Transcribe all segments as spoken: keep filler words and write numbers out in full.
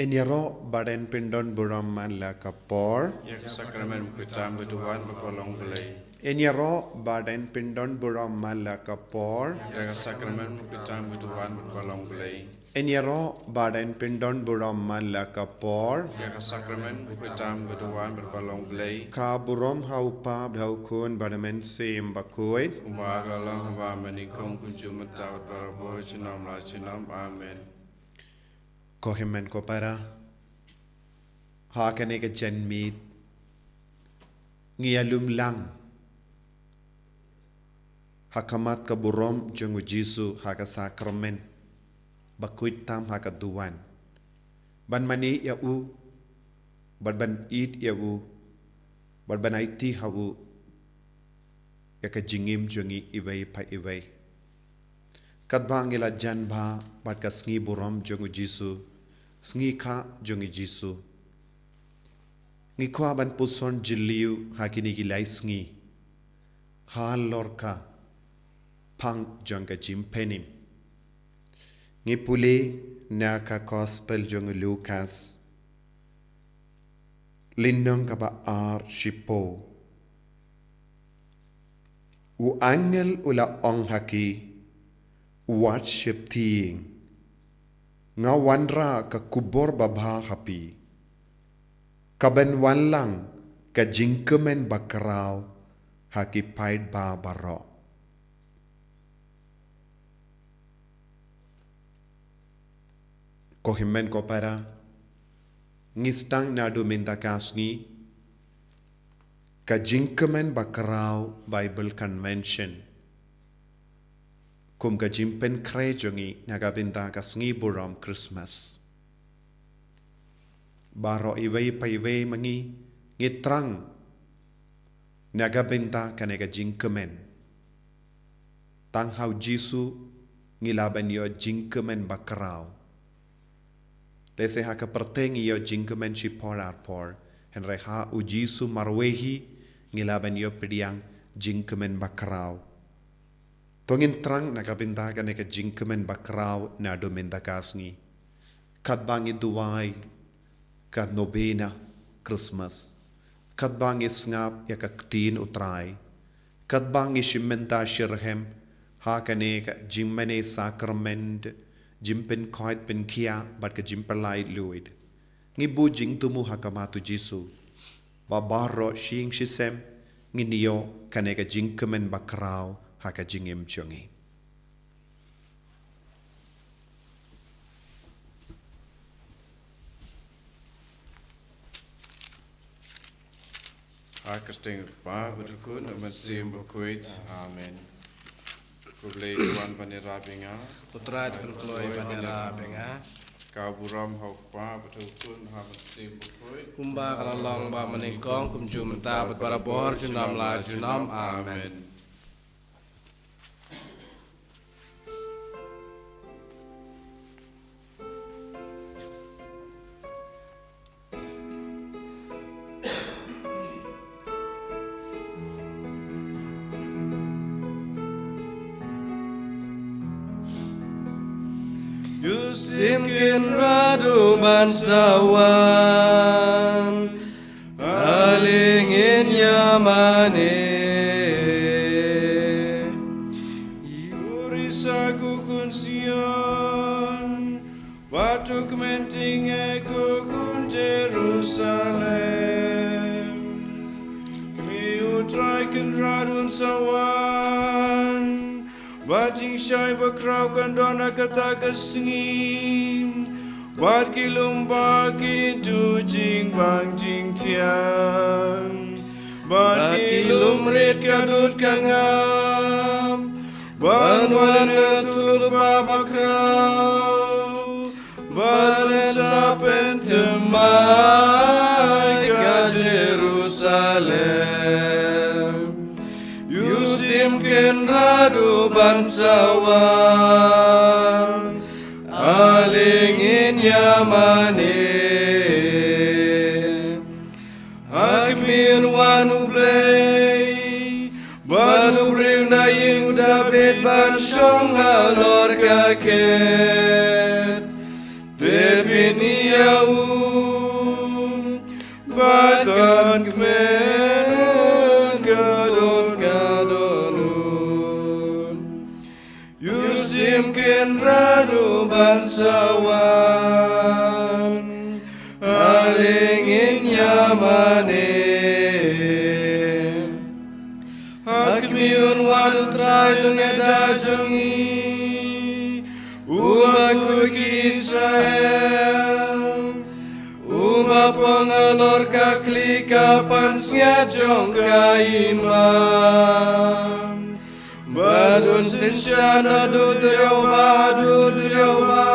Yn ïaroh bad yn pyndon burom man la ka por. Ïa ka sakramen bakhuid tam ka duwan bad ka long Blei. Yn ïaroh bad yn pyndon burom man la ka por. Ïa ka sakramen bakhuid tam ka duwan bad ka long Blei. Yn ïaroh bad yn pyndon burom man la ka por. Ïa ka sakramen bakhuid tam ka duwan bad ka long Blei. Ka burom ha u Kpa bad ha u Khun bad ha u Mynsiem Bakhuid. Kumba ka la long haba mynnyngkong, kumjuh mynta bad barabor junom la junom. Amen. Ko hynmen ko para, ha kane ka janmiet ngi ïalum lang ha khmat ka burom jong u Jisu ha ka sakramen bakhuid tam ha ka duwan, ban mane ïa u, bad ban ïeit ïa u, bad ban aiti ha u ïa ka jingim jong ngi iwei pa iwei. Katba ngi la jan bha bad ka sngi burom jong u Jisu, sngi kha jong u Jisu, ngi kwah ban puson jylliew ha kine ki lai sngi halor ka phang jong ka jingpynim. Ngi pule na ka Gospel jong u Lukas, lynnong kaba ar, shiphew. U angel u la ong ha ki, wat sheptieng. Nga wanrah ka khubor babha ha phi, kaban wanlang ka jingkmen bakhraw ha ki paidbah baroh. Ko hynmen ko para, ngi sdang naduh mynta ka sngi ka jingkmen bakhraw Bible Convention kum ka jingpynkhreh jong ngi na ka bynta ka sngi burom Christmas. Baroh iwei pa iwei ma ngi ngi thrang na ka bynta kane ka jingkmen. Tang ha u Jisu ngi lah ban ïoh jingkmen bakhraw. Lehse ha ka pyrthei ngi ïoh jingkmen shipor arpor, hynrei ha u Jisu marwei hi ngi lah ban ïoh pdiang jingkmen bakhraw. To ngin thrang na ka bynta kane ka jingkmen bakhraw naduh mynta ka sngi. Katba ngi duwai ka novena Christmas, katba ngi sngap ïa ka ktien u Trai, katba ngi shim bynta shitrhem ha kane ka jingmane sakrament, jingpynkhuid pynkhiah bad ka jingpyllait luid, ngi buh jingthmu ha khmat u Jisu ba baroh shi ïing shi sem ngin ïoh kane ka jingkmen bakhraw ha ka jingim jong ngi. Ha ka kyrteng u Kpa bad u Khun bad u Mynsiem Bakhuid. Amen. Khublei Kynrad ban ïarap ïa nga. U Trai un pynkloi ban ïarap ïa nga. Ka burom ha u Kpa bad ha u Khun bad ha u Mynsiem Bakhuid. Kumba ka la long ba mynnyngkong, kumjuh mynta bad barabor junom la junom. Amen. Ïa u Mynsiem Kynrad u ban sa wan, ale ngin ïa mane. Ïa u risa ko khun Sion, bad u kmen tyngeh ko khun Jerusalem. Kumne U Trai Kynrad un sa wan, bad jingshai bakhraw kan don ha kata ka sngi. Bad ki lum bad ki duh jingbang jingthiang, bad ki lum rit ka dud ka ngap, ban wan na u Kpa bakhraw, ban sa pynthymmai ka Jerusalem. Ïa u Mynsiem Kynrad u ban sa wan, ale ngin ïa mane. Ha khmih, un wan U Blei, bad u briew na ïing u Dabid ban shong halor ka khet. Te phin ïa u, bad kan kmen ka don ka don u. U Syiem Kynrad u ban sa wan, ale ngin ïa mane. Ha khmih un wan u Trai Lyngngoh jong ngi, u ba khuid ki Israel, u ba pang halor ka khlieh ka pansngiat jong ka Hima. Bad un synshar naduh duriaw ba haduh duriaw ba.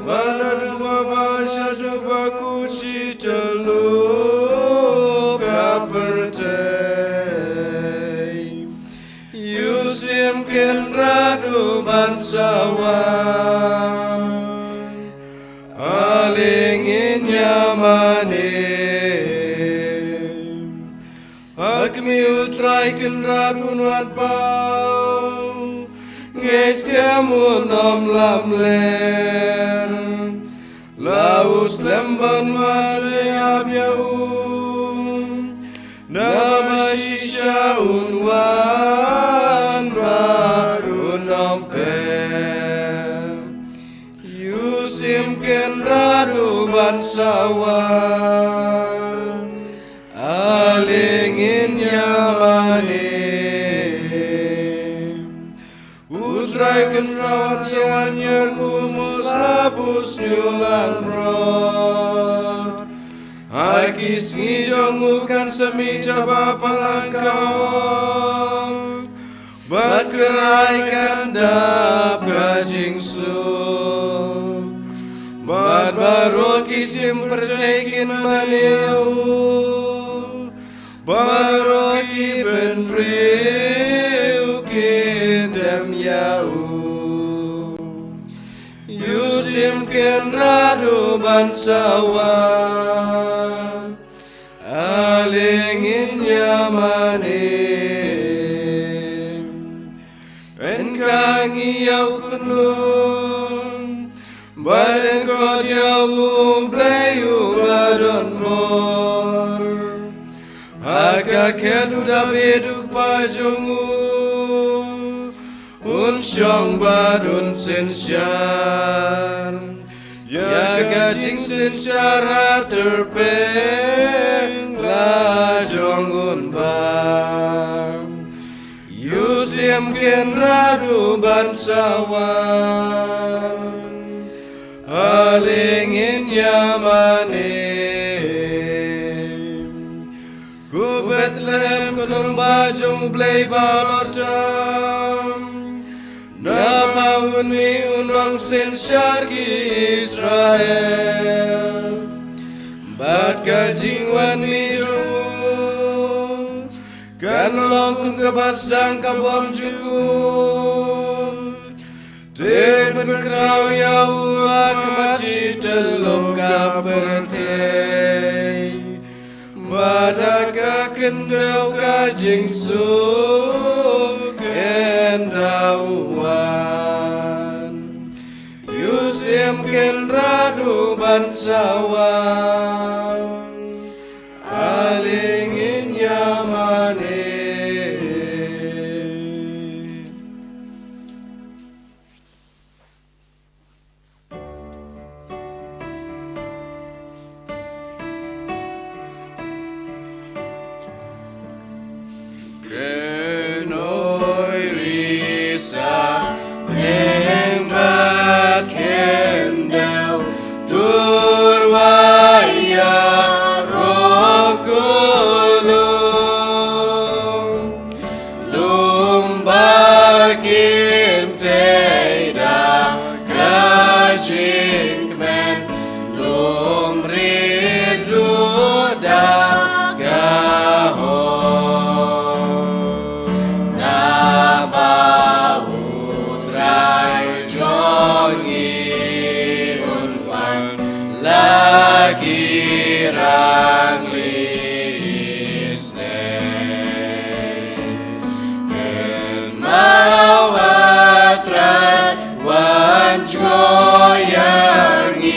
Bad naduh ba ba sha juk ba kut shi tyllup ka pyrthei. U Syiem Kynrad u ban sa wan, ale ngin ïa mane. Ha khmih u Trai Kynrad un wan paw, ngeit skhem un ym lamler. La u slem ban wan ïa u, naba shisha un wan bad un ym pep. U Syiem Kynrad u ban sa wan, ale ngin ïa mane. U Trai Kynrad u wan ïa u Moses ha u sniewlam brot. Ha ki sngi jong u kan sa mih shabar palat ka hok, bad ka rai kan dap ka jingsuk. Bad baroh ki siem pyrthei kin mane ïa u, baroh ki bynriew kin dem ïa u. U Syiem Kynrad u ban sa wan, ale ngin ïa mane. Yn khang ïa u khunlung, bad yn khot ïa u Blei u ba don bor. Ha ka khet u Dabid u kpa jong u, un shong bad un synshar ïa ka jingsynshar ha tyrpeng la jong un ba. U Syiem Kynrad u ban sa wan, ale ngin ïa mane. Ko Bethlehem, ko nongbah jong u Blei ba halor tam, naba un mih u nongsynshar ki Israel. Bad ka jingwan mih jong u kan long kum kaba sdang ka bymjukut. Te pynkhraw ïa u ha khmat shi tyllup ka pyrthei. Bad ha ka khyndew ka jingsuk kan da u wan. U Syiem Kynrad u ban sa wan, ale ngin ïa mane. Kynnoh risa neng bad khyndew, tur wai ïaroh ko lum. Lum ba kim tei da ka jingkmen, lum rit ruh da ka hok. Naba u Trai jong ngi un wan la ki rangli Kynmaw, A Trai, wan jngoh ïa ngi.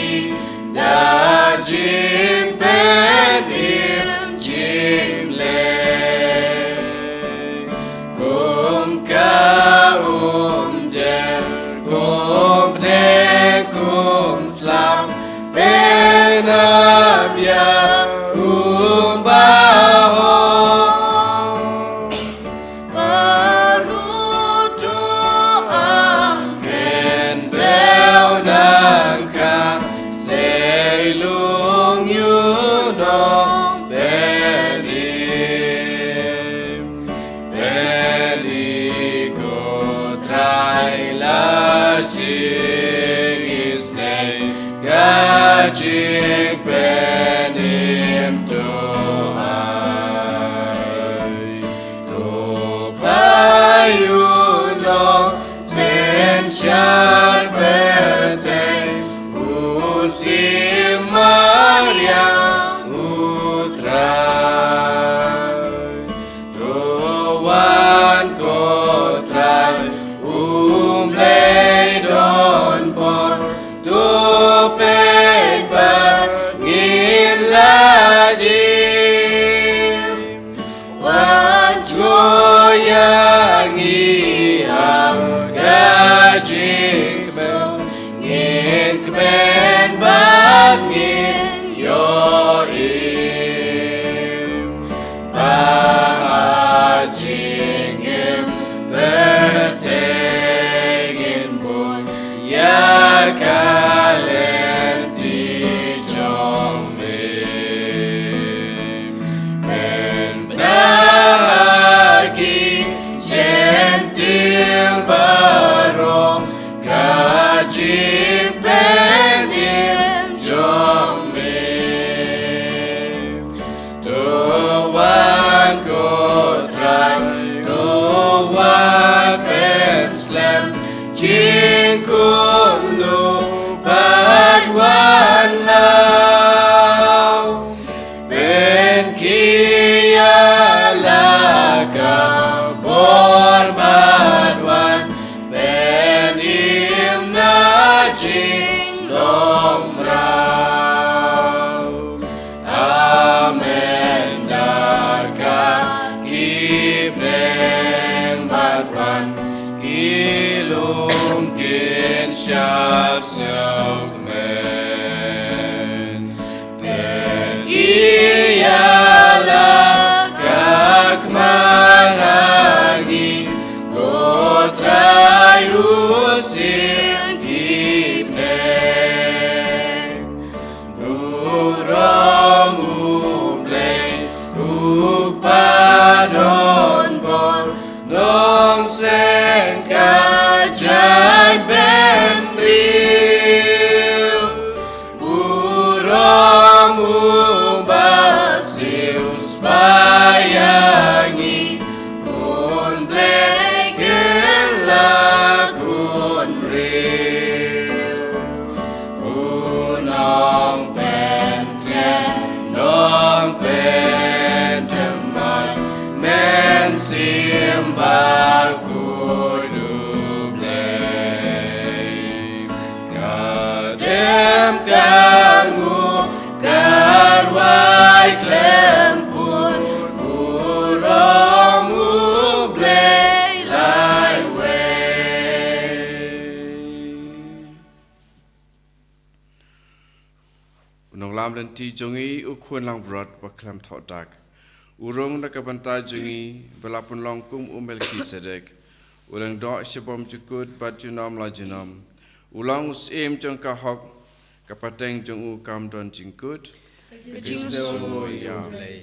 Bor bad wan, pynim na jinglong mraw. Amen. Da ka ki bneng bad wan, ki lum kin sha sngewkmen. Peit ïa la ka khmat ha ngi, ko Trai u sien ki bneng. Burom u Blei, u Kpa don bor, nong seng ka jait bynriew. Burom u Basiew, spah ïa ngi, khun Blei kylla khun briew. U Nongpynthian, Nongpynthymmai, Mynsiem Bakhuid u Blei. Ka dem ka nguh, ka rwai khlem pun, burom u Blei laiwei. U Nonglam lynti jong ngi, u Khun langbrot ba khlem thoh dak, u rung na ka bynta jong ngi, ba la pynlong kum u Melkisedek, u lyngdoh sha bymjukut bad junom la junom, u long u Syiem jong ka hok, ka pateng jong u kam don jingkut. Ka jingsngew ïa u Blei.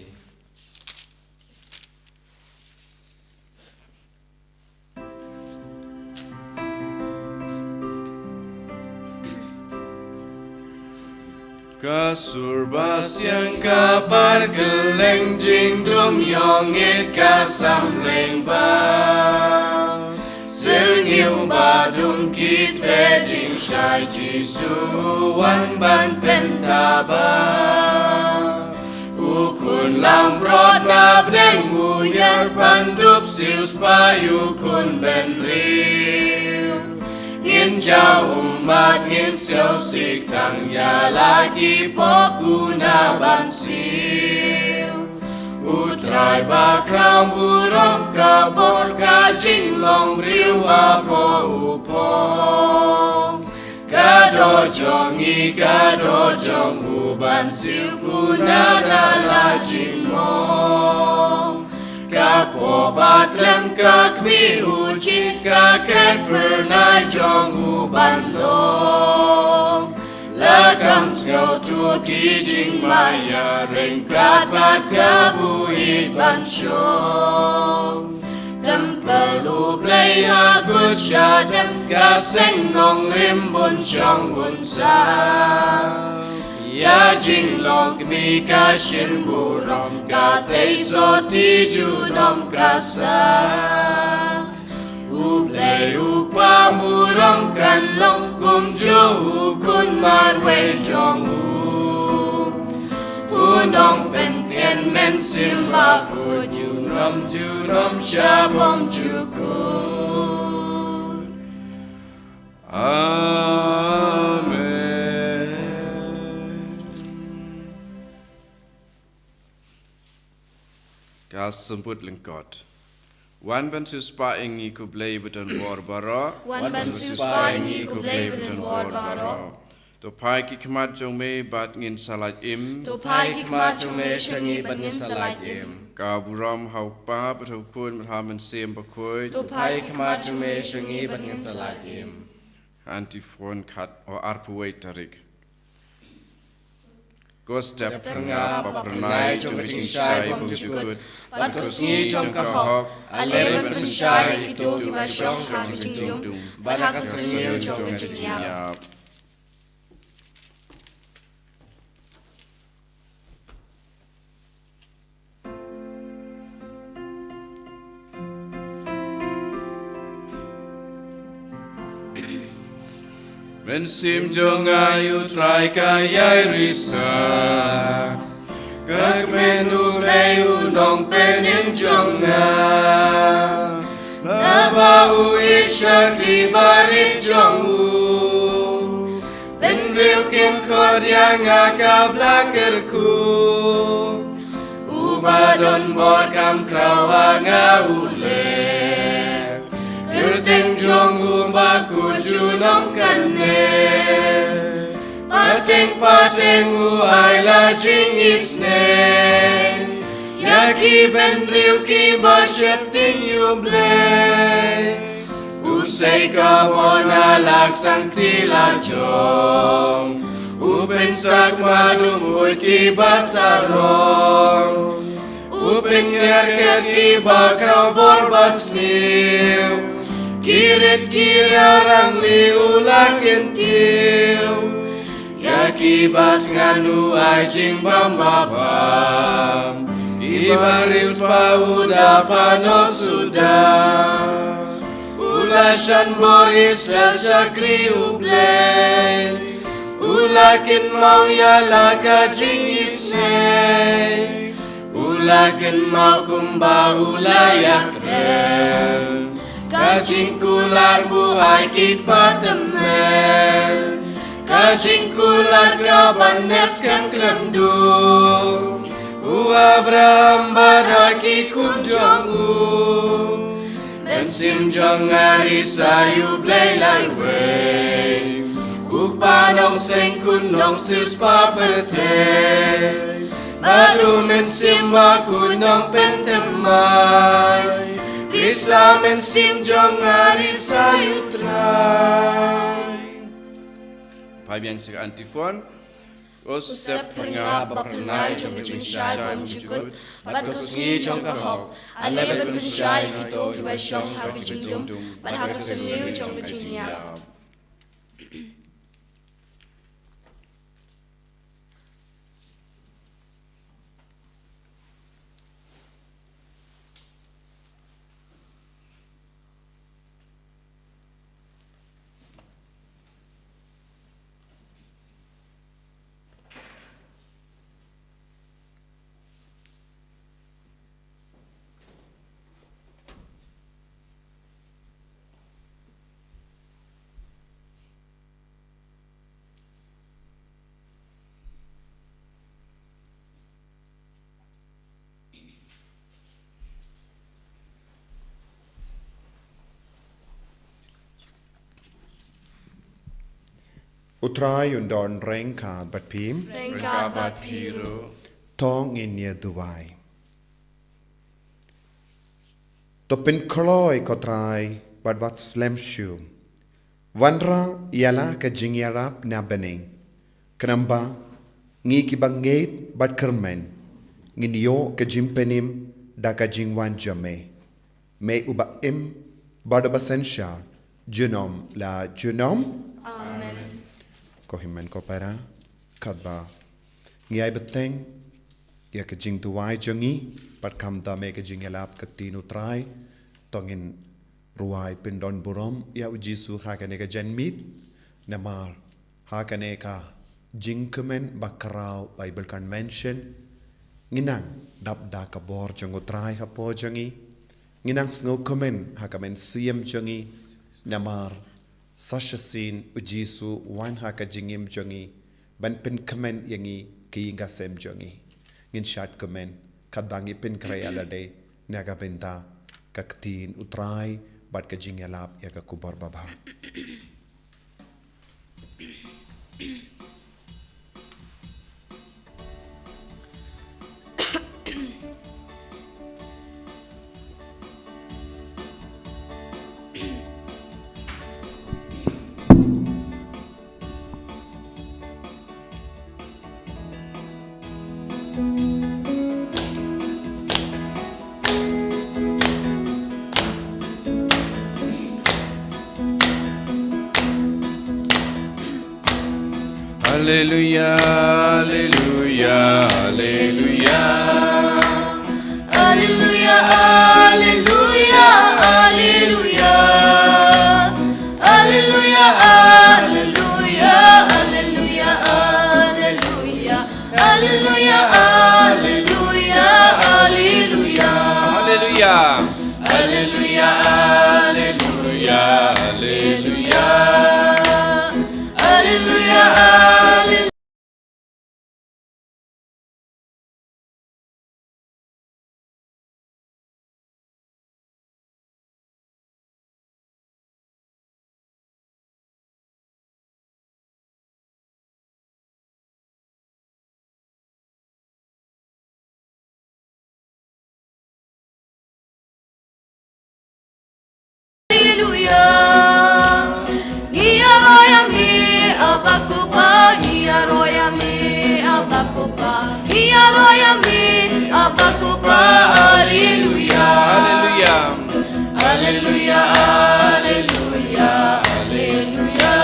Ka sur ba siang, ka par kylleng, jingdum ïong it ka samreng ba syrngiew ba dum, ki tbeh jingshai Jisu u wan ban pyntaba. U Khun langbrot na bneng, u ïar ban dup siewspah ïa u khun bynriew. Ngin jaw ummat, ngin sngewsih tang ïa la ki pop, u na ban siew. U Trai bakhraw, burom, ka bor, ka jinglong briew hapoh u phong. Ka doh jong ngi, ka doh jong u ban siew, u na da la jingmong. Ka pop ba khlem, ka khmih u jied, ka khet phyrnai jong u ban long. La kham sngewthuh ki jingmaïa, ryngkat bad ka buhit ban shong. Templ u Blei ha kut shadem, ka seng nongrim bun shong bun sah. Ïa jinglong khmih ka shim burom, ka thei sotti junom ka sah. U Blei u Kpa burom kan long, kumjuh u Khun marwei jong u. U Nongpynthian Mynsiem Bakhuid, junom junom sha bymjukut. Amen. Ka Symbud Lyngkot. Wan ban siewspah ïa ngi ko Blei ba don bor baroh. Wan ban siewspah ïa ngi ko Blei ba don bor baroh. To phai ki khmat jong me bad ngin sa lait im. To phai ki khmat jong me sha ngi bad ngin sa lait im. Ka burom ha u Kpa bad ha u Khun bad ha u Mynsiem Bakhuid. To phai ki khmat jong me sha ngi bad ngin sa lait im. Antiphon khat, o, arphew wei tarik. Ko step phyrngap ba phyrnai jong ka jingshai bymjukut, bad ko sngi jong ka hok, ale ban pynshai ïa kito kiba shong ha ka jingdum bad ha ka syrngiew jong ka jingïap. Mynsiem jong nga ïa u Trai ka ïai risa, ka kmen u Blei u Nongpynim jong nga. shakri barit jong u. Bynriew kin khot ïa nga ka bla kyrkhu. Uba don bor kam khraw ha nga u leh. Kyrteng jong u ba kut junom kane. Pateng pateng u ai la jingisynei. Ïa ki bynriew kiba sheptieng ïa u Blei. U sei ka bor na la ka sangti la jong. U pynsak ma dum u kiba sarong. U pynïar kat kiba khraw bor ba sniew. Ki rit ki rarang li u la kyntiew. Ïa kiba thngan u ai jingbam babha. Iba riewspah u da pynnoh suda. U la shan bor Israel shakri u Blei. U la kynmaw ïa la ka jingisynei. U la kynmaw kumba u la ïakren. Ka jingkular buaid ki kpa tymmen. Ka jingkular kaban ïaskhem khlem duh. U Abraham bad ha ki khun jong u. Mynsiem jong nga risa ïa u Blei laiwei. U kpa nongseng khun nongsiewspah pyrthei. Bad u mynsiem bakhuid nongpynthymmai. Risa mynsiem jong nga risa ïa u Trai. Phai biang sha ka antiphon. Ko step phyrngah ba phyrnai jong ka jingshai bymjukut bad ko sngi jong ka hok. Ale ban pynshai ïa kito kiba shong ha ka jingdum bad ha ka syrliew jong ka jingïap. U Trai un don ryngkat bad phi. Ryngkat bad phi ruh. To ngin ïa duwai. To pynkloi ko Trai bad wat slem shuh. Wanrah ïa la ka jingïarap na bneng. Khnang ba ngi kiba ngeit bad kyrmen ngin ïoh ka jingpynim da ka jingwan jong me. Me uba im bad uba synshar junom la junom. Amen. Ko hynmen ko para, katba ngi ai bteng ïa ka jingduwai jong ngi, bad kumta me ka jingïalap ka ktien u Trai, to ngin rwai pyndon burom ïa u Jisu ha kane ka janmiet, namar ha kane ka jingkmen ba khraw Bible Convention, ngi nang dap da ka bor jong u Trai hapoh jong ngi, ngi nang sngewkmen ha ka mynsiem jong ngi, namar sa shisien u Jisu u wan ha ka jingim jong ngi, ban pynkmen ïa ngi ki ïing ki sem jong ngi. Ngin shad kmen, katba ngi pynkhreh ïa lade, na ka bynta ka ktien u Trai, bad ka jingïalap ïa ka khubor babha. Alleluia, alleluia, alleluia. Alleluia, alleluia, alleluia. Alleluia, alleluia, alleluia, alleluia. Alleluia, alleluia, alleluia. Alleluia. Alleluia, Alleluia, alleluia. Alleluia, alleluia. Alleluia. Ngi ïaroh ïa me, Abba Kpa, ngi ïaroh ïa me, Abba Kpa. Ngi ïaroh ïa me, Abba Kpa. Alleluia. Alleluia. Alleluia, alleluia, alleluia.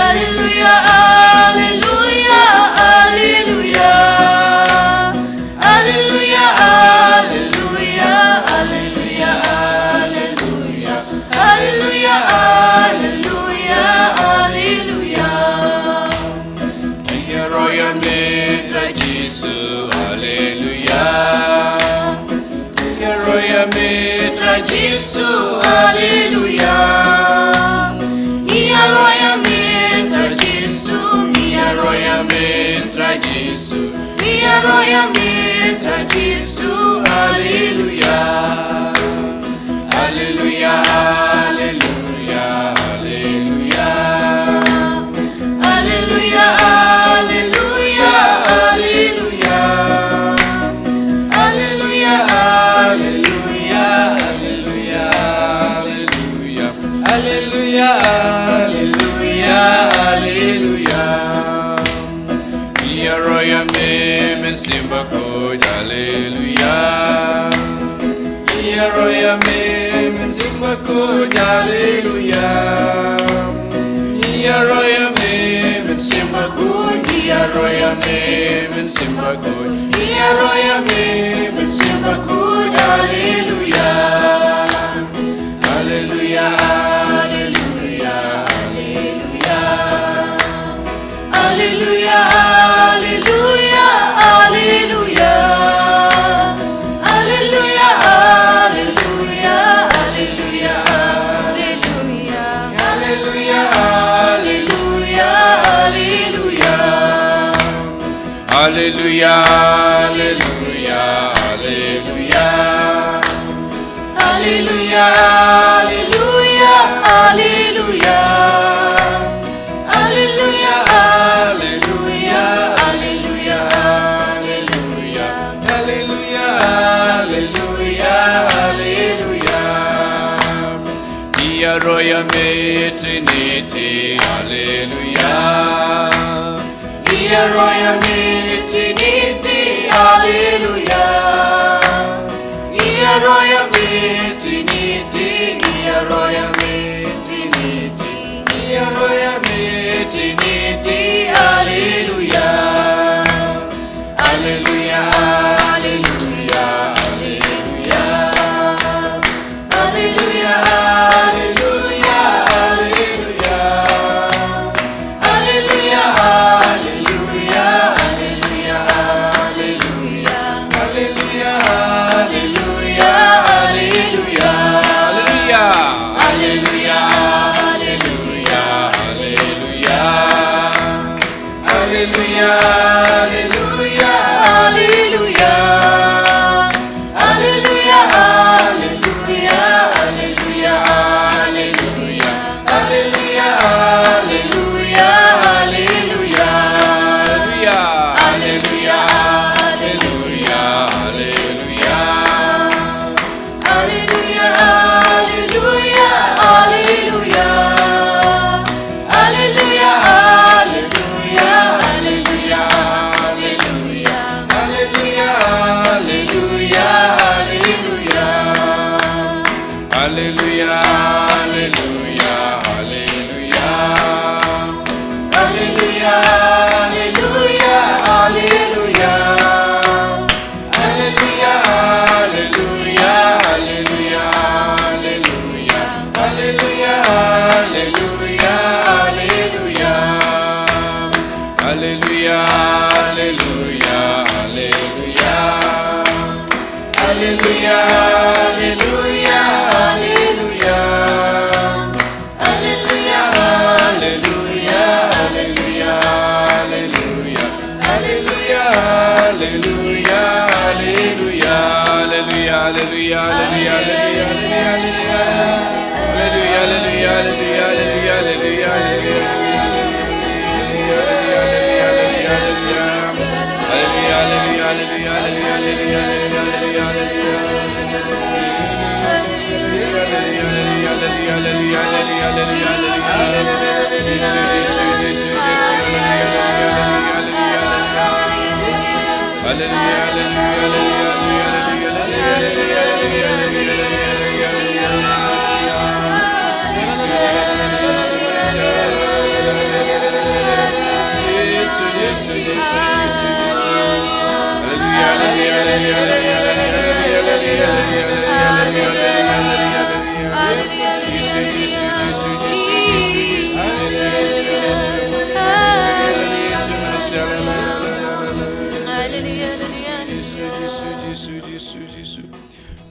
Alleluia, alleluia, alleluia. Alleluia, alleluia, alleluia, alleluia. Alleluia, alleluia, alleluia. Ngi ïaroh ïa me Trai Jisu, alleluia. Ngi ïaroh ïa me Trai Jisu, alleluia. Ngi ïaroh ïa me Trai Jisu, ngi ïaroh ïa me Trai Jisu. Ngi ïaroh ïa me Trai Jisu, alleluia. Alleluia, alleluia, alleluia. Alleluia, alleluia, alleluia. Alleluia, alleluia, alleluia, alleluia. Alleluia, alleluia, alleluia. Ngi ïaroh ïa me Mynsiem Bakhuid, alleluia. Ngi ïaroh ïa me Mynsiem Bakhuid, alleluia. Ngi ïaroh ïa me Mynsiem Bakhuid, ngi ïaroh ïa me Mynsiem Bakhuid. Ngi ïaroh ïa me Mynsiem Bakhuid, alleluia. Alleluia, alleluia, alleluia. Alleluia, alleluia, alleluia. Alleluia, alleluia, alleluia, alleluia. Alleluia, alleluia, alleluia. Alleluia, alleluia, alleluia. Alleluia, alleluia, alleluia. Alleluia, alleluia, alleluia, alleluia. Alleluia, alleluia, alleluia. Ngi ïaroh ïa me Trinity, alleluia. Ngi ïaroh ïa me Trinity, alleluia. Ngi ïaroh ïa me Trinity, ngi ïaroh ïa me Trinity, ngi ïaroh ïa me Trinity, alleluia. Alleluia, alleluia, alleluia. Alleluia, alleluia, alleluia. Alleluia, alleluia, alleluia, alleluia. Alleluia, alleluia, alleluia. Alleluia. Alleluia, alleluia, alleluia. Alleluia, alleluia, alleluia. Alleluia, alleluia, alleluia, alleluia. Alleluia, alleluia, alleluia. Alleluia, alleluia, alleluia. Alleluia, alleluia, alleluia. Alleluia, alleluia, alleluia, alleluia. Alleluia, alleluia, alleluia. Alleluia, alleluia, alleluia. Alleluia, alleluia, alleluia. Alleluia, alleluia, alleluia, alleluia. Alleluia, alleluia, alleluia. Alleluia, alleluia, alleluia. Alleluia, alleluia,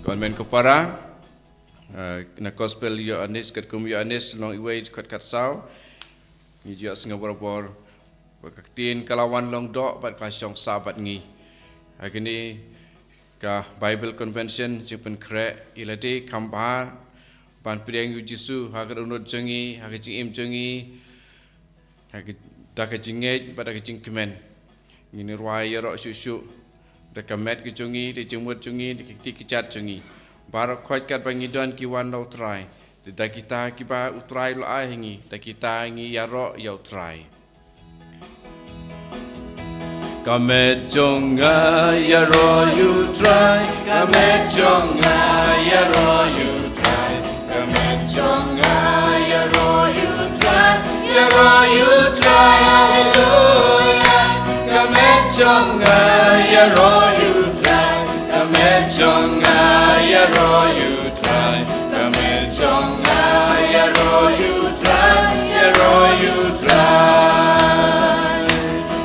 Kon men ko para, eh, na gospel Ïoannis, katkum Ïoannis lynnong uwei dkhot khatsaw. Ngi ju ïohsngew barabor ba ka ktien ka la wan long doh bad ka la shong sah bad ngi. Ha kane ka Bible Convention jingpynkhreh, ïa lade kham bha ban pdiang ïa u Jisu ha ka dohnud jong ngi, ha ka jingim jong ngi, ha ka, da ka jingngeit bad da ka jingkmen. Ngin ïa rwai ïaroh shuh shuh da ka met ka jong ngi, da jingmut jong ngi, da ki kti ki jat jong ngi. Baroh khoit katba ngi don ki wan na u Trai. Te da kita kiba u Trai u la ai ha ngi, da kita ngi ïaroh ïa u Trai. Ka met jong nga ïaroh ïa u Trai, ka met jong nga ïaroh ïa u Trai, ka met jong nga ïaroh ïa u Trai, ïaroh ïa u Trai, haleluya. Ka met jong nga ïaroh ïa u Trai, ka met jong nga ïaroh ïa u Trai, ka met jong nga ïaroh ïa u Trai, ïaroh ïa u Trai.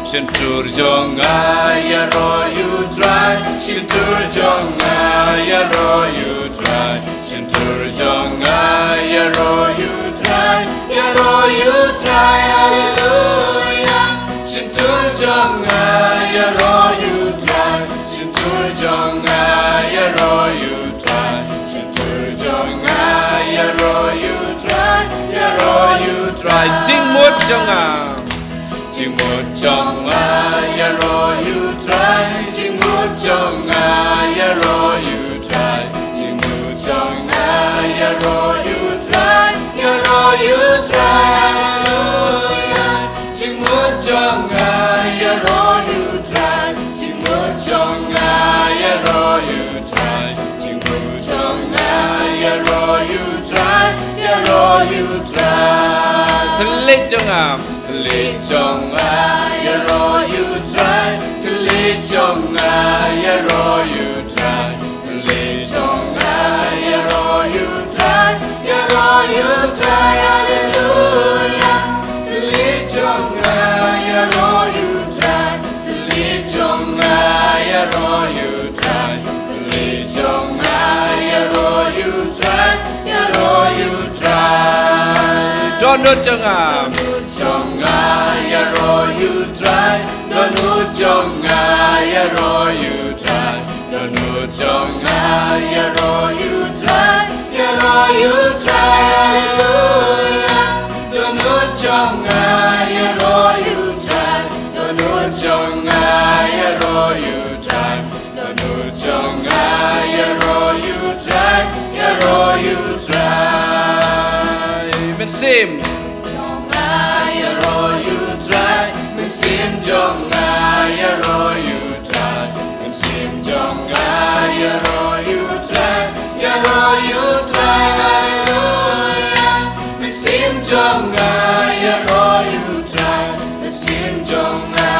Shyntur jong nga ïaroh ïa u Trai, shyntur jong nga ïaroh ïa u Trai, shyntur jong nga ïaroh ïa u Trai, ïaroh ïa u Trai, haleluya. Shyntur jong nga ïaroh ïa u Trai, shyntur jong nga ïaroh ïa u Trai, shyntur jong nga ïaroh ïa u Trai, ïaroh ïa u Trai. Jingmut jong nga. Jingmut jong nga ïaroh ïa u Trai, jingmut jong nga ïaroh ïa u Trai, jingmut jong nga ïaroh ïa u Trai, ïaroh ïa u Trai, haleluya. Jingmut jong nga ïaroh ïa u Trai, jingmut jong nga ïaroh ïa u Trai, jingmut jong nga ïaroh ïa u Trai, ïaroh ïa u Trai. Thylliej jong nga. Thylliej jong nga ïaroh ïa u Trai, thylliej jong nga ïaroh ïa u Trai, thylliej jong nga ïaroh ïa u Trai, ïaroh ïa u Trai, haleluya. Thylliej jong nga ïaroh ïa u Trai, thylliej jong nga ïaroh ïa u Trai, thylliej jong nga ïaroh ïa u Trai, ïaroh ïa u Trai. Dohnud jong nga. Dohnud jong nga ïaroh ïa u Trai, dohnud jong nga ïaroh ïa u Trai, dohnud jong nga ïaroh ïa u Trai, ïaroh ïa u Trai, haleluya. Dohnud jong nga ïaroh ïa u Trai, dohnud jong nga ïaroh ïa u Trai, dohnud jong nga ïaroh ïa u Trai, ïaroh ïa u Trai. Mynsiem. Jong nga ïaroh ïa u Trai, mynsiem jong nga ïaroh ïa u Trai, mynsiem jong nga ïaroh ïa u Trai, ïaroh ïa u Trai, haleluya. Mynsiem jong nga ïaroh ïa u Trai, mynsiem jong nga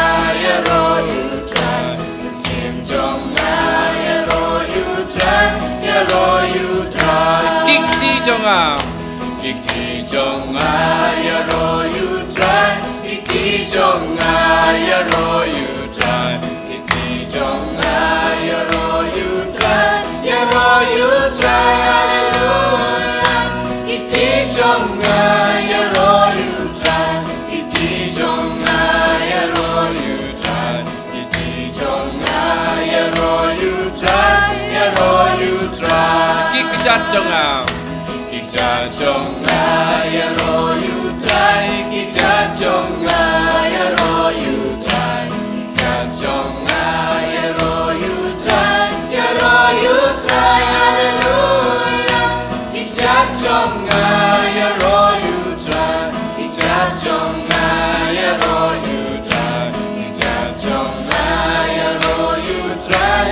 ïaroh ïa u Trai, mynsiem jong nga ïaroh ïa u Trai, ïaroh ïa u Trai. Ki kti jong nga. Ki kti jong nga ïaroh ïa u Trai, ki kti jong nga ïaroh ïa u Trai, ki kti jong nga ïaroh ïa u Trai, ïaroh ïa u Trai, haleluya. Ki kti jong nga ïaroh ïa u Trai, ki kti jong nga ïaroh ïa u Trai, ki kti jong nga ïaroh ïa u Trai, ïaroh ïa u Trai. Ki kjat jong nga. Ki kjat jong nga ïaroh ïa u Trai, ki kjat jong nga ïaroh ïa u Trai, ki kjat jong nga ïaroh ïa u Trai, ïaroh ïa u Trai, haleluya. Ki kjat jong nga ïaroh ïa u Trai, ki kjat jong nga ïaroh ïa u Trai, ki kjat jong nga ïaroh ïa u Trai,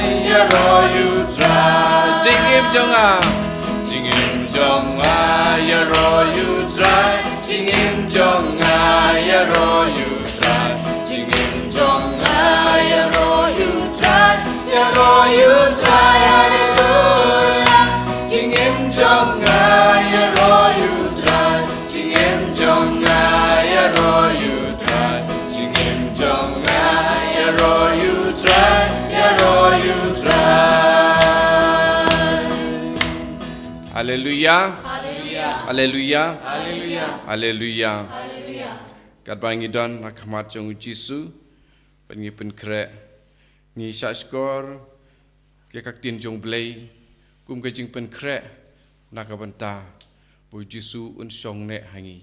Jingim jong nga ïaroh ïa u Trai, jingim jong nga ïaroh ïa u Trai, jingim jong nga ïaroh ïa u Trai, ïaroh ïa u Trai, haleluya. Jingim jong nga ïaroh ïa u Trai, jingim jong nga ïaroh ïa u Trai, jingim jong nga ïaroh ïa u Trai, ïaroh ïa u Trai. Haleluya. Haleluya. Haleluya. Haleluya. Haleluya. Haleluya. Katba ngi don ha khmat jong u Jisu, bad ngi pynkhreh, ngi shahshkor ïa ka ktien jong u Blei kum ka jingpynkhreh na ka bynta ba u Jisu un shong neh ha ngi.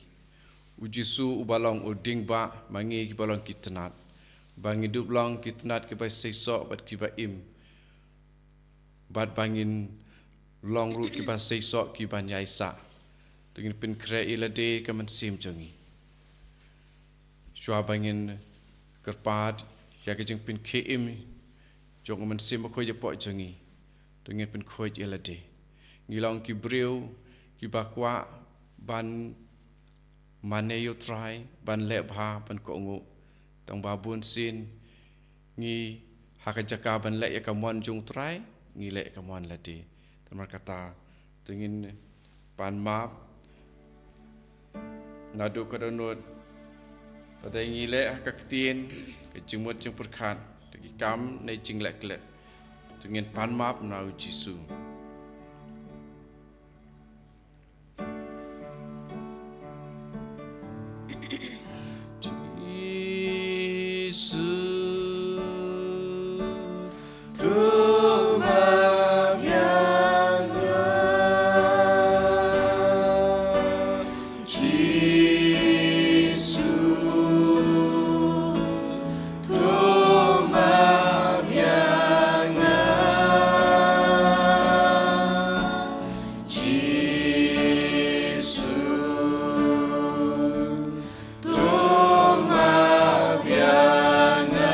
U Jisu uba long u dieng bah, ma ngi kiba long ki tnat, ba ngin dup long ki tnat kiba seisoh bad kiba im, bad ba ngin long ruh kiba seisoh kiba ïaisah. To ngin pynkhreh ïa lade ka mynsiem jong ngi. Shuwa ba ngin kyrpad ïa ka jingpynkhie im jong u Mynsiem Bakhuid hapoh jong ngi, to ngin pynkhuid ïa lade. Ngi long ki briew kiba kwah ban mane ïa u Trai, ban leh bha, ban kohnguh. Tang ba bun sien ngi, ha ka jaka ban leh ïa ka mon jong u Trai, ngi leh ïa ka mon lade. Te namar kata, to ngin pan map naduh ka dohnud. Lada ngi leh ha ka ktien, ka jingmut jingpyrkhat, da ki kam ne jingleh klet, to ngin pan map na u Jisu. Jisu, to map ïa nga. Jisu, to map ïa nga. Jisu, to map ïa nga.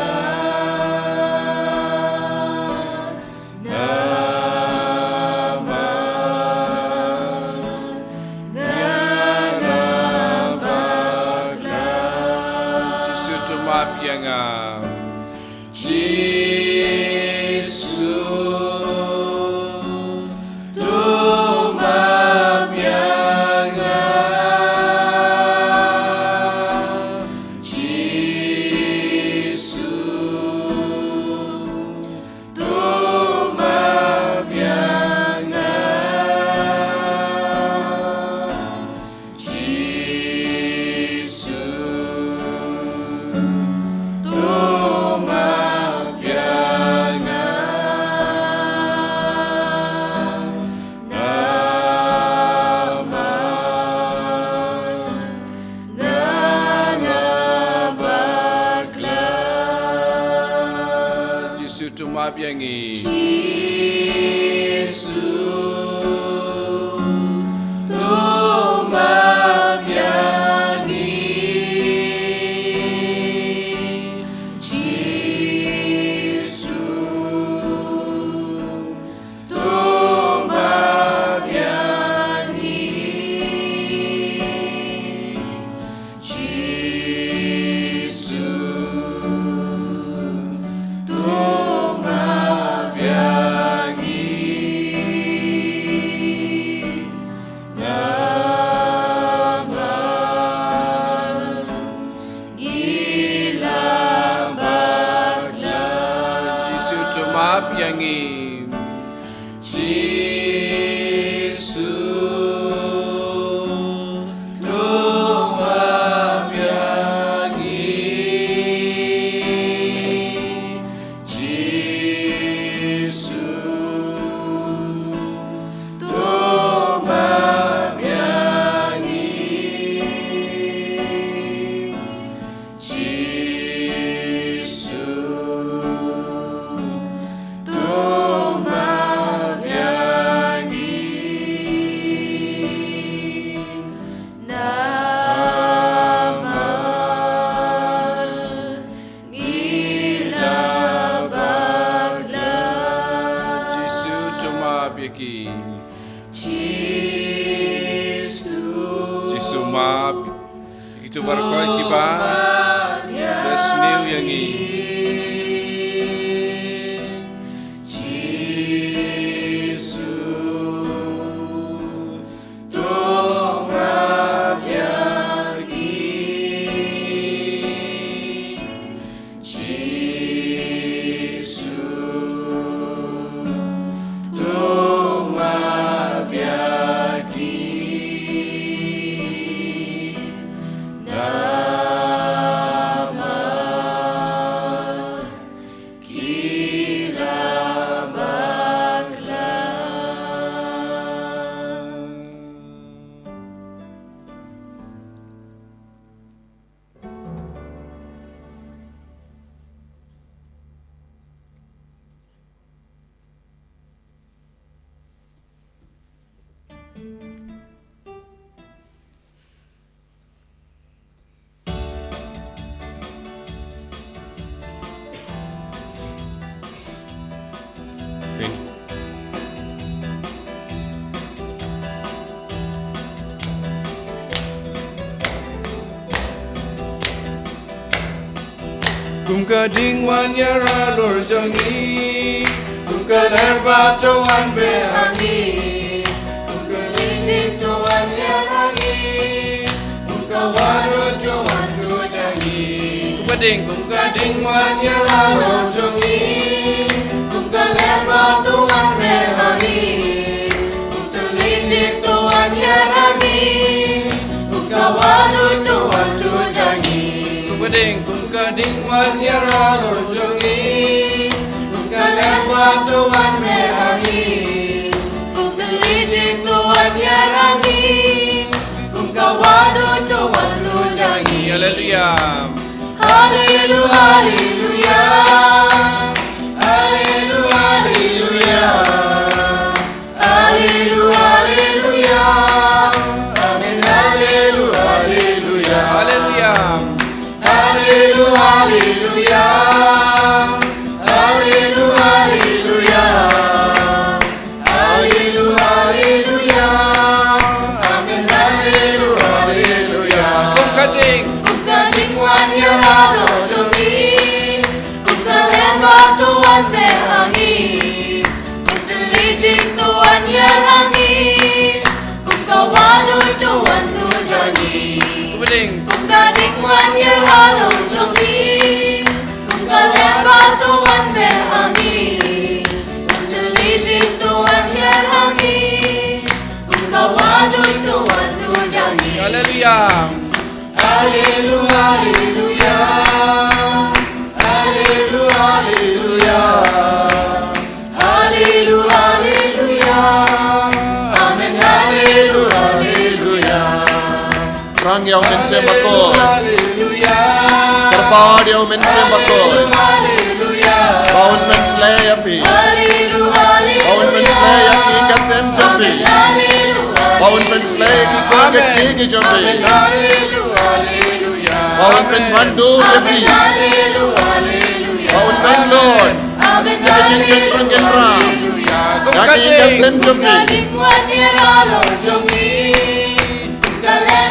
Namar nga la bakla. Jisu, to map ïa nga. Jisu, to map ïa nga. Jisu, to map ïa nga. Jisu, to map ïa nga. Namar nga la bakla. Jisu, to map ïa ngi. Jisu, to map ïa ngi. Jisu, to map ïa ngi. Jisu, to map ïa Kito baroh kiba sniew ïa ngi. Kum ka ding wan ïaralor jong ngi, kum ka lyer ba to wan beh ha ngi, kum ka ding ding to wan ïaralor jong ngi, kum ka wadu to wan tu jong ngi. Kum ka ding, kum ka ding wan ïaralor jong ngi, kum ka lyer ba to wan beh ha ngi, kum ka ding ding to wan ïaralor jong ngi, kum ka wadu to wan tu jong ngi. Kum ka ding, kum ka ding wan ïaralor jong ngi, kum ka lyer ba to wan beh ha ngi, kum ka ding ding to wan ïaralor jong ngi, kum ka wadu to wan tu jong ngi. Haleluya. Haleluya, haleluya. Haleluya, haleluya. Haleluya, haleluya. Amen, haleluya, haleluya. Haleluya. Haleluya, haleluya. Haleluya, haleluya. Haleluya, haleluya. Amen, haleluya, haleluya. Kum ka ding, kum ka ding wan ïaralor jong ngi, kum ka lyer ba to wan beh ha ngi, kum ka ding ding to wan ïaralor jong ngi, kum ka wadu to wan tu jong ngi. Kum ka ding, kum ka ding wan ïaralor jong ngi, kum ka lyer ba to wan beh ha ngi, kum ka ding ding to wan ïaralor jong ngi, kum ka wadu to wan tu jong ngi. Haleluya. Haleluya, haleluya. Haleluya, haleluya. Haleluya, haleluya. Amen, haleluya, haleluya. Kyrpad ïa u Mynsiem Bakhuid. Haleluya. Kyrpad ïa u Mynsiem Bakhuid. Haleluya. Ba un pynslei ïa phi. Haleluya, haleluya. Ba un pynslei ïa ki ïing ka sem jong phi. Amen, haleluya. Ba un pynslei ïa ki khun ki kti ki jong phi. Amen, haleluya, haleluya. Ba un pynpynduh ïa phi. Amen, haleluya, haleluya. Ba un pynlut ïa ki jingkynrong kynrang, ïa ki ïing ka sem jong phi.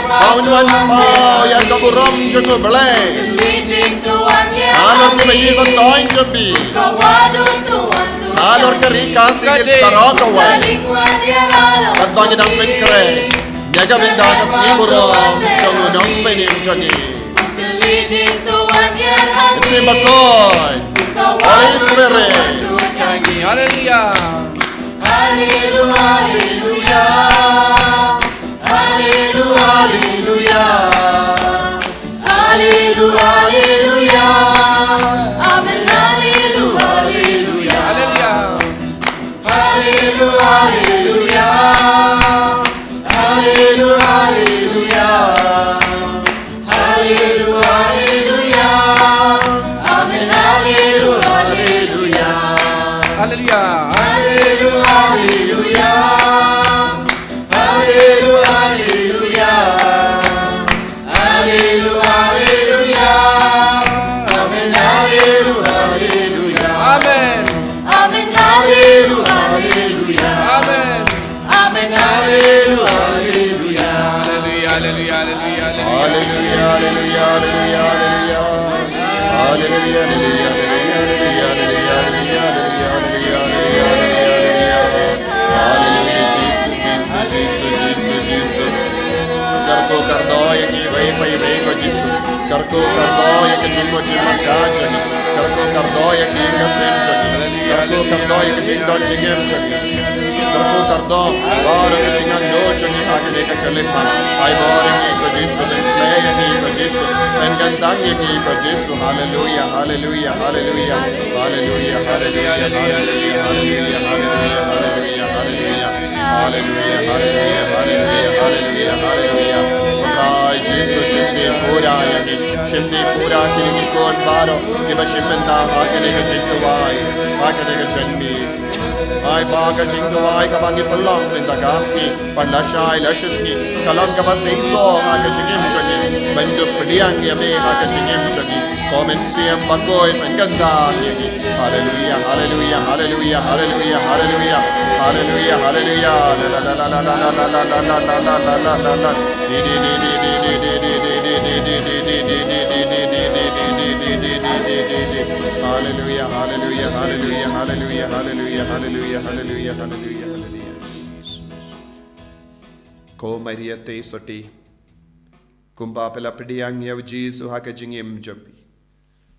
Ba un wan paw ïa ka burom jong U Blei halor kiba ïeit ba tong jong phi, halor ka ri Khasi Hills baroh kawei. Ba tang ïa dang pynkhreh ïa ka bynta ka sngi burom jong U Nongpynim jong ngi. Mynsiem Bakhuid. Holy Spirit. Haleluya. Haleluya, haleluya. Haleluya, haleluya. Haleluya, haleluya. Amen, haleluya, haleluya. Haleluya. Haleluya, haleluya. Haleluya, haleluya. Haleluya, haleluya. Amen, haleluya, haleluya. Haleluya. Haleluya, haleluya. Haleluya, haleluya. Haleluya, haleluya. Amen, haleluya, haleluya. Amen. Amen, haleluya, haleluya. Amen. Amen, haleluya, haleluya. Haleluya, haleluya, haleluya, haleluya. Haleluya, haleluya, haleluya, haleluya. Haleluya, haleluya, haleluya, haleluya. Haleluya, Jisu, Jisu, Jisu, Jisu, Jisu. Kyrkhu kyrdoh ïa kiwei pa iwei ko Jisu. Kyrkhu kyrdoh ïa ka jingmut jingmasa jong ngi. Kyrkhu kyrdoh ïa ki ïing ki sem jong ngi. Kyrkhu kyrdoh ïa ka jingdon jingem jong ngi. Kyrkhu kyrdoh baroh ka jingangnud jong ngi ha kane ka khyllipmat. Ai bor ïa ngi ko Jisu, pynsleh ïa ngi ko Jisu, pynkyntang ïa ngi ko Jisu. Haleluya, haleluya, haleluya. Haleluya, haleluya, haleluya, haleluya, haleluya, haleluya. Haleluya, haleluya, haleluya, haleluya, haleluya. Ko Trai Jisu, shim pura ïa ngi. Shim pura kine ki khun baroh kiba shim bynta ha kane ka jingduwai, ha kane ka jingmih. Ai ba ka jingduwai kaba ngi pynlong mynta ka sngi, bad lashai lashisngi, ka long kaba seisoh ha ka jingim jong ngi. Ban dup pdiang ïa me ha ka jingim jong ngi. Ko Mynsiem Bakhuid, pynkyntang ïa ngi. Haleluya, haleluya, haleluya, haleluya. Haleluya, haleluya. La, la, la, la. Haleluya, haleluya, haleluya, haleluya, haleluya, haleluya, haleluya, haleluya, haleluya. Ko Maria Theisotti, kumba phi la pdiang ïa u Jisu ha ka jingim jong phi,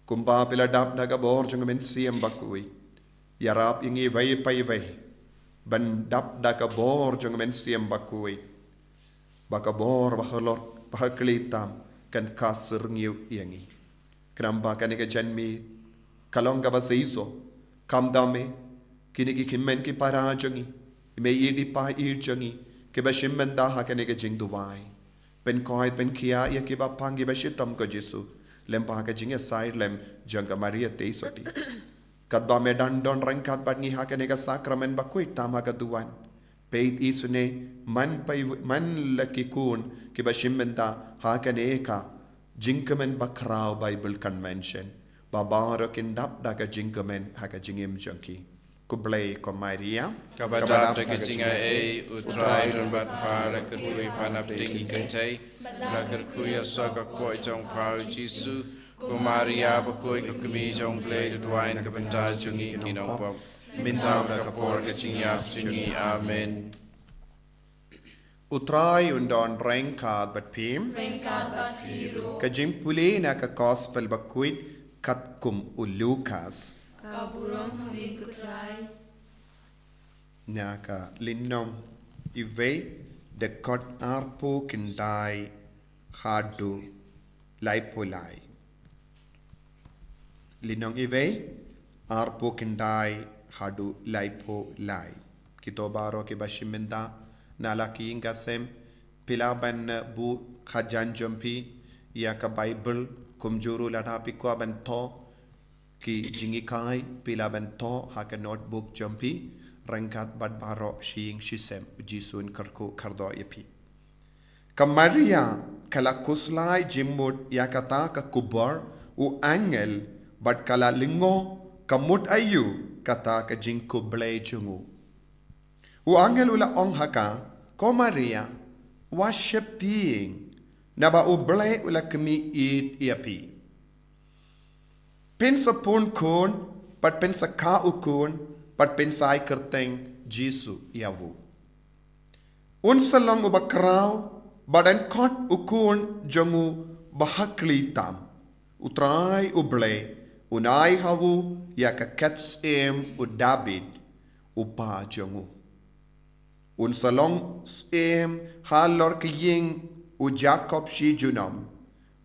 kumba phi la dap da ka bor jong u Mynsiem Bakhuid, ïarap ïa ngi iwei pa iwei ban dap da ka bor jong u Mynsiem Bakhuid, ba ka bor ba halor ba ha kli tam kan ka syrngiew ïa ngi. Khnang ba kane ka jingmih ka long kaba seisoh. Kham tam eh, kine ki kmie ki para jong ngi, i mei i pa i jong ngi, kiba shim bynta ha kane ka jingduwai, pynkoit pynkhiah ïa kiba pang kiba shitom ko Jisu, lem bad ka jingïasaid lem jong ka Maria Theisotti. Katba me dang don ryngkat bad ngi ha kane ka sakramen bakhuid tam ha ka duwan, peit isynei man pa iw-, man la ki khun kiba shim bynta ha kane ka jingkmen bakhraw Bible Convention, ba baroh kin dap da ka jingkmen ha ka jingim jong ki. Khublei ko Maria. Kaba dap da ka jingaiei, U Trai don bad pha, la kyrkhu ïa pha napdeng ki kynthei, la kyrkhu ïa ka kpoh jong pha U Jisu. Ko Maria bakhuid, ko Kmie jong U Blei, to duwai na ka bynta jong ngi ki nongpop, mynta bad ha ka por ka jingïap jong ngi. Amen. U Trai un don ryngkat bad phi. Ryngkat bad phi ruh. Ka jingpule na ka Gospel bakhuid katkum u Lukas. Ka burom ha me ko Trai. Na ka lynnong iwei, dkhot arphew khyndai haduh laiphew lai. Lynnong iwei, arphew khyndai haduh laiphew lai. Kito baroh kiba shim bynta na la ki ïing ki sem, phi lah ban buh hajan jong phi ïa ka Bible, kumjuh ruh lada phi kwah ban thoh ki jinghikai, phi lah ban thoh ha ka notebook jong phi, ryngkat bad baroh shi ïing shi sem. U Jisu un kyrkhu kyrdoh ïa phi. Ka Maria ka la khuslai jingmut ïa kata ka khubor u angel, bad ka la lyngngoh ka mut aïu kata ka jingkhublei jong u. U angel u la ong ha ka, ko Maria, wat sheptieng, naba U Blei u la khmih ïeit ïa phi. Phin sa pun khun, bad phin sa kha u khun, bad phin sa ai kyrteng Jisu ïa u. Un sa long uba khraw, bad yn khot u khun jong u ba ha kli tam. U Trai U Blei un ai ha u ïa ka khet syiem u Dabid, u pa jong u. Un sa long syiem halor ka ïing u Jakob shi junom,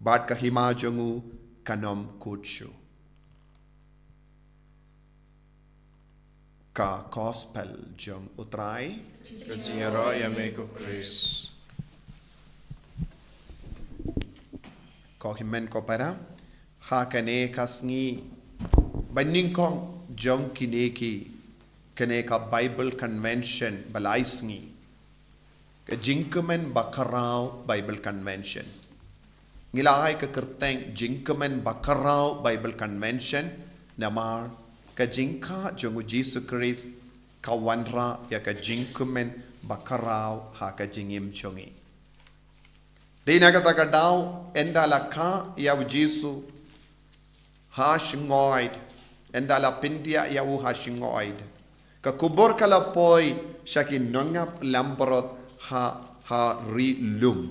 bad ka hima jong u kan ym kut shuh. Ka Gospel jong U Trai. Ka jingïaroh ïa me ko Khrist. Ko hynmen ko para, ha kane ka sngi ba nyngkong jong kine ki, kane ka Bible Convention ba lai sngi. Ka jingkmen bakhraw Bible Convention. Ngi la ai ka kyrteng jingkmen bakhraw Bible Convention, namar ka jingkha jong U Jisu Khrist ka wanrah ïa ka jingkmen bakhraw ha ka jingim jong ngi. Dei na kata ka daw, ynda la kha ïa u Jisu ha shyngoid, ynda la pyndiah ïa u ha shyngoid, ka kubur ka la poi sha ki nongap langbrot ha, ha ri lum.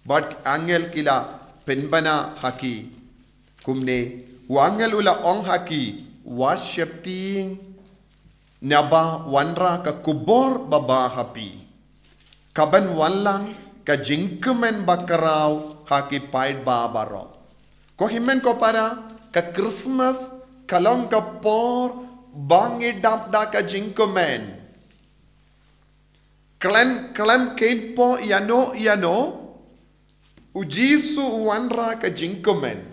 Bad angel ki la pynbna ha ki kumne, u angel u la ong ha ki, wat sheptieng, naba wanrah ka kubur babha ha phi, kaban wallam ka jingkmen bakhraw ha ki paidbah baroh. Ko hynmen ko para, ka Christmas ka long ka por ba ngi dap da ka jingkmen. Khlem, khlem kynpoh ïano ïano, u Jisu u wanrah ka jingkmen.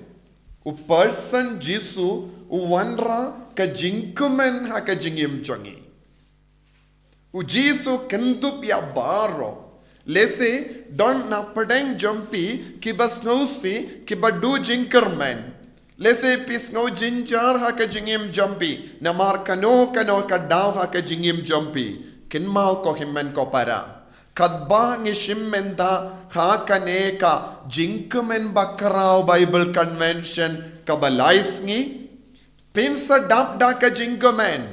U person Jisu u wanrah ka jingkmen ha ka jingim jong ngi. U Jisu kyndup ïa baroh. Lehse don na pdeng jong phi kiba sngewsih, kiba duh jingkyrmen. Lehse phi sngew jynjar ha ka jingim jong phi namar kano kano ka daw ha ka jingim jong phi. Kynmaw ko hynmen ko para, katba ngi shim bynta ha kane ka jingkmen bakhraw Bible Convention kaba lai sngi, phin sa dap da ka jingkmen.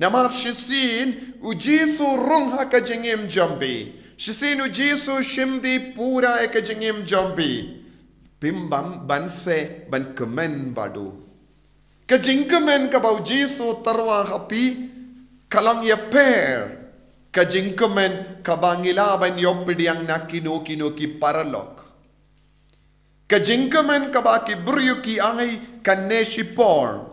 Namar shisien u Jisu rung ha ka jingim jong phi. Shisien u Jisu shim dih pura ïa ka jingim jong phi. Phim bym ban seh ban kmen bad u. Ka jingkmen kaba u Jisu tyrwa ha phi ka long ïapher ka jingkmen kaba ngi lah ban ïoh pdiang na kino kino ki paralok. Ka jingkmen kaba ki briew ki ai kan neh shipor.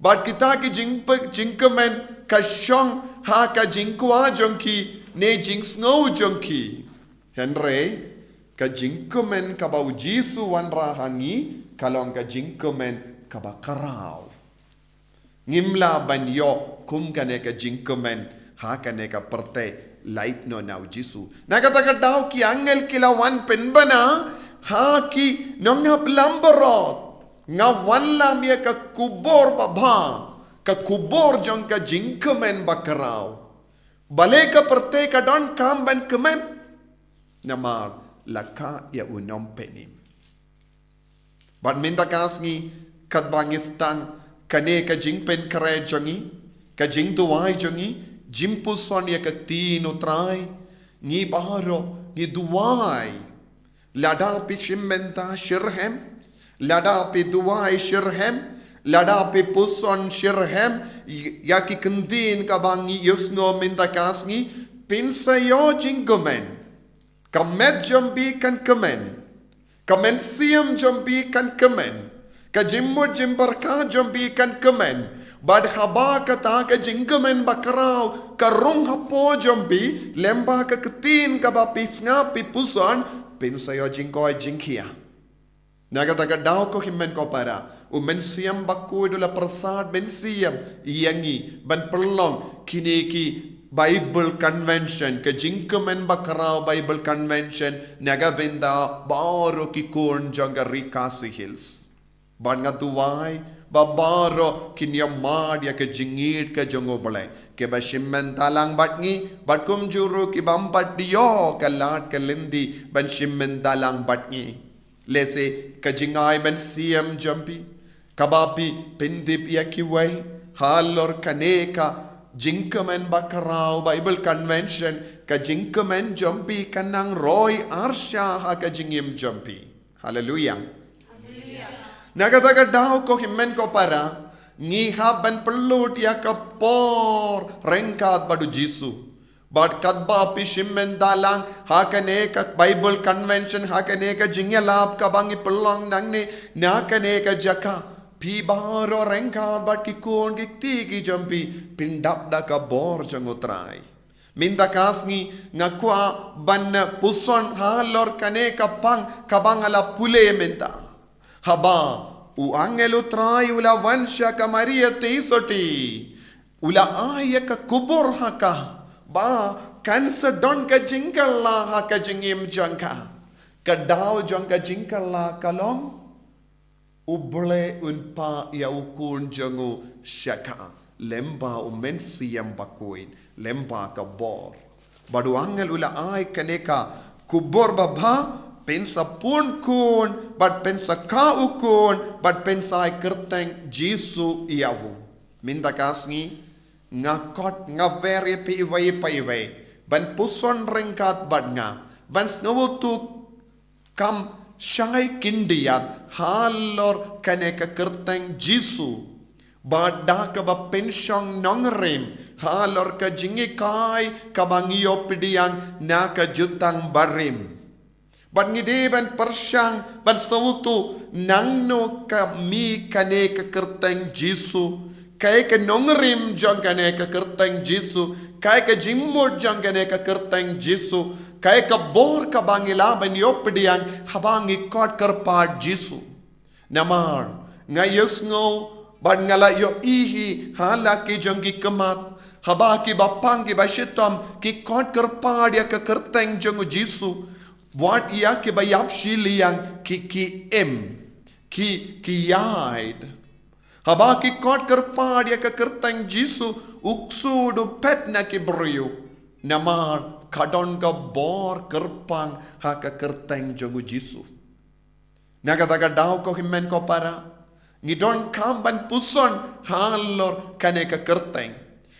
Bad kita ki jingpe-, jingkmen ka shong ha ka jingkwah jong ki ne jingsngew jong ki. Hynrei ka jingkmen kaba u Jisu wanrah ha ngi ka long ka jingkmen kaba khraw. Ngim lah ban ïoh kum kane ka jingkmen ha kane ka pyrthei lait noh na u Jisu. Na kata ka daw ki angel ki la wan pynbna ha ki nongap langbrot, nga wallam ïa ka kubur babha, ka kubur jong ka jingkmen bakhraw. Balei ka pyrthei ka donkam ban kmen? Namar la kha ïa u nongpynim. Bad mynta ka sngi katba ngi sdang kane ka jingpynkhreh jong ngi, ka jingduwai jong ngi, jingpuson ïa ka ktien u Trai, ngi baroh ngi duwai. Lada phi shim bynta shitrhem, lada phi duwai shitrhem, lada phi puson shitrhem ïa ki ktien kaba ngi ïohsngew mynta ka sngi, phin sa ïoh jingkmen. Ka met jong phi kan kmen. Ka mynsiem jong phi kan kmen. Ka jingmut jingpyrkhat jong phi kan kmen. Bad haba kata ka jingkmen bakhraw ka rung hapoh jong phi, lyngba ka ktien kaba phi sngap phi puson, phin sa ïoh jingkoit jingkhiah. Na kata ka daw ko hynmen ko para, u Mynsiem Bakhuid u la pyrsad mynsiem ïa ngi ban pynlong kine ki Bible Convention, ka jingkmen bakhraw Bible Convention na ka bynta baroh ki khun jong ka Ri Khasi Hills. Bad nga duwai ba baroh kin ïa mad ïa ka jingïeit ka jong U Blei, kiba shim bynta lang bad ngi, bad kumjuh ruh ki bym pat ïoh ka lad ka lynti ban shim bynta lang bad ngi. Lehse ka jingai mynsiem jong phi, kaba phi pyntip ïa kiwei halor kane ka jingkmen bakhraw Bible Convention, ka jingkmen jong phi kan nang roi arsha ha ka jingim jong phi. Haleluia. Na kata ka daw ko hynmen ko para, ngi hap ban pynlut ïa ka por ryngkat bad U Jisu. Bad katba phi shim bynta lang ha kane ka Bible Convention, ha kane ka jingïalap kaba ngi pynlong nangne na kane ka jaka, phi baroh ryngkat bad ki khun ki kti ki jong phi, phin dap da ka bor jong U Trai. Mynta ka sngi nga kwah ban puson halor kane ka pang kaba nga la pule mynta. Haba u angel U Trai u la wan sha ka Maria Theisotti, u la ai ïa ka kubur ha ka, ba kan sa don ka jingkylla ha ka jingim jong ka. Ka daw jong ka jingkylla ka long, U Blei un pah ïa u khun jong u sha ka lyngba u Mynsiem Bakhuid, lyngba ka bor. Bad u angel u la ai kane ka kubur babha pynsa pun khun, bad pynsa kha u khun, bad pynsa ai kyrteng Jisu ïa u. Mynta ka sngi, nga khot nga wer ïa phi iwei pa iwei ban puson ryngkat bad nga, ban sngewthuh kam shang ai khyndiat halor kane ka kyrteng Jisu. Bad da kaba pynshong nongrim halor ka jinghikai kaba ngi ïoh pdiang na ka jutang barim. Bad ngi dei ban pyrshang ban sngewthuh nangno ka mih kane ka kyrteng Jisu. Kaei ka nongrim jong kane ka kyrteng Jisu, kaei ka jingmut jong kane ka kyrteng Jisu, kaei ka bor kaba ngi lah ban ïoh pdiang haba ngi khot kyrpad Jisu. Namar nga ïohsngew bad nga la ïohi ha la ki jong ki khmat, haba ki bapang ki bashitom ki khot kyrpad ïa ka kyrteng jong u Jisu, wat ïa kiba ïap shiliang ki, ki im, ki, ki ïaid. Haba ki khot kyrpad ïa ka kyrteng Jisu, u ksu u phet na ki briew. Namar ka don ka bor kyrpang ha ka kyrteng jong u Jisu. Na kata ka daw ko hynmen ko para, ngi donkam ban puson halor kane ka kyrteng.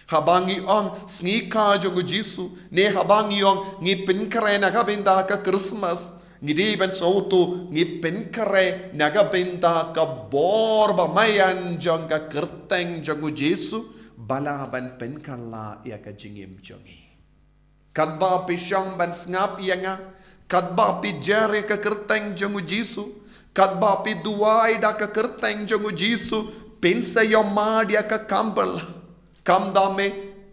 Haba ngi ong sngi kha jong u Jisu, ne haba ngi ong ngi pynkhreh na ka bynta ka Christmas, ngi dei ban sngewthuh ngi pynkhreh na ka bynta ka bor ba maïan jong ka kyrteng jong u Jisu, ba lah ban pynkylla ïa ka jingim jong ngi. Katba phi shong ban sngap ïa nga, katba phi jer ïa ka kyrteng jong u Jisu, katba phi duwai da ka kyrteng jong u Jisu, pynsa ïohmad ïa ka kam bala. Kam da me,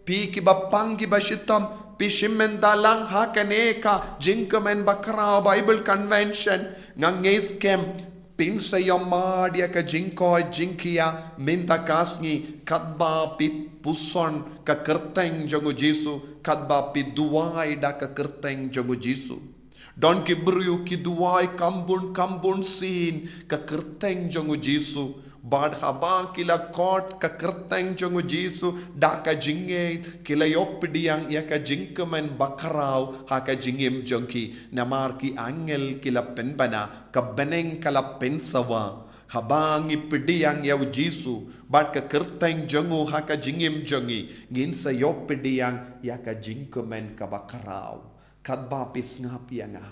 phi ki bapang ki bashitom, phi shimet da lang ha kane ka jingkmen bakhraw Bible Convention, nga ngeit skhem, pynsa ïohmad ïa ka jingkoit jingkhiah mynta ka sngi, katba phi puson ka kyrteng jong u Jisu, katba phi duwai da ka kyrteng jong u Jisu. Don ki briew ki duwai kham bun kham bun sien ka kyrteng jong u Jisu. Bad haba ki la khot ka kyrteng jong u Jisu da ka jingngeit, ki la ïoh pdiang ïa ka jingkmen bakhraw ha ka jingim jong ki. Namar ki angel ki la pynbna, ka bneng ka la pynsawa. Haba ngi pdiang ïa u Jisu bad ka kyrteng jong u ha ka jingim jong ngi, ngin sa ïoh pdiang ïa ka jingkmen kaba khraw. Katba phi sngap ïa nga,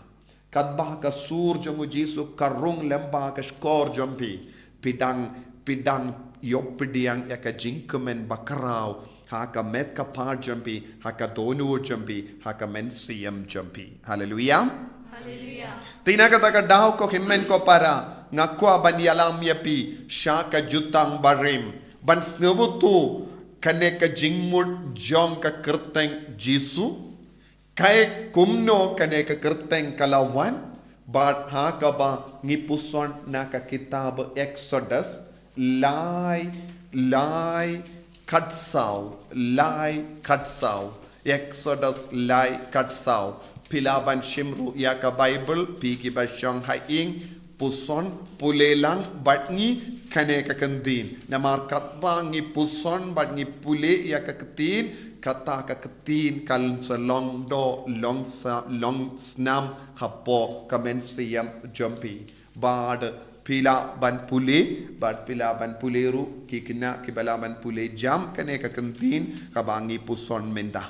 katba ka sur jong u Jisu ka rung lyngba ka shkor jong phi, phi dang, phi dang ïoh pdiang ïa ka jingkmen bakhraw ha ka met ka phad jong phi, ha ka dohnud jong phi, ha ka mynsiem jong phi. Haleluia. Haleluia. Te na kata ka daw ko hynmen ko para, nga kwah ban ïalam ïa phi sha ka jutang barim, ban sngewthuh kane ka jingmut jong ka kyrteng Jisu. Kaei kumno kane ka kyrteng ka la wan, bad ha kaba ngi puson na ka kitab Exodus, lai, lai khatsaw, lai khatsaw, Exodus lai khatsaw. Phi lah ban shim ruh ïa ka Bible, phi ki ba shong ha ïing, puson, pule lang bad ngi kane ka ktien. Namar katba ngi puson bad ngi pule ïa ka ktien, kata ka ktien kan sa long doh, long sa, long snam hapoh ka mynsiem jong phi. Bad phi lah ban pule, bad phi lah ban pule ruh, ki khynnah kiba lah ban pule jam kane ka ktien kaba ngi puson mynta.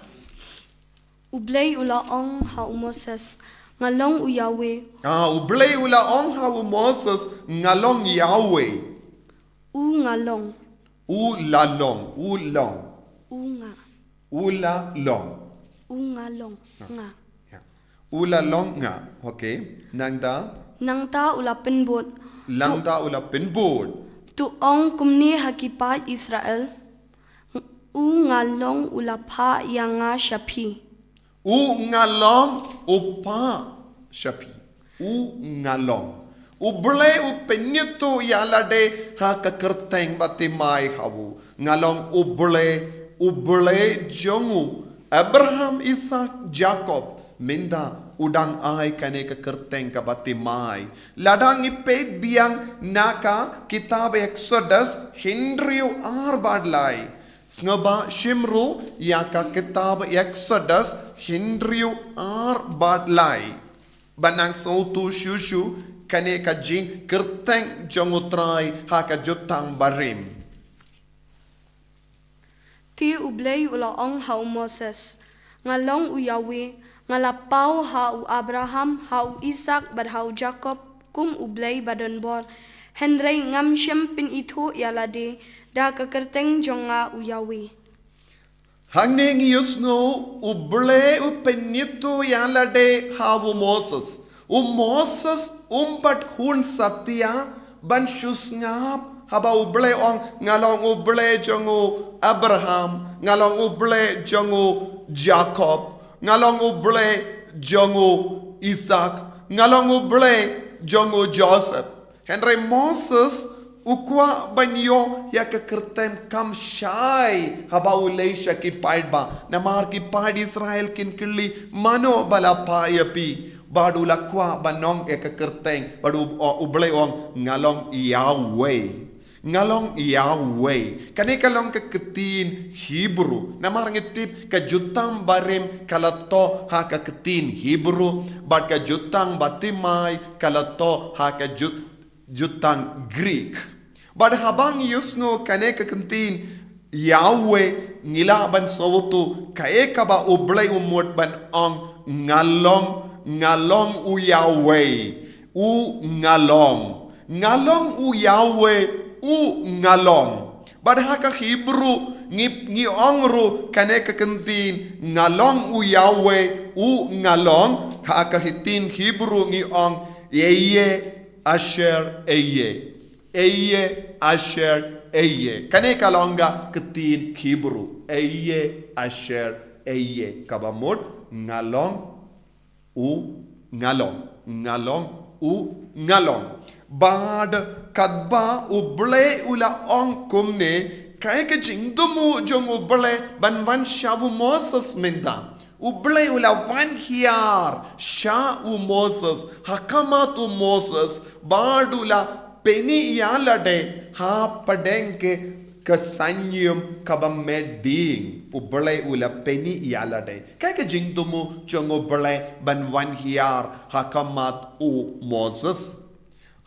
U Blei u la ong ha u Moses, nga long u Yahweh. Ah, u Blei u la ong ha u Moses, nga long Yahweh. U nga long. U la long, u long. U nga. U la long. U nga long, nga. Ya. U la long nga, okay. Nangta? Nangta u la pynbud. Nangta u la pynbud. To ong kumne ha ki paid Israel, u nga long u la phah ïa nga sha phi. U nga long u phah sha phi. U nga long. U Blei u pynïathuh ïa lade ha ka kyrteng ba thymmai ha u. Nga long u Blei, u Blei jong u Abraham, Isak, Jakob. Mynta u dang ai kane ka kyrteng kaba thymmai. Lada ngi peit biang na ka kitab Exodus hynriew ar bad lai. Sngewbha shim ruh ïa ka kitab Exodus hynriew ar bad lai. ban nang sngewthuh shuh shuh kane ka jingkyrteng jong U Trai ha ka jutang barim. Te U Blei u la ong ha u Moses: Nga long U Yahweh, nga la paw ha u Abraham, ha u Isaak bad ha u Jakob kum U Blei ba don bor. Hynrei ngam shym pynithuh ïa lade da ka kyrteng jong nga U Yahweh. Hangne ngi ïohsngew U Blei u pynithuh ïa lade ha u Moses. U Moses um pat hun satia ban shu sngap haba U Blei ong: Nga long U Blei jong u Abraham, nga long U Blei jong u Jakob, nga long U Blei jong u Isaak, nga long U Blei jong u Joseph. Hynrei Moses u kwah ban ïoh ïa ka kyrteng kam shai haba u leit sha ki paidbah. Namar ki paid Israel kin kylli: Mano ba la phah ïa phi? Bad u la kwah ban ong ïa ka kyrteng, bad U, U Blei u ong: Nga long Yahweh. Nga long Yahweh. Kane ka long ka ktien Hebrew. Namar ngi tip ka jutang barim ka la thoh ha ka ktien Hebrew, bad ka jutang bathymmai ka la thoh ha ka jut jutang Greek. Bad haba ngi ïohsngew kane ka ktien Yahweh, ngi lah ban sngewthuh kaei kaba U Blei u mut ban ong: Nga long, nga long U Yahweh, U nga long. Nga long U Yahweh, U nga long. Bad ha ka Hebrew ngi, ngi ong ruh kane ka ktien: Nga long U Yahweh, U nga long. Ha ka ktien Hebrew ngi ong: Ehyeh asher ehyeh. Ehyeh asher ehyeh. Kane ka long ka ktien Hebrew: Ehyeh asher ehyeh. Kaba mut: Nga long U nga long. Nga long U nga long. Bad katba U Blei u la ong kumne, kaei ka jingthmu jong U Blei ban wan sha u Moses mynta? U Blei u la wan hiar sha u Moses, ha khmat u Moses, bad u la pyni ïa lade hapdeng ka, ka synñium kaba met ding. U Blei u la pyni ïa lade. Kaei ka jingthmu jong U Blei ban wan hiar ha khmat u Moses?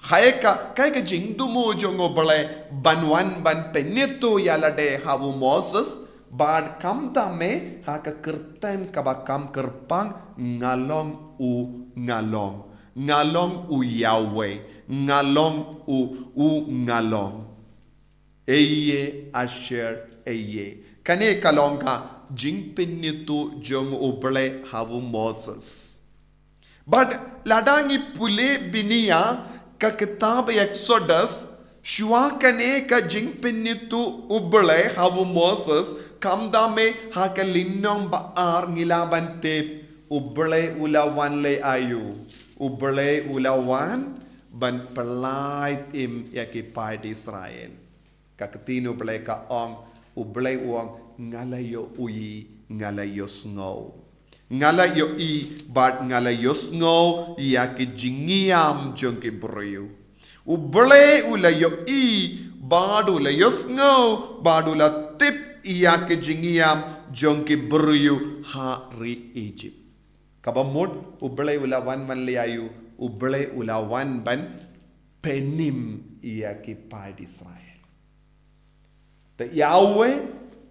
Kaei ka, kaei ka jingthmu jong U Blei ban wan ban pynithuh ïa lade ha u Moses? Bad kumta me ha ka kyrteng kaba kham kyrpang: Nga long U nga long. Nga long U Yahweh. Nga long U, U nga long. Ehyeh asher ehyeh. Kane ka long ka jingpynithuh jong U Blei ha u Moses. Bad lada ngi pule bniah ka kitab Exodus, shuwa kane ka jingpynithuh U Blei ha u Moses, kumta me ha ka lynnong ba ar ngi lah ban tip, U Blei u la wan leh aïu? U Blei u la wan ban pyllait im ïa ki paid Israel. Ka ktien U Blei ka ong, U Blei u ong, nga la ïohi, nga la ïohsngew. Nga la ïohi bad nga la ïohsngew ïa ki jingïam jong ki briew. U Blei u la ïohi bad u la ïohsngew bad u la tip ïa ki jingïam jong ki briew ha ri Egypt. Kaba mut U Blei u la wan ban leh aïu? U Blei u la wan ban pynim ïa ki paid Israel. Te Yahweh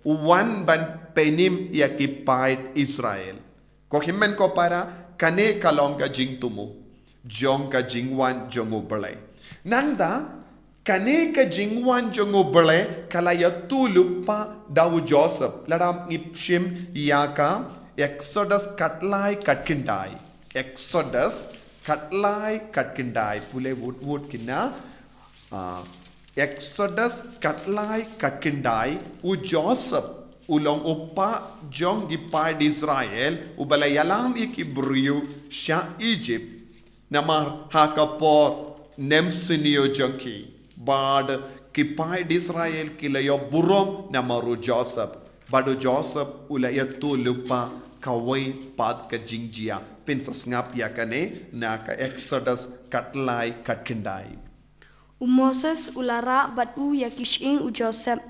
u wan ban pynim ïa ki paid Israel. Ko hynmen ko para, kane ka long ka jingthmu jong ka jingwan jong U Blei. Nangta kane ka jingwan jong U Blei ka la ïathuh lypa da u Joseph. Lada ngi shim ïa ka Exodus khatlai khatkhyndai. Exodus khatlai khatkhyndai. Pule wut wut kine. Ah, Exodus khatlai khatkhyndai, u Joseph u long u kpa jong ki paid Israel, uba la ïalam ïa ki briew sha Egypt. Namar ha ka por nemsniew jong ki, bad ki paid Israel ki la ïoh burom namar u Joseph. Bad u Joseph u la ïathuh lypa kawei pat ka jingjia. Pynsngap ïa kane na ka Exodus khatlai khatkhyndai. U Moses u la rah bad u ïa ki shyieng u Joseph.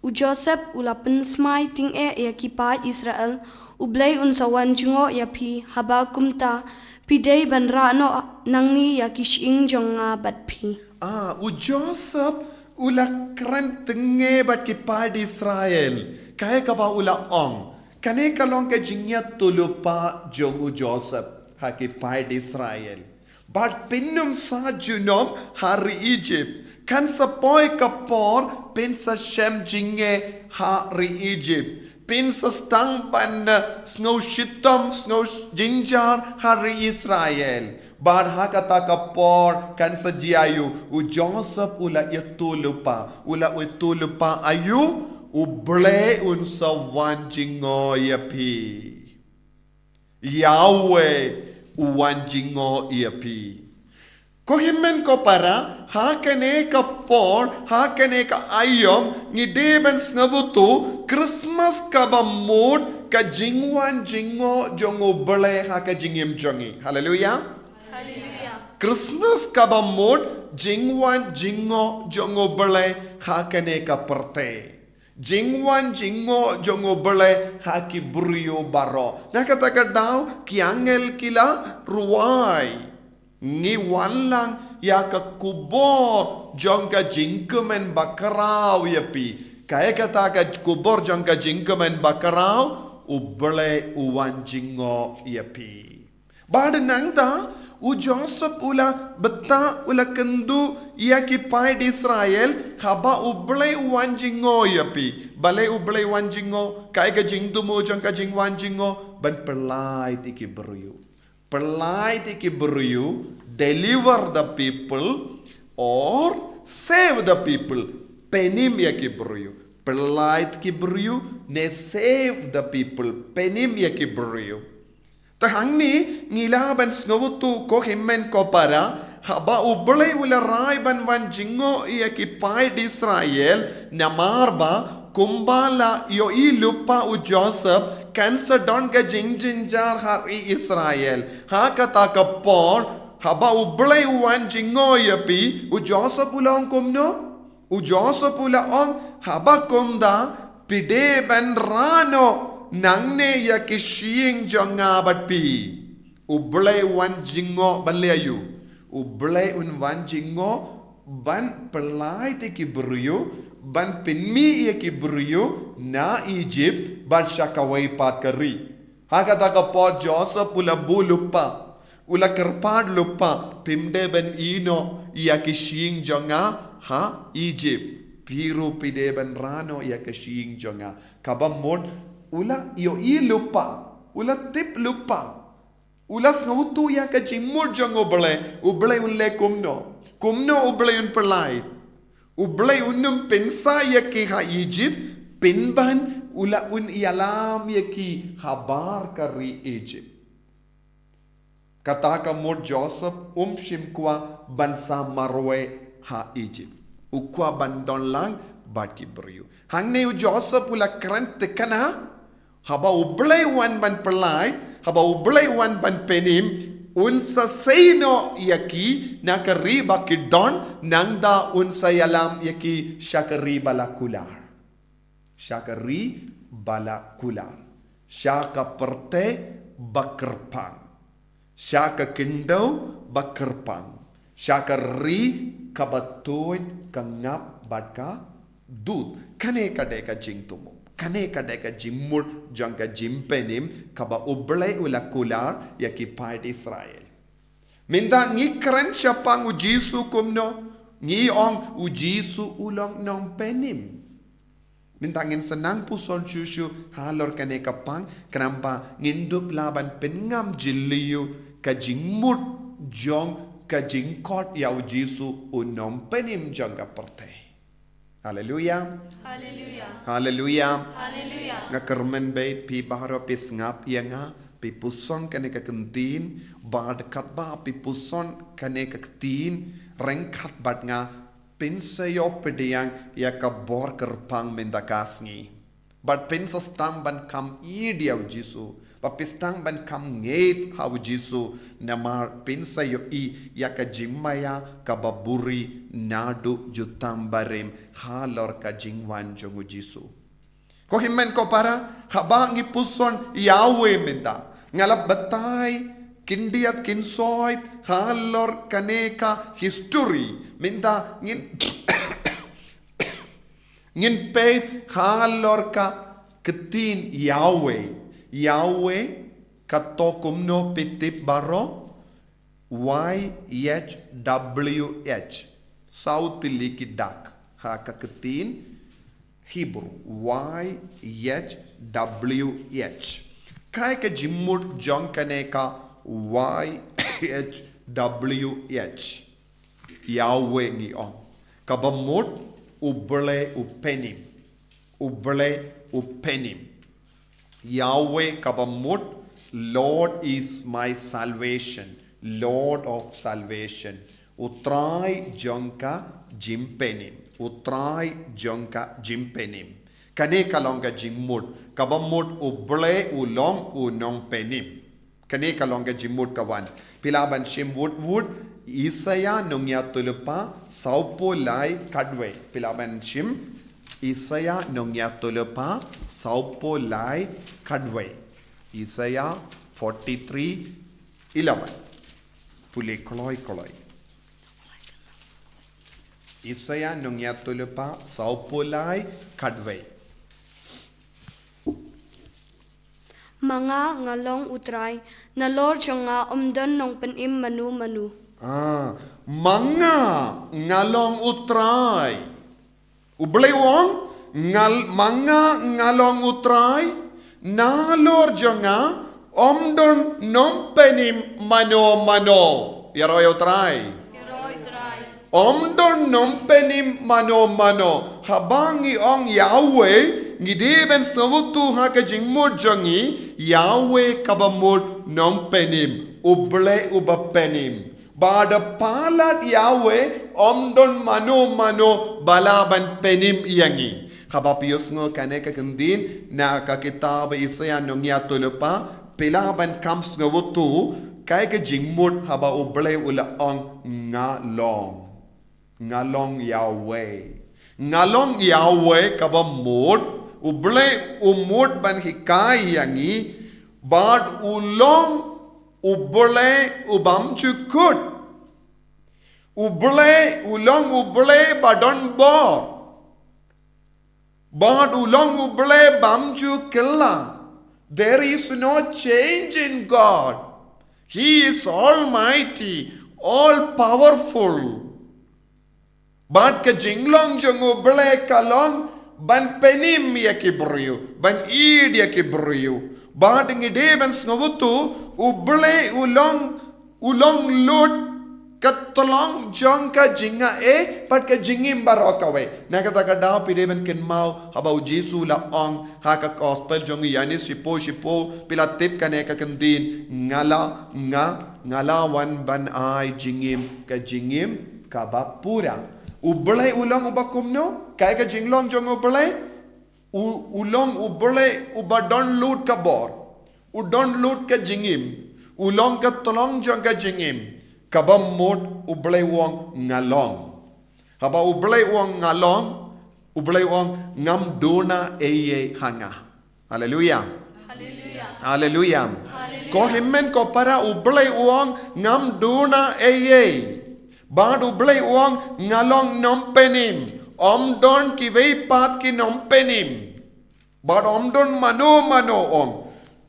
U Joseph u la pynsmai tyngeh ïa ki paid Israel. U Blei un sa wan jngoh ïa phi, haba kumta, phi dei ban rah noh nangne ïa ki shyieng jong nga bad phi. Ah, u Joseph u la kren tyngngoh bad ki paid Israel. Kaei kaba u la ong. Kane ka long ka jingïathuhlypa jong u Joseph ha ki paid Israel. Bad phin ym sa junom ha ri Egypt. Kan sa poi ka por phin sa shem jingeh ha ri Egypt. Phin sa sdang ban, eh, sngew shitom, sngew jynjar ha ri Israel. Bad ha kata ka por kan sa jia ïa u, u Joseph u la ïathuhlypa, u la ïathuhlypa ïa u, U Blei un sa wan jngoh ïa phi. Yahweh u wan jngoh ïa phi. Ko hynmen ko para, ha kane ka por, ha kane ka aïom, ngi dei ban sngewthuh, Christmas kaba mut, ka jingwan jngoh jong U Blei ha ka jingim jong ngi. Haleluia. Haleluia. Christmas kaba mut, jingwan jngoh jong U Blei ha kane ka pyrthei. Jingwan jngoh jong U Blei ha ki briew baroh. Na kata ka daw ki angel ki la rwai. Ngi wan lang ïa ka khubor jong ka jingkmen bakhraw ïa phi. Kaei kata ka khubor jong ka jingkmen bakhraw, U Blei u wan jngoh ïa phi. Bad nangta, u Joseph u la btah, u la kynduh ïa ki paid Israel, haba U Blei u wan jngoh ïa phi. Balei U Blei u wan jngoh, kaei ka jingthmu jong ka jingwan jngoh, ban pyllait ïa ki briew. Pyllait ïa ki briew, deliver the people or save the people. Pynim ïa ki briew. Pyllait ki briew, ne save the people. Pynim ïa ki briew. Te hangne ngi lah ban sngewthuh ko hynmen ko para, haba U Blei u la rai ban wan jngoh ïa ki paid Israel, namar ba kumba la ïohi lypa u Joseph, kan sa don ka jingjynjar ha ri Israel. Ha kata ka por, haba U Blei u wan jngoh ïa phi, u Joseph u la ong kumno? U Joseph u la ong, haba kumta, phi dei ban rah noh nangne ïa ki shyieng jong nga bad phi. U Blei u wan jngoh ban leh aïu? U Blei un wan jngoh ban pyllait ïa ki briew, ban pynmih ïa ki briew na Egypt, bad sha kawei pat ka ri. Ha kata ka por Joseph u la buh lypa, u la kyrpad lypa, phim dei ban ïehnoh ïa ki shyieng jong nga ha Egypt. Phi ruh phi dei ban rah noh ïa ki shyieng jong nga. Kaba mut u la ïohi lypa, u la tip lypa. U la sngewthuh ïa ka jingmut jong U Blei, U Blei un leh kumno. Kumno U Blei un pyllait. U Blei un ym pynsa ïa ki ha Egypt, pynban u la un ïalam ïa ki habar ka ri Egypt. Kata ka mut Joseph um shym kwah ban sa marwei ha Egypt. U kwah ban don lang bad ki briew. Hangne u Joseph u la kren thikna, haba U Blei wan ban pyllait, haba U Blei wan ban pynim, un sa sei noh ïa ki na ka ri ba ki don, nangta un sa ïalam ïa ki sha ka ri ba la kular. Sha ka ri ba la kular. Sha ka pyrthei ba kyrpang. Sha ka khyndew ba kyrpang. Sha ka ri kaba tuid ka ngap bad ka dud. Kane ka dei ka jingthmu. Kane ka dei ka jingmut jong ka jingpynim kaba U Blei u la kular ïa ki paid Israel. Mynta ngi kren shaphang U Jisu kumno, ngi ong U Jisu u long nongpynim. Mynta ngin sa nang puson shuh shuh halor kane ka pang, khnang ba ngin dup lah ban pynngam jylliew ka jingmut jong ka jingkhot ïa U Jisu u nongpynim jong ka pyrthei. Haleluia. Haleluia. Haleluia. Haleluia. Nga kyrmen bad phi baroh phi sngap ïa nga, phi puson kane ka ktien, bad katba phi puson kane ka ktien ryngkat bad nga, phin sa ïoh pdiang ïa ka bor kyrpang mynta ka sngi. Bad phin sa sdang ban kham ïeit ïa U Jisu. Bad phin sdang ban kham ngeit ha U Jisu. Namar phin sa ïohi ïa ka jingmaïa kaba buhrieh naduh jutang barim halor ka jingwan jong U Jisu. Ko hynmen ko para, haba ngi puson Yahweh mynta, nga la batai khyndiat khynsoit halor kane ka history, mynta ngin ngin peit halor ka ktien Yahweh. Yahweh ka to kumno, phi tip baroh? Y H W H. Saw tylli ki dak ha ka ktien Hebrew. Y H W H. Kaei ka jingmut jong kane ka Y H W H? Yahweh ngi ong. Kaba mut U Blei u pynïap. U Blei u pynïap. Yahweh kaba mut, Lord is my salvation, Lord of salvation. U Trai jong ka jingpynïap. U Trai jong ka jingpynïap. Kane ka long ka jingmut, kaba mut U Blei u long u nongpynïap. Kane ka long ka jingmut ka wan. Phi lah ban shim wut wut, Isaiah nongïathuhlypa sawphew lai khatwei. Phi lah ban shim Isaiah nongïathuhlypa sawphew lai khatwei. Isaiah forty-three eleven. Pule kloi kloi. Isaiah nongïathuhlypa sawphew lai khatwei. Ma nga nga long U Trai, nalor jong nga ym don nongpynim mano mano. Ah, ma nga nga long U Trai. U Blei u ong, ngal ma nga nga long U Trai, nalor jong nga ym don nongpynim mano mano. Ïaroh ïa U Trai. Ïaroh ïa U Trai. Ym don nongpynim mano mano. Haba ngi ong Yahweh, ngi dei ban sngewthuh ha ka jingmut jong ngi, Yahweh kaba mut nongpynim, U Blei uba pynim. Bad palat Yahweh ym don mano mano ba lah ban pynim ïa ngi. Haba phi ïohsngew kane ka ktien na ka kitab Isaiah nongïathuhlypa, phi lah ban kham sngewthuh kaei ka jingmut haba U Blei u la ong nga long. Nga long Yahweh. Nga long Yahweh kaba mut, U Blei u mut ban hikai ïa ngi, bad u long U Blei u bym ju kut. U Blei u long U Blei ba don bor. Bad u long U Blei bym ju kylla. There is no change in God. He is almighty, all powerful. Bad ka jinglong jong U Blei ka long ban pynim ïa ki briew, ban ïeit ïa ki briew. Bad ngi dei ban sngewthuh, U Blei u long, u long lut ka tyllong jong ka jingaiei bad ka jingim baroh kawei. Na kata ka daw phi dei ban kynmaw haba U Jisu u la ong ha ka gospel jong u Ïoannis shiphew shiphew, phi la tip kane ka ktien, nga la, nga, nga la wan ban ai jingim, ka jingim kaba pura. U Blei u long uba kumno? Kaei ka jinglong jong U Blei? U, u long U Blei uba don lut ka bor. U don lut ka jingim. U long ka tyllong jong ka jingim. Kaba mut U Blei u ong nga long. Haba U Blei u ong nga long, U Blei u ong ngam duna eiei ha nga. Haleluia. Haleluia. Haleluia. Ko hynmen ko para, U Blei u ong ngam duna eiei. Bad U Blei u ong nga long nongpynim. Ym don kiwei pat ki nongpynim. Bad ym don mano mano, ong.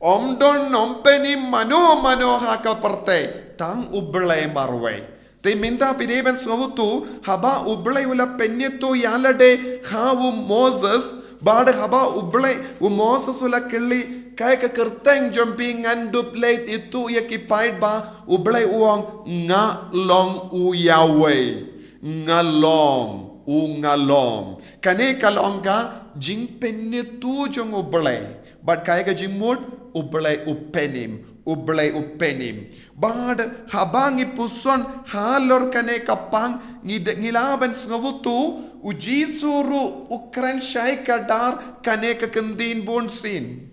Ym don nongpynim mano mano ha ka pyrthei, tang U Blei marwei. Te mynta phi dei ban sngewthuh, haba U Blei u la pynithuh ïalade ha u Moses, bad haba U Blei, u Moses u la kylli, kaei ka kyrteng jong phi, ngan dup leit ithuh ïa ki paidbah, U Blei u ong nga long U Yahweh. Nga long, U nga long. Kane ka long ka jingpynithuh jong U Blei. Bad kaei ka jingmut, U Blei u pynim, U Blei u pynim. Bad haba ngi puson halor kane ka pang, ngi de-, ngi lah ban sngewthuh, U Jisu ruh u kren shai kdar kane ka ktien bunsien.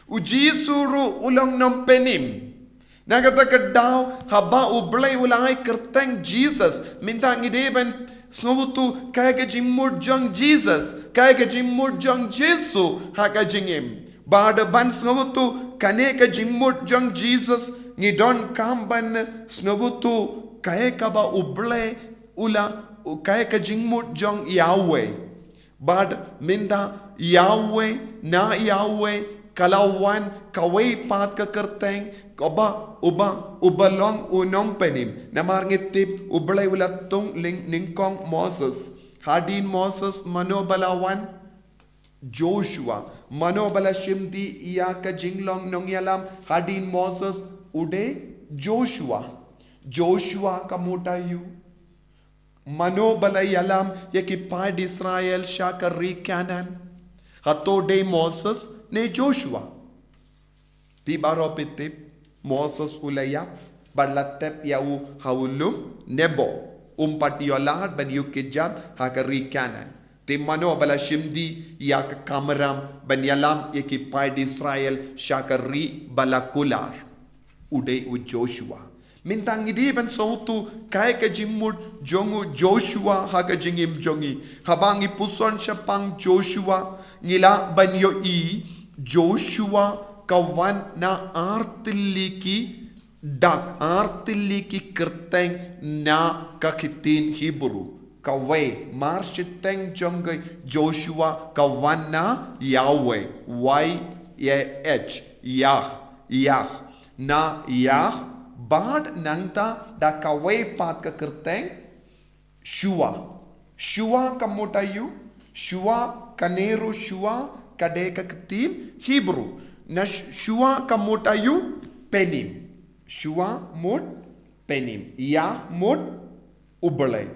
U Jisu ruh u long nongpynim. Na kata ka daw, haba U Blei u la ai kyrteng Jesus, mynta ngi dei ban sngewthuh kaei ka jingmut jong Jesus, kaei ka jingmut jong Jisu ha ka jingim. Bad ban sngewthuh kane ka jingmut jong Jesus, ngi donkam ban sngewthuh kaei kaba U Blei u la, kaei ka jingmut jong Yahweh. Bad mynta Yahweh, na Yahweh ka la wan kawei pat ka kyrteng, kaba, uba, uba long u nongpynim. Namar ngi tip U Blei u la tung lyngkong Moses. Hadien Moses mano ba la wan? Joshua. Mano ba la shimti ïa ka jinglong nongïalam hadien Moses? U dei Joshua. Joshua ka mut aïu? Mano ba la ïalam ïa ki paid Israel sha ka ri Kanaan? Hato dei Moses ne Joshua? Phi baroh phi tip, Moses u la ïap bad la tep ïa u ha u lum Nebo. Um pat ïoh lad ban ïuh kjat ha ka ri Kanaan. Te mano ba la shimti ïa ka kamram ban ïalam ïa ki paid Israel sha ka ri ba la kular? U dei u Joshua. Mynta ngi dei ban sngewthuh kaei ka jingmut jong u Joshua ha ka jingim jong ngi. Haba ngi puson shaphang Joshua, ngi lah ban ïohi Joshua ka wan na artylli ki dak, artylli ki kyrteng na ka ktien Hebrew. Kawei, mar shiteng jong ka Joshua ka wan na Yahweh, Y A H, Yah, Yah. Na Yah, bad nangta da kawei pat ka kyrteng, Shua. Shua ka mut aïu? Shua, kane ruh Shua ka dei ka ktien Hebrew. Na Sh-, Shua ka mut aïu? Pyinim. Shua mut pyinim. Yah mut U Blei.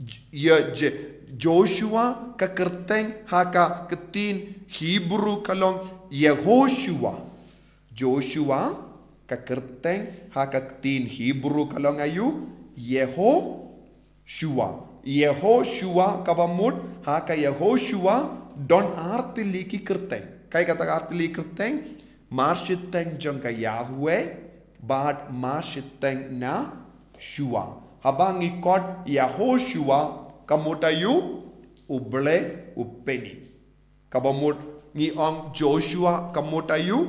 J-, ïa, J-, Joshua ka kyrteng ha ka ktien Hebrew ka long Yehoshua. Joshua ka kyrteng ha ka ktien Hebrew ka long aïu? Yehoshua. Yehoshua kaba mut ha ka Yehoshua don artylli ki kyrteng. Kaei kata ka artylli kyrteng? Mar shiteng jong ka Yahweh bad mar shiteng na Shua. Haba ngi kot Yehoshua ka mut aïu? U Blei u pyinim. Kaba mut ngi ong Joshua ka mut aïu?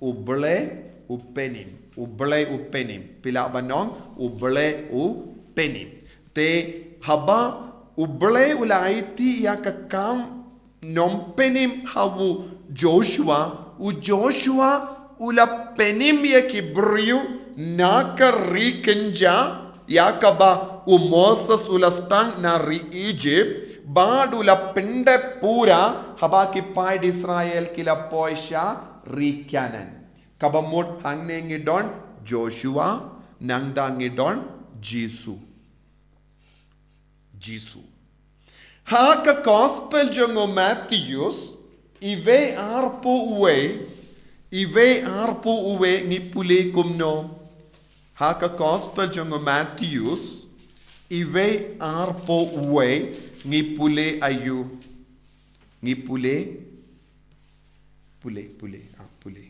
U Blei u pyinim. U Blei u pyinim. Phi lah ban ong U Blei u pyinim. Te haba U Blei u la aiti ïa ka kam nongpyinim ha u Joshua, u Joshua u la pyinim ïa ki briew na ka ri kynja, ïa kaba u Moses u la sdang na ri Egypt, bad u la pyndep pura haba ki paid Israel ki la poi sha ri Kanaan. Kaba mut hangne ngi don Joshua, nangta ngi don Jisu. Jisu. Ha ka gospel jong u Mathaios, iwei arphew wei, iwei arphew wei ngi pule kumno. Ha ka gospel jong u Mathaios, iwei arphew wei ngi pule aïu. Ngi pule, pule, pule, ah, pule.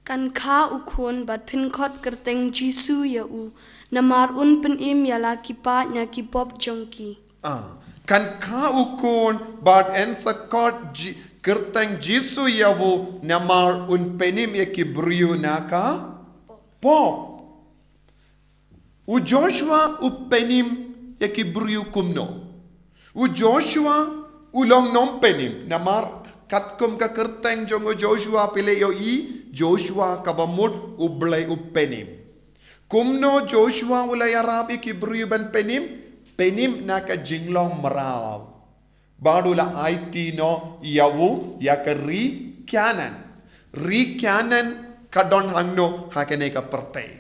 Kan kha u khun bad pynkhot kyrteng Jisu ïa u, namar un pynim ïa la ki paid na ki pop jong ki. Ah, kan kha u khun bad yn sa khot Ji-, kyrteng Jisu ïa u, namar un pynim ïa ki briew na ka pop. U Joshua u pynim ïa ki briew kumno? U Joshua u long nongpynim, namar katkum ka kyrteng jong u Joshua phi la ïohi, Joshua kaba mut U Blei u pynim. Kumno Joshua u la ïarap ïa ki briew ban pynim? Pynim na ka jinglong mraw. Bad u la aiti noh ïa u ïa ka ri Kanaan. Ri Kanaan ka don hangno ha kane ka pyrthei.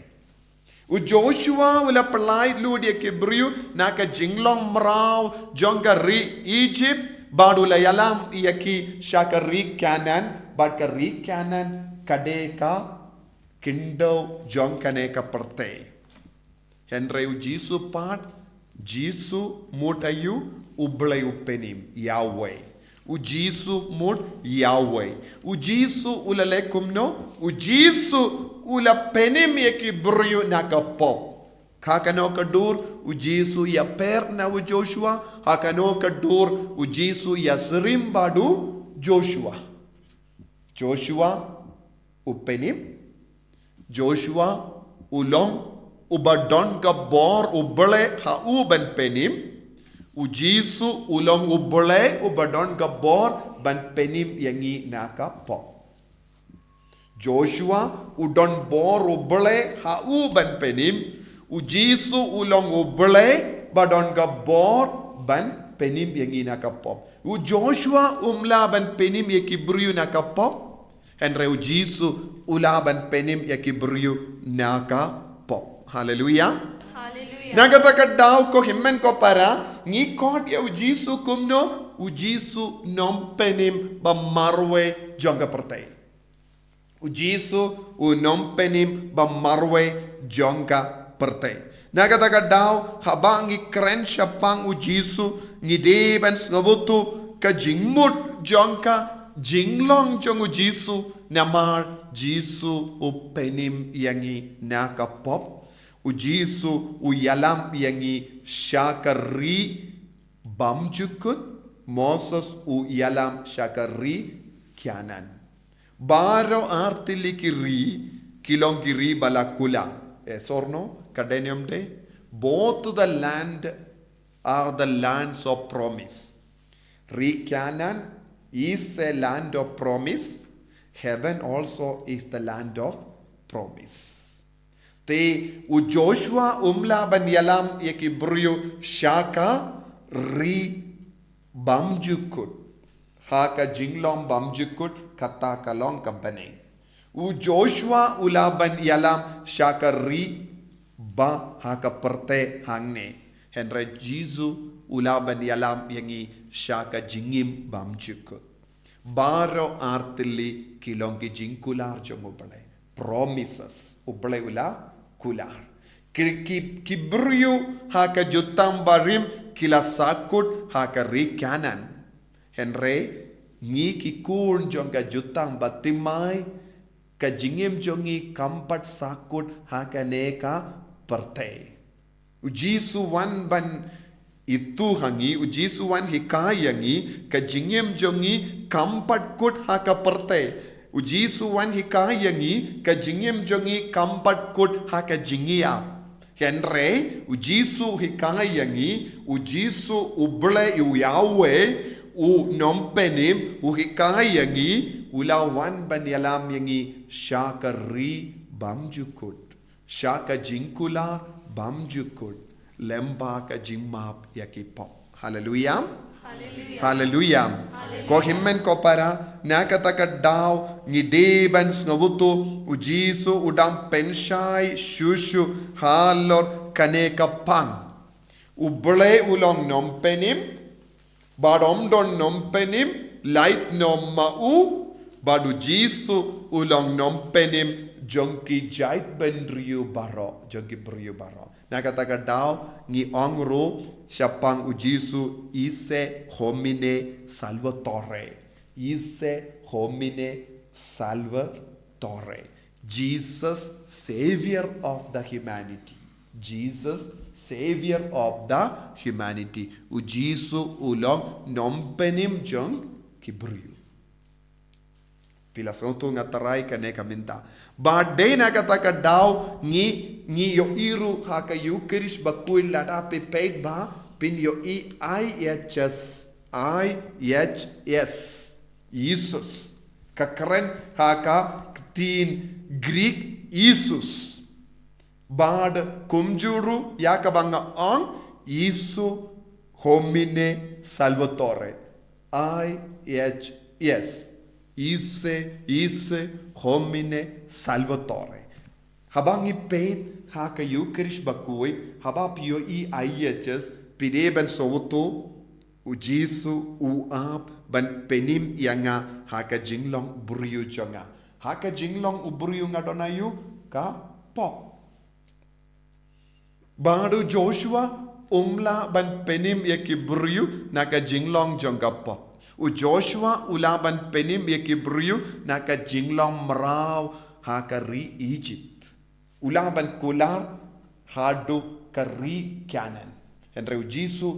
U Joshua u la pyllait lut ïa ki briew na ka jinglong mraw jong ka ri Egypt, bad u la ïalam ïa ki sha ka ri Kanaan, bad ka ri Kanaan ka dei ka khyndew jong kane ka pyrthei. Hynrei u Jisu pat, Jisu mut aïu? U Blei u pynim, Yahweh. U Jisu mut Yahweh. U Jisu u la leh kumno? U Jisu u la pynim ïa ki briew na ka pop. Ha kano ka dur u Jisu ïapher na u Joshua, ha kano ka dur u Jisu ïasyriem bad u Joshua. Joshua u pynim, Joshua u long uba don ka bor U Blei ha u ban pynim, u Jisu u long U Blei uba don ka bor ban pynim ïa ngi na ka pop. Joshua u don bor U Blei ha u ban pynim, u Jisu u long U Blei ba don ka bor ban pynim ïa ngi na ka pop. U Joshua um lah ban pynim ïa ki briew na ka pop, hynrei u Jisu u lah ban pynim ïa ki briew na ka pop. Haleluia. Haleluia. Na kata ka daw ko hynmen ko para, ngi khot ïa u Jisu kumno? U Jisu nongpynim ba marwei jong ka pyrthei. U Jisu u nongpynim ba marwei jong ka pyrthei. Na kata ka daw haba ngi kren shaphang u Jisu, ngi dei ban sngewthuh ka jingmut jong ka jinglong jong u Jisu, namar Jisu u pynim ïa ngi na ka pop. U Jisu u ïalam ïa ngi sha ka ri bymjukut. Moses u ïalam sha ka ri Kanaan. Baroh artylli ki ri ki long ki ri ba la kular. Yes or no? Ka dei ne em dei? Both the land are the lands of promise. Ri Kanaan is a land of promise. Heaven also is the land of promise. Te u Joshua um lah ban ïalam ïa ki briew sha ka ri bymjukut. Ha ka jinglong bymjukut, kata ka long ka bneng. U Joshua u lah ban ïalam sha ka ri ba ha ka pyrthei hangne. Hynrei Jisu u lah ban ïalam ïa ngi sha ka jingim bymjukut. Baroh artylli ki long ki jingkular jong U Blei. Promises. U Blei u la kular. Ki, ki, ki briew ha ka jutang barim ki la sahkut ha ka ri Kanaan. Hynrei ngi ki khun jong ka jutang bathymmai, ka jingim jong ngi kam pat sahkut ha kane ka pyrthei. U Jisu wan ban ithuh ha ngi, u Jisu wan hikai ïa ngi, ka jingim jong ngi kam pat kut ha ka pyrthei. U Jisu wan hikai ïa ngi, ka jingim jong ngi kam pat kut ha ka jingïap. Hynrei u Jisu hikai ïa ngi, u Jisu U Blei, u Yahweh, u nongpynim, u hikai ïa ngi, u la wan ban ïalam ïa ngi sha ka ri bymjukut, sha ka jingkular bymjukut, lyngba ka jingmap ïa ki pop. Haleluia. Haleluia. Haleluia. Haleluia. Ko hynmen ko para, na kata ka daw ngi dei ban sngewthuh, u Jisu u dang pynshai shuh shuh halor kane ka phang. U Blei u long nongpynim, bad ym don nongpynim lait noh ma u, bad u Jisu u long nongpynim jong ki jaitbynriew baroh, jong ki briew baroh. Na kata ka daw ngi ong ruh shaphang u Jisu, ise homine salvatore. Ise homine salvatore. Jesus, Savior of the humanity. Jesus, Savior of the humanity. U Jisu u long nongpynim jong ki briew. Phi la sngewthuh, nga tharai kane ka mynta. Bad dei na kata ka daw ngi, ngi ïohi ruh ha ka Eucharist bakhuid, lada phi peit ba, phin ïohi I H S, I H S, Isus. Ka kren ha ka ktien Greek Isus. Bad kumjuh ruh ïa kaba nga ong, ise homine salvatore. I H S. Ise, ise homine salvatore. Haba ngi peit ha ka Eucharist bakhuid, haba phi ïohi I H S, phi dei ban sngewthuh, u Jisu u ap ban pynim ïa nga ha ka jinglong briew jong nga. Ha ka jinglong u briew nga don aïu? Ka pop. Bad u Joshua um lah ban pynim ïa ki briew na ka jinglong jong ka pop. U Joshua u lah ban pynim ïa ki briew na ka jinglong mraw ha ka ri Egypt. U lah ban kular haduh ka ri Kanaan. Hynrei u Jisu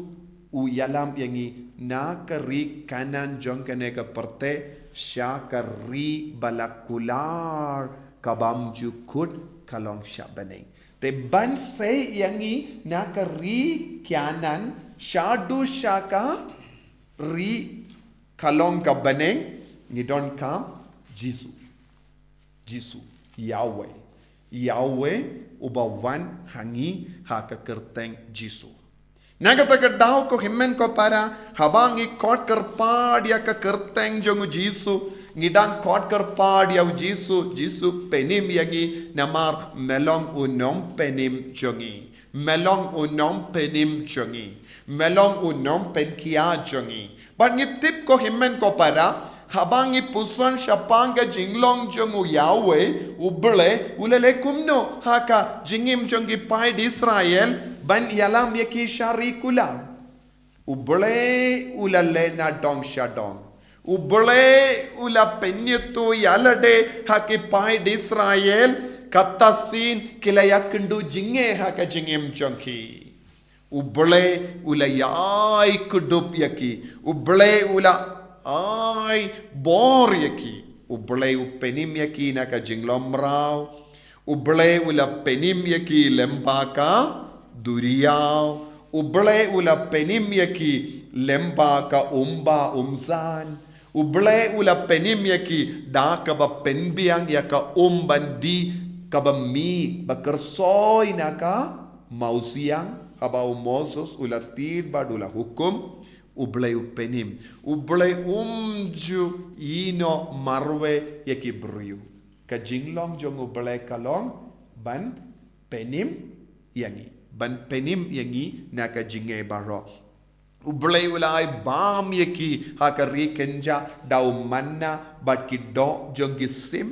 u ïalam ïa ngi na ka ri Kanaan jong kane ka pyrthei sha ka ri ba la kular ka bym ju kut ka long sha bneng. Te ban sei ïa ngi na ka ri Kanaan shaduh sha ka ri ka long ka bneng, ngi donkam Jisu. Jisu, Yahweh. Yahweh uba wan ha ngi ha ka kyrteng Jisu. Na kata ka daw ko hynmen ko para, haba ngi khot kyrpad ïa ka kyrteng jong u Jisu, ngi dang khot kyrpad ïa u Jisu, Jisu pynim ïa ngi namar me long u nongpynim jong ngi. Me long u nongpynim jong ngi. Me long u nongpynkhia jong ngi. Bad ngi tip ko hynmen ko para, haba ngi puson shaphang ka jinglong jong u Yahweh, u Blei u la leh kumno ha ka jingim jong ki paid Israel ban ïalam ïa ki sha ri kular. U Blei u la leh na dong sha dong. U Blei u la pynïathuh ïa lade ha ki paid Israel, kata sien ki la ïakynduh jingeh ha ka jingim jong ki. U Blei u la ïai kdup ïa ki. U Blei u la ai bor ïa ki. U Blei u pynim ïa ki na ka jinglong mraw. U Blei u la pynim ïa ki lem bad ka duriaw. U Blei u la pynim ïa ki lem bad ka umba umsan. U Blei u la pynim ïa ki da kaba pynbiang ïa ka um ban dih kaba mih ba kyrsoi na ka mawsiang, haba u Moses u la tied bad u la hukum. U Blei u pynim. U Blei um ju ïehnoh marwei ïa ki briew. Ka jinglong jong u Blei ka long ban pynim ïa ngi. Ban pynim ïa ngi na ka jingeh baroh. U Blei u la ai bam ïa ki ha ka ri kynjah da u manna bad ki doh jong ki sim.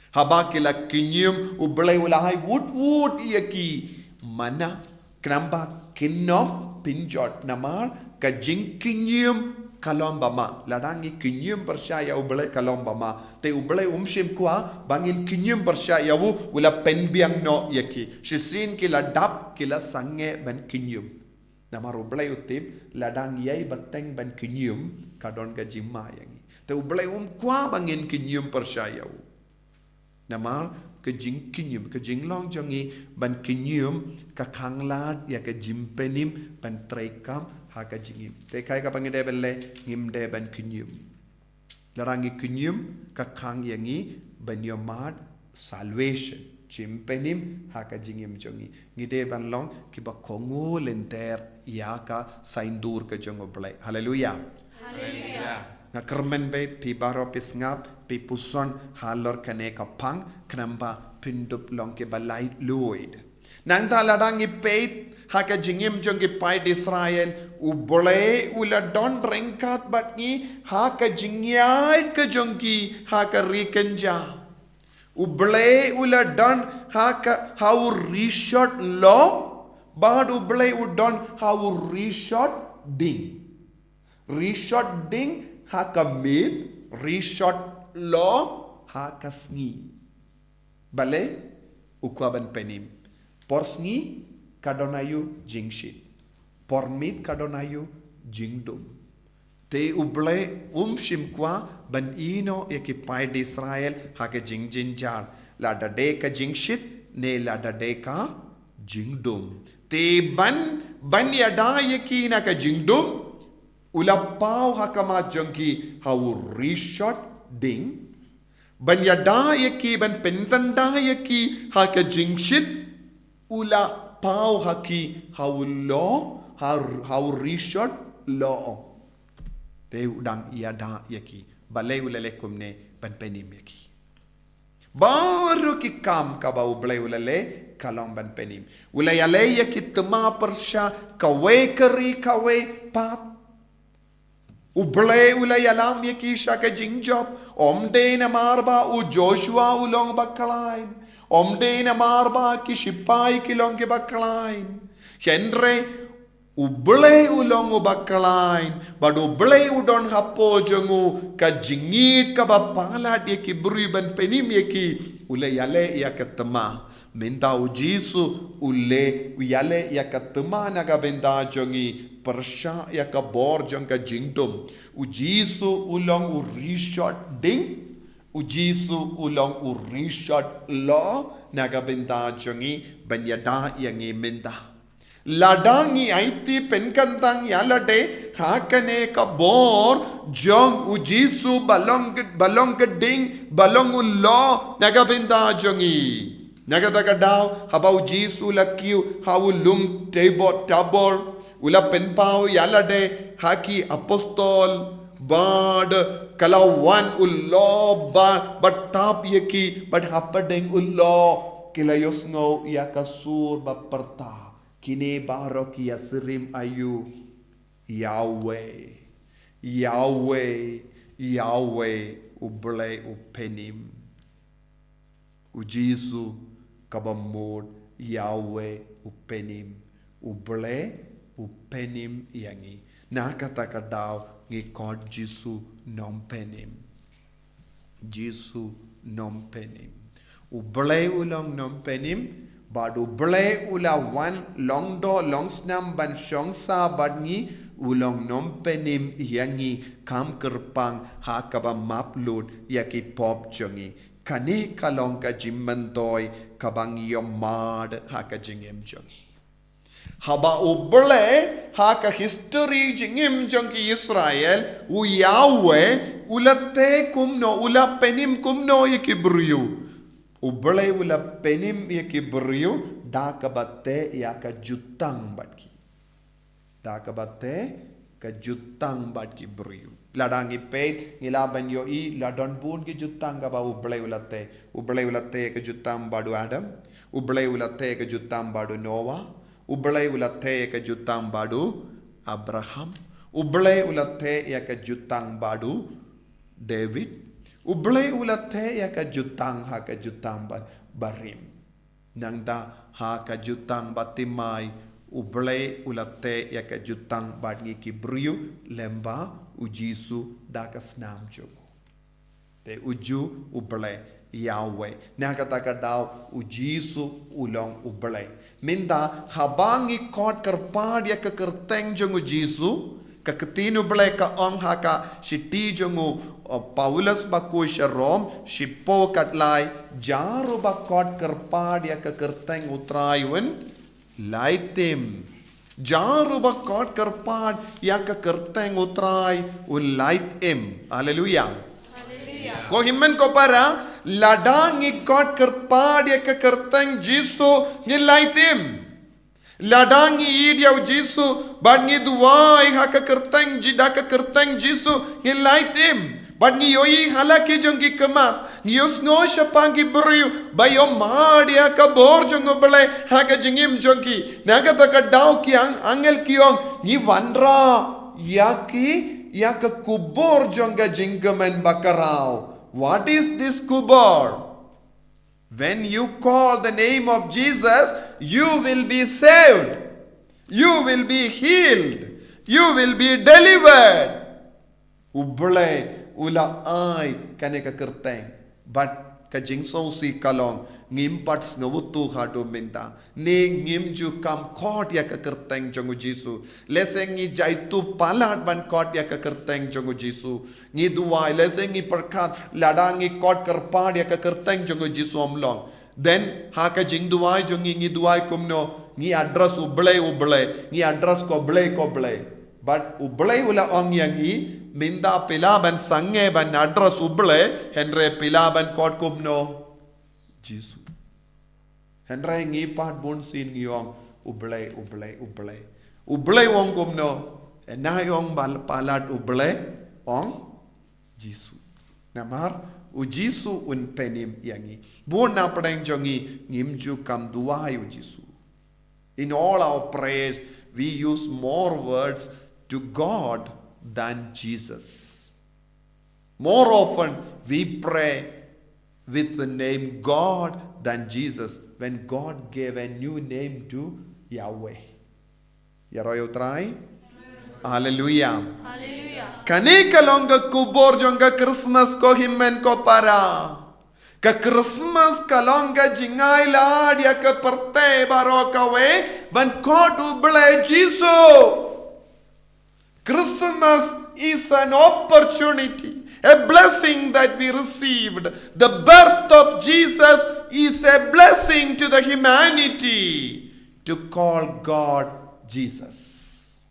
Haba ki la kynñium, u Blei u la ai wut wut ïa ki manna. Khnang ba kin ym pynjot namar ka jingkynñium ka long ba ma. Lada ngi kynñium pyrshah ïa u Blei ka long ba ma. Te u Blei um shym kwah ba ngin kynñium pyrshah ïa u, u la pynbiang noh ïa ki. Shisien ki la dap, ki la sangeh ban kynñium. Namar u Blei u tip, lada ngi ïai bteng ban kynñium, ka don ka jingma ïa ngi. Te u Blei um kwah ba ngin kynñium pyrshah ïa u. Namar ka jingkynñium, ka jinglong jong ngi ban kynñium, ka khang lad ïa ka jingpynim ban treikam ha ka jingim. Te kaei kaba ngi dei ban leh, ngim dei ban kynñium. Lada ngi kynñium, ka khang ïa ngi ban ïohmad salvation, jingpynim ha ka jingim jong ngi. Ngi dei ban long kiba kohnguh lynter ïa ka saiñdur ka jong u Blei. Haleluya. Haleluya. Nga kyrmen ba phi baroh phi sngap, phi puson halor kane ka phang, khnang ba phin dup long kiba laitluid. Nangta lada ngi peit ha ka jingim jong ki paid Israel, u Blei u la don ryngkat bad ngi ha ka jingïaid ka jong ki ha ka ri kynjah. U Blei u la don ha ka, ha u rishot loh, bad u Blei u don ha u rishot ding. Rishot ding ha ka miet, rishot loh ha ka sngi. Balei? U kwah ban pynim. Por sngi ka don aïu? Jingshit. Por miet ka don aïu? Jingdum. Te u Blei um shym kwah ban ïehnoh ïa ki paid Israel ha ka jingjynjar. Lada dei ka jingshit, ne lada dei ka jingdum. Te ban, ban ïada ïa ki na ka jingdum, u la paw ha ka mat jong ki ha u rishot ding. Ban ïada ïa ki, ban pyntanda ïa ki ha ka jingshit, u la paw ha ki ha u loh, ha, ha u rishot loh. Te u dang ïada ïa ki. Balei u la leh kumne? Ban pynim ïa ki. Baroh ki kam kaba u Blei u la leh ka long ban pynim. U la ïaleh ïa ki thma pyrshah kawei ka ri kawei pat. U Blei u la ïalam ïa ki sha ka jingjop. Ym dei namar ba u Joshua u long ba khlaiñ. Ym dei namar ba ki shipai ki long kiba khlaiñ. Hynrei U Blei u long uba khlaiñ, bad U Blei u don hapoh jong u ka jingïeit kaba palat ïa ki briew ban pynim ïa ki, u la ïaleh ïa ka thma. Mynta u Jisu u leh, u ïaleh ïa ka thma na ka bynta jong ngi, pyrshah ïa ka bor jong ka jingdum. U Jisu u long u rishot ding, u Jisu u long u rishot law na ka bynta jong ngi, ban ïada ïa ngi mynta. Lada ngi aiti pynkyntang ïa lade ha kane ka bor jong u Jisu ba long ka, ba long ka ding, ba long u law na ka bynta jong ngi. Na kata ka daw, haba u Jisu u la kiew ha u lum Tabor, Tabor, u la pynpaw ïa lade ha ki apostol, bad ka la wan u law ba, ba tap ïa ki, bad hapdeng u law ki la ïohsngew ïa ka sur ba pyrta. Kine baroh ki ïasyriem aïu? Yahweh, Yahweh, Yahweh, U Blei u pynim. U Jisu kaba mut, Yahweh u pynim. U Blei u pynim ïa ngi. Na kata ka daw ngi khot Jisu Nongpynim. Jisu Nongpynim. U Blei u long Nongpynim, bad U Blei u la wan long doh long snam ban shong sah bad ngi, u long Nongpynim ïa ngi, kham kyrpang ha kaba map lut ïa ki pop jong ngi. Kane ka long ka jingmyntoi kaba ngi ïohmad ha ka jingim jong ngi. Haba U Blei ha ka history jingim jong ki Israel, u Yahweh u la tei kumno, u la pynim kumno ïa ki briew? U Blei u la pynim ïa ki briew da kaba tei ïa ka jutang bad ki. Da kaba tei ka jutang bad ki briew. Lada ngi peit, ngi lah ban ïohi, la don bun ki jutang kaba U Blei u la tei. U Blei u la tei ka jutang bad u Adam. U Blei u la tei ka jutang bad u Noah. U Blei u la tei ka jutang bad u Abraham. U Blei u la tei ïa ka jutang bad u David. U Blei u la tei ïa ka jutang ha ka jutang ba, barim. Nangta ha ka jutang bathymmai, U Blei u la tei ïa ka jutang bad ngi ki briew, lyngba u Jisu da ka snam jong u. Te uju U Blei, Yahweh. Na kata ka daw u Jisu u long U Blei. Mynta haba ngi khot kyrpad ïa ka kyrteng jong u Jisu, ka ktien U Blei ka ong ha ka shithi jong u, uh, Paulus bakhuid sha Rom, shiphew khatlai, jar uba khot kyrpad ïa ka kyrteng U Trai un lait im. Jar uba khot kyrpad ïa ka kyrteng U Trai un lait im. Haleluia. Haleluia. Ko hynmen ko para, lada ngi khot kyrpad ïa ka kyrteng Jisu, ngi lait im. Lada ngi ïeit ïa u Jisu, bad ngi duwai ha ka kyrteng Ji-, da ka kyrteng Jisu, ngi lait im. Bad ngi ïohi ha la ki jong ki khmat, ngi ïohsngew shaphang ki briew ba ïohmad ïa ka bor jong U Blei ha ka jingim jong ki. Na kata ka daw ki ang-, angel ki ong, ngi wanrah ïa ki, ïa ka khubor jong ka jingkmen bakhraw. What is this khubor? When you call the name of Jesus, you will be saved. You will be healed. You will be delivered. U Blei u la ai kane ka kyrteng. Bad ka jingsngewsih ka long, ngim pat sngewthuh haduh mynta. Ne ngim ju kham khot ïa ka kyrteng jong u Jisu. Lehse ngi jaituh palat ban khot ïa ka kyrteng jong u Jisu. Ngi duwai, lehse ngi pyrkhat, lada ngi khot kyrpad ïa ka kyrteng jong u Jisu ym long. Then ha ka jingduwai jong ngi, ngi duwai kumno, ngi address U Blei, U Blei, ngi address ko Blei, ko Blei. Bad U Blei u la ong ïa ngi, mynta phi lah ban sangeh ban address U Blei, hynrei phi lah ban khot kumno? Jisu. Hynrei ngi pat bunsien ngi ong, U Blei, U Blei, U Blei. U Blei u ong kumno? Hynrei ong bal-, palat U Blei, ong Jisu. Namar u Jisu un pynim ïa ngi. Bun na pdeng jong ngi, ngim ju kham duwai u Jisu. In all our prayers, we use more words to God than Jesus. More often, we pray with the name God than Jesus when God gave a new name to Yahweh. Ïaroh ïa U Trai. Haleluia. Haleluia. Kane ka long ka khubor jong ka Christmas ko hynmen ko para. Ka Christmas ka long ka jingai lad ïa ka pyrthei baroh kawei ban khot U Blei Jisu. Christmas is an opportunity, a blessing that we received. The birth of Jesus is a blessing to the humanity to call God Jesus.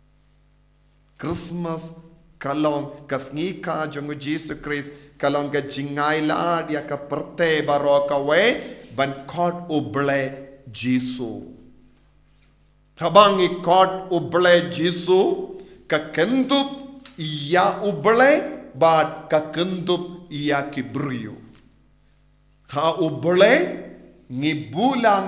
Christmas ka long ka sngi kha jong U Jisu Khrist, ka long ka jingai lad ïa ka pyrthei baroh kawei ban khot U Blei Jisu. Haba ngi khot U Blei Jisu, ka kyndup ïa U Blei bad ka kyndup ïa ki briew. Ha U Blei ngi buh lang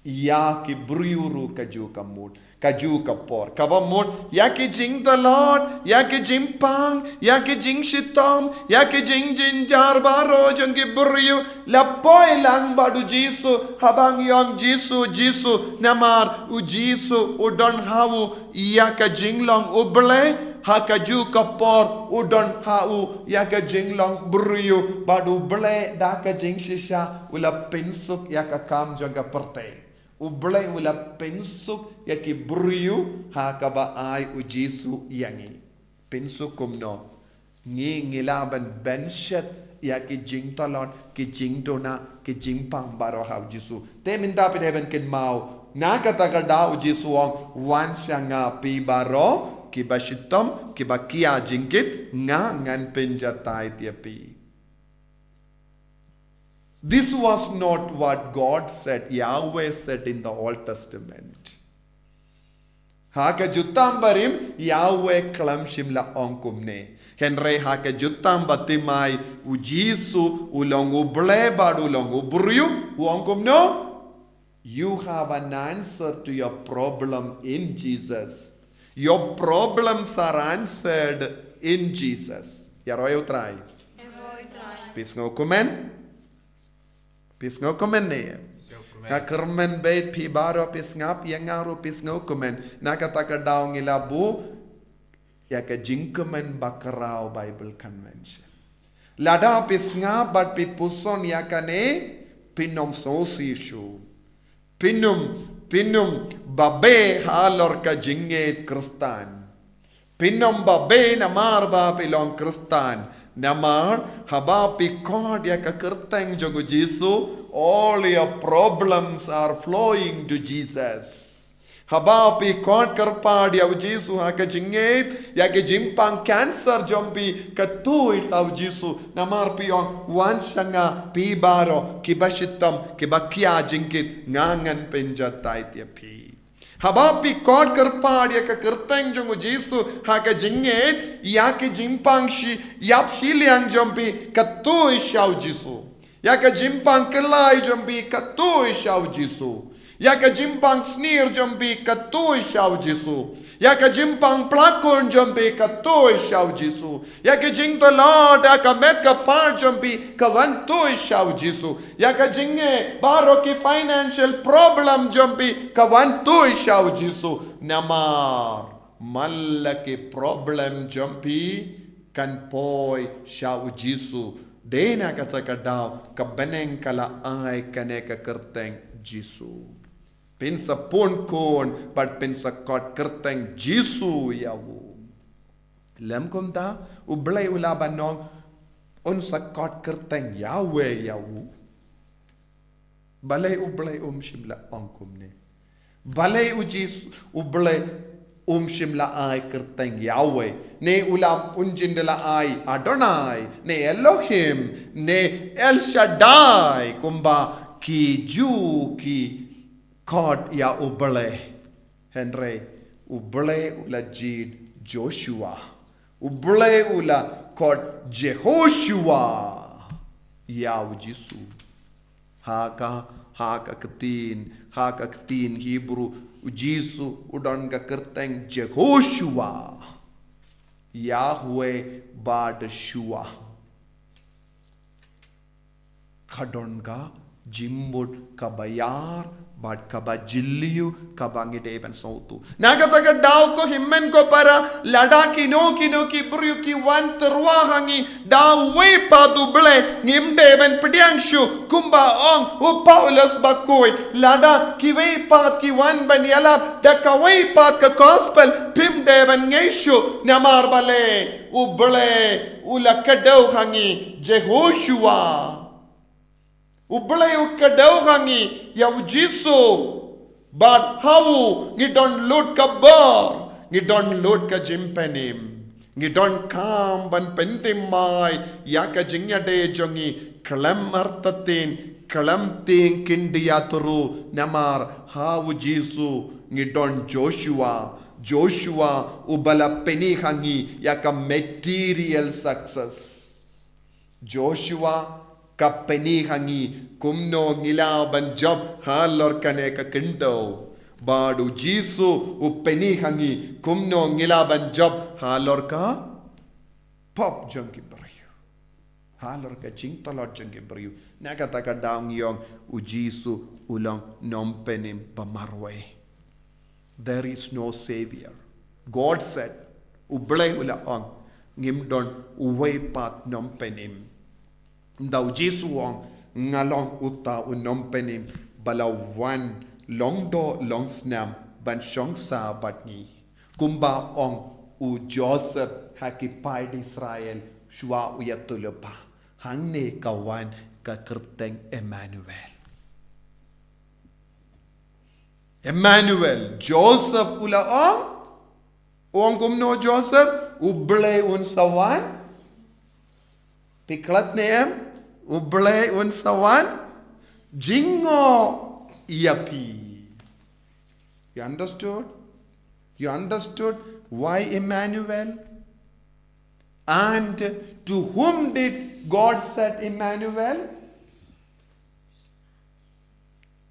ïa ki briew ruh kajuh ka mut, kajuh ka por. Kaba mut ïa ki jingtlot, ïa ki jingpang, ïa ki jingshitom, ïa ki jingjynjar baroh jong ki briew, la poi lang bad U Jisu, haba ngi ong Jisu, Jisu, namar U Jisu u don ha u ïa ka jinglong U Blei, ha kajuh ka por u don ha u ïa ka jinglong briew, bad U Blei da ka jingshisha u la pynsuk ïa ka kam jong ka pyrthei. U Blei u la pynsuk ïa ki briew ha kaba ai U Jisu ïa ngi. Pynsuk kumno? Ngi, ngi lah ban bynshet ïa ki jingtlot, ki jingduna, ki jingpang baroh ha U Jisu. Te mynta phi dei ban kynmaw, na kata ka daw U Jisu u ong, wan sha nga phi baroh kiba shitom, kiba kia jingkit, nga ngan pynjatai ïa phi. This was not what God said, Yahweh said in the Old Testament. Ha ka Jutang Barim, Yahweh khlem shym la ong kumne. Hynrei ha ka Jutang Bathymmai, U Jisu u long U Blei bad u long u briew, u ong kumno? You have an answer to your problem in Jesus. Your problems are answered in Jesus. Ïaroh ïa U Trai. Ïaroh ïa U Trai. Phi sngew kumne? Phi sngew kumne ne? Sngew kumne. Nga kyrmen bad phi baroh phi sngap, ïa nga ruh phi sngew kumne. Na kata ka daw ngi la buh ïa ka jingkmen bakhraw Bible Convention. Lada phi sngap bad phi puson ïa kane, phin ym sngewsih shuh. Phin ym, phin ym babe halor ka jingngeit Khristan. Phin ym babe namar ba phi long Khristan. Namar haba phi khot ïa ka kyrteng jong U Jisu, all your problems are flowing to Jesus. Haba phi khot kyrpad ïa U Jisu ha ka jingngeit, ïa ka jingpang cancer jong phi ka tuid ha U Jisu. Namar phi ong, wan sha nga phi baroh kiba shitom, kiba kia jingkit, nga ngan pynjatai ïa phi. Haba phi khot kyrpad ïa ka kyrteng jong U Jisu ha ka jingngeit, ïa ka jingpang shi, ïap shiliang jong phi ka tuid sha U Jisu. Ïa ka jingpang kyllai jong phi ka tuid sha U Jisu. Ïa ka jingpang snier jong phi ka tuid sha U Jisu. Ïa ka jingpang plakun jong phi ka tuid sha U Jisu. Ïa ka jingtlot, ïa ka met ka phad jong phi ka wan tuid sha U Jisu. Ïa ka jingeh baroh ki financial problem jong phi ka wan tuid sha U Jisu. Namar man la ki problem jong phi kan poi sha U Jisu. Dei na kata ka daw ka bneng ka la ai kane ka kyrteng Jisu. Phin sa pun khun bad phin sa khot kyrteng Jisu ïa u. Lym kumta, U Blei u lah ban ong, un sa khot kyrteng Yahweh ïa u. Balei U Blei um shym la ong kumne? Balei U Jisu, U Blei um shym la ai kyrteng Yahweh? Ne u lah, un jin da la ai Adonai, ne Elohim, ne El Shaddai, kumba ki Jiw ki khot ïa U Blei. Hynrei U Blei u la jied Joshua. U Blei u la khot Jehoshua ïa U Jisu. Ha ka, ha ka ktien, ha ka ktien Hebrew, U Jisu u don ka kyrteng Jehoshua. Yahweh bad Shua. Ka don ka jingmut kaba ïar Bad kaba jylliew kaba ngi dei ban sngewthuh. Na kata ka daw ko hynmen ko para, lada kino kino ki briew ki wan tyrwa ha ngi da uwei pat u Blei, ngim dei ban pdiang shuh, kumba ong u Paulus bakhuid, lada kiwei pat ki wan ban ïalap da kawei pat ka gospel, phim dei ban ngeit shuh, namar balei, u Blei u la kdew ha ngi, Jehoshua. U Blei u kdew ha ngi ïa u Jisu. Bad ha u ngi don lut ka bor, ngi don lut ka jingpynim. Ngi donkam ban pynthymmai ïa ka jingïadei jong ngi khlem artatien, khlem tieng khyndiat ruh, namar ha u Jisu ngi don Joshua. Joshua uba la pyni ha ngi ïa ka material success. Joshua ka pyni ha ngi kumno ngi lah ban jop halor kane ka khyndew. Bad u Jisu u pyni ha ngi kumno ngi lah ban jop halor ka pop jong ki briew. Halor ka jingtlot jong ki briew. Na kata ka daw ngi ong u Jisu u long nongpynim ba marwei. There is no savior. God said, u Blei u la ong, ngim don uwei pat nongpynim. Ynda u Jisu u ong, nga long uta u nongpynim ba la wan long doh long snam ban shong sah bad ngi. Kumba ong u Joseph ha ki paid Israel shuwa u ïathuhlypa. Hangne ka wan ka kyrteng Emmanuel. Emmanuel, Joseph u la ong, u ong kumno Joseph, u Blei un sa wan. Phi klet ne em, u Blei un sa wan jngoh ïa phi. You understood? You understood why Emmanuel? And to whom did God said Emmanuel?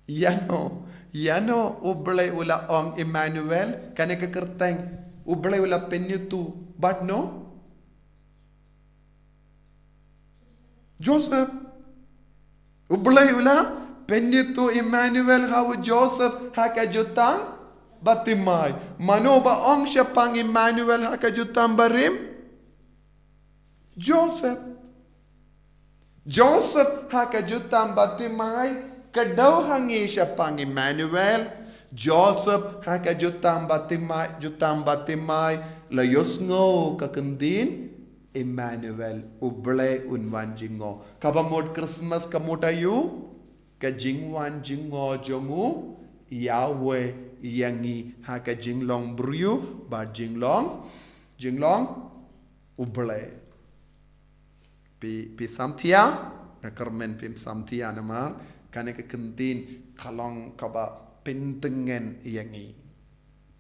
Ïano, ïano u Blei u la ong Emmanuel, kane ka kyrteng, u Blei u la pynithuh bad no? Joseph. U Blei u la pynithuh Emmanuel ha u Joseph ha ka jutang bathymmai. Mano ba ong shaphang Emmanuel ha ka jutang barim? Joseph. Joseph ha ka jutang bathymmai, kdew ha ngi shaphang Emmanuel. Joseph ha ka jutang bathymmai, jutang bathymmai, la ïohsngew ka kyntien Emmanuel, u Blei un wan jngoh. Kaba mut Christmas ka mut aïu? Ka jingwan jngoh jong u Yahweh ïa ngi ha ka jinglong briew bad jinglong, jinglong u Blei. Phi, phi samthiah, nga kyrmen phim samthiah namar kane ka kyntien ka long kaba pyntngen ïa ngi.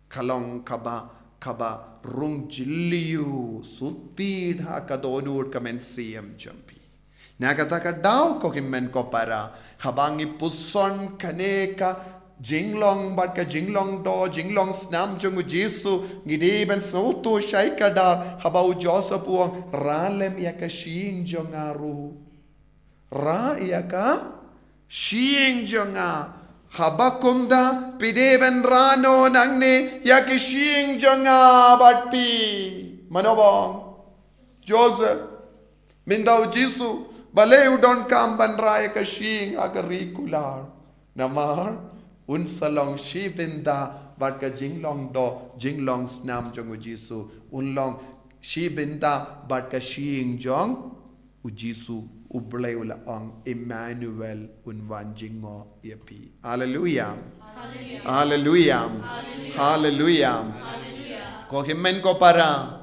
Ka long kaba, kaba rung jylliew shuh tied ha ka dohnud ka mynsiem jong phi. Na kata ka daw ko hynmen ko para, haba ngi puson kane ka jinglong bad ka jinglong doh, jinglong snam jong u Jisu, ngi dei ban sngewthuh shai kdar, haba u Joseph u ong, rah lem ïa ka shyieng jong nga ruh. Rah ïa ka shyieng jong nga. Haba kumta, phi dei ban rah noh nangne ïa ka shyieng jong nga bad phi. Mano ba ong? Joseph. Mynta u Jisu, balei u donkam ban rah ïa ka shyieng ha ka ri kular? Namar un sa long shi bynta bad ka jinglong doh, jinglong snam jong u Jisu. Un long shi bynta bad ka shyieng jong u Jisu, u Blei u la ong, Emmanuel, un wan jngoh ïa phi. Haleluia. Haleluia. Haleluia. Ko hynmen ko para.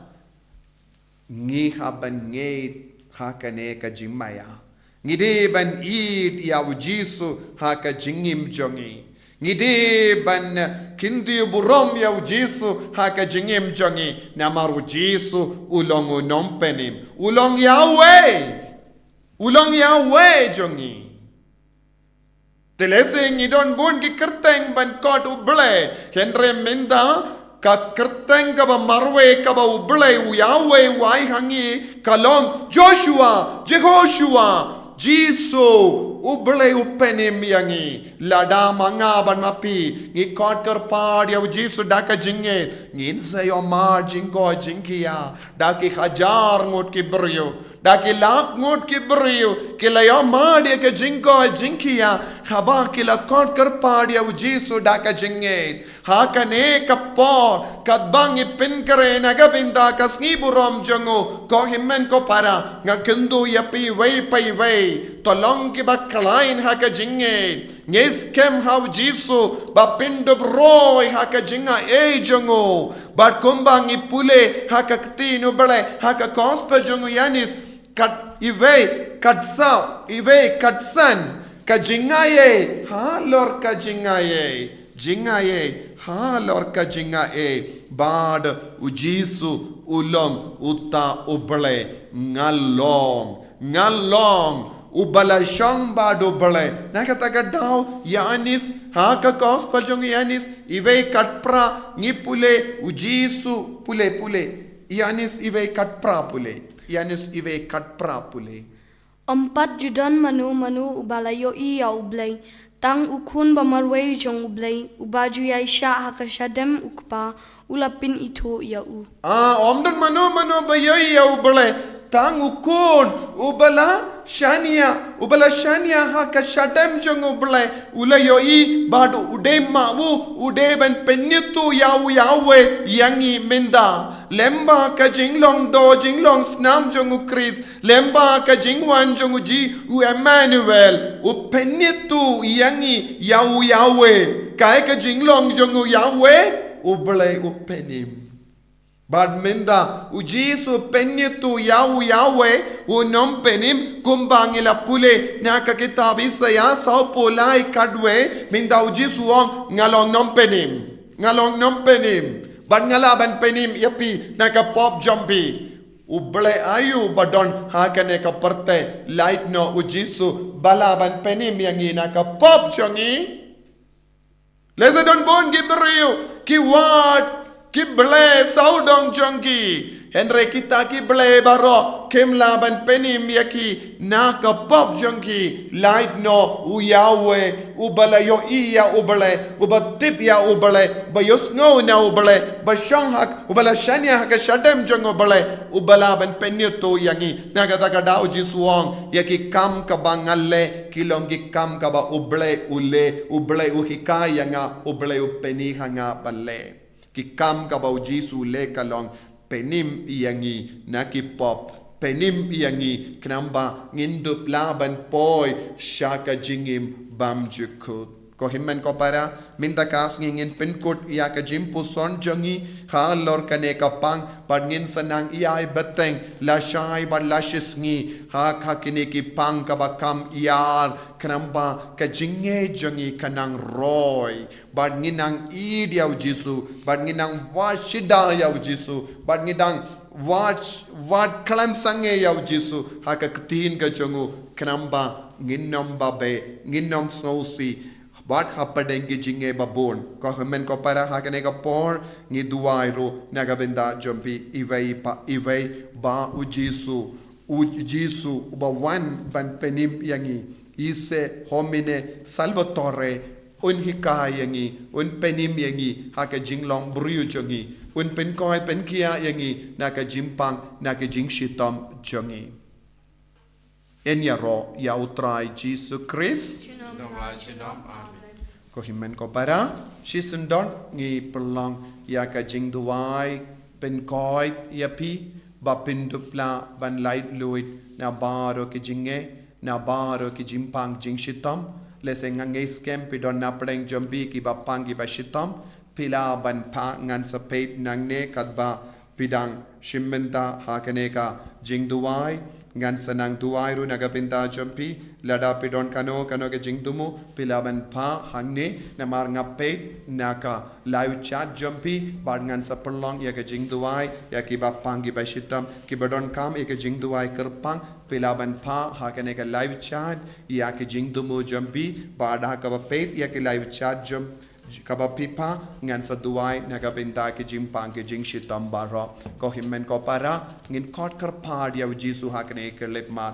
Ngi hap ban ngeit ha kane ka jingmaïa. Ngi dei ban ïeit ïa u Jisu ha ka jingim jong ngi. Ngi dei ban kyntiew burom ïa u Jisu ha ka jingim jong ngi. Namar u Jisu u long u nongpynim. U long Yahweh. U long Yahweh jong ngi. Te lehse ngi don bun ki kyrteng ban khot u Blei, hynrei mynta ka kyrteng kaba marwei kaba u Blei u Yahweh u ai ha ngi ka long Joshua, Jehoshua, Jisu, U Blei u pynim ïa ngi. Lada ma nga bad ma phi ngi khot kyrpad ïa u Jisu da ka jingngeit, ngin sa ïoh mad jingkoit jingkhiah. Da ki hajar ngut ki briew, da ki lak ngut ki briew ki la ïoh mad ïa ka jingkoit jingkhiah haba ki la khot kyrpad ïa u Jisu da ka jingngeit. Ha kane ka por, katba ngi pynkhreh na ka bynta ka sngi burom jong u, ko hynmen ko para, nga kyntu ïa phi iwei pa iwei, to long kiba khlaiñ ha ka jingngeit. Ngi skhem ha u Jisu ba pyndup roi ha ka jingaiei jong u. Bad kumba ngi pule ha ka ktien u Blei ha ka gospel jong u Ïoannis, kat iwei, kat saw, iwei, kat san, ka jingaiei halor ka jingaiei. Jingaiei halor ka jingaiei. Bad u Jisu u long uta u Blei. Nga long, nga long uba la shong bad u Blei. Na kata ka daw Ïoannis, ha ka gospel jong u Ïoannis, iwei kat phra, ngi pule, u Jisu, pule, pule. Ïoannis iwei kat phra pule. Ïoannis iwei kat phra pule. Ym pat ju don mano mano uba la ïohi ïa u Blei, tang u Khun ba marwei jong u Blei, uba ju ïaishah ha ka shadem u Kpa, u la pynithuh ïa u. Ah, ym don mano mano ba ïohi ïa u Blei, tang u Khun uba la shaniah, uba la shaniah ha ka shadem jong u Blei, u la ïohi bad u dei ma u, u dei ban pynithuh ïa u, ïa u, ïa ngi mynta. Lem bad ka jinglong doh jinglong snam jong u Khrist, lem bad ka jingwan jong u Ji-, u Emmanuel, u pynithuh ïa ngi ïa u, ïa u. Kaei ka jinglong jong u, ïa u, u Blei u pynim. Bad mynta u Jisu pynithuh ïa u, ïa u, u nongpynim, kumba ngi la pule na ka kitab Isaïah sawphew lai khatwei, mynta u Jisu u ong nga long nongpynim. Nga long nongpynim. Bad nga lah ban pynim ïa phi na ka pop jong phi. U Blei aïu ba don ha kane ka pyrthei, lait noh u Jisu ba lah ban pynim ïa ngi na ka pop jong ngi. Lehse don bun ki briew ki wad ki blei sawdong jong ki. Hynrei kita ki blei baroh kim lah ban pynim ïa ki na ka pop jong ki. Lait noh u Yahweh, uba la ïohi ïa u Blei, uba tip ïa u Blei, ba ïohsngew na u Blei, ba shong ha, uba la shaniah ha ka shadem jong u Blei, uba lah ban pynithuh ïa ngi. Na kata ka daw u Jisu u ong, ïa ki kam kaba nga leh ki long ki kam kaba u Blei u leh, u Blei u hikai ïa nga, u Blei u pyni ha nga ban leh. Ki kam kaba u Jisu u leh ka long pynim ïa ngi na ki pop, pynim ïa ngi khnang ba ngin dup lah ban poi sha ka jingim bymjukut. Ko hynmen ko para, mynta ka sngi ngin pynkut ïa ka jingpuson jong ngi halor kane ka pang, bad ngin sa nang ïai bteng lashai bad lashisngi ha, ha kine ki pang kaba kham ïar, khnang ba ka jingngeit jong ngi kan nang roi, bad ngin nang ïeit ïa u Jisu, bad ngin nang wad shida ïa u Jisu, bad ngin nang wad, wad khlem sangeh ïa u Jisu ha ka ktien ka jong u, khnang ba ngin ym babe, ngin ym sngewsih bad hapdeng ki jingeh babun. Ko hynmen ko para, ha kane ka por ngi duwai ruh na ka bynta jong phi iwei pa iwei, ba u Jisu, u Jisu uba wan ban pynim ïa ngi, ise homine Salvatore, un hikai ïa ngi, un pynim ïa ngi ha ka jinglong briew jong ngi, un pynkoit pynkhiah ïa ngi na ka jingpang, na ka jingshitom jong ngi. Yn ïaroh ïa u Trai Jisu Khrist. Junom la junom. Amen. Ko hynmen ko para, shisyndon ngi pynlong ïa ka jingduwai pynkoit ïa phi ba phin dup lah ban laitluid na baroh ki jingeh, na baroh ki jingpang jingshitom. Lehse nga ngeit skhem phi don na pdeng jong phi kiba pang kiba shitom. Phi lah ban phah, ngan sa peit nangne katba phi dang shim bynta ha kane ka jingduwai. Ngan sa nang duwai ruh na ka bynta jong phi. Lada phi don kano kano ka jingthmu, phi lah ban phah hangne, namar nga peit na ka live chat jong phi, bad ngan sa pynlong ïa ka jingduwai ïa kiba pang kiba shitom. Kiba donkam ïa ka jingduwai kyrpang, phi lah ban phah ha kane ka live chat ïa ka jingthmu jong phi, bad ha kaba peit ïa ka live chat jong kaba phi phah, ngan sa duwai na ka bynta ki jingpang ki jingshitom baroh. Ko hynmen ko para, ngin khot kyrpad ïa u Jisu ha kane ka khyllipmat.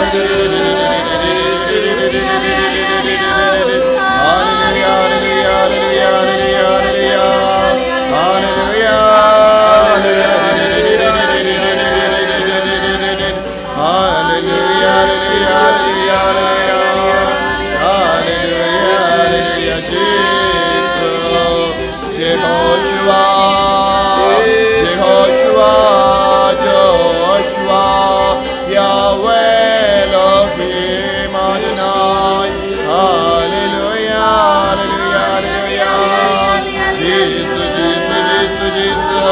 Hallelujah, hallelujah, hallelujah, hallelujah, hallelujah. Hallelujah, hallelujah, hallelujah, hallelujah, hallelujah. Hallelujah, hallelujah, hallelujah, hallelujah. Hallelujah, hallelujah, Jesus. Jehoshua, Jehoshua, Jehoshua, Yahweh Elohim Adonai. Hallelujah, hallelujah, hallelujah. Jesus, Jesus, Jesus, Jesus.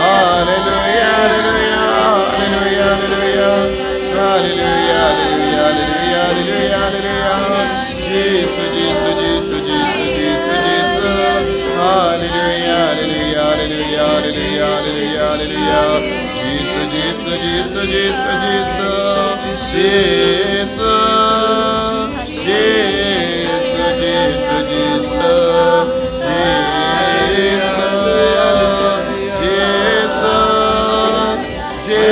Hallelujah, hallelujah, hallelujah, hallelujah. Hallelujah, hallelujah, hallelujah, hallelujah, hallelujah. Jesus, Jesus, Jesus, Jesus, Jesus, Jesus. Hallelujah, hallelujah, hallelujah, hallelujah, hallelujah, hallelujah. Jesus, Jesus, Jesus, Jesus, Jesus. Jesus. Jesus, Jesus, Jesus, Jesus, Jesus, Jesus,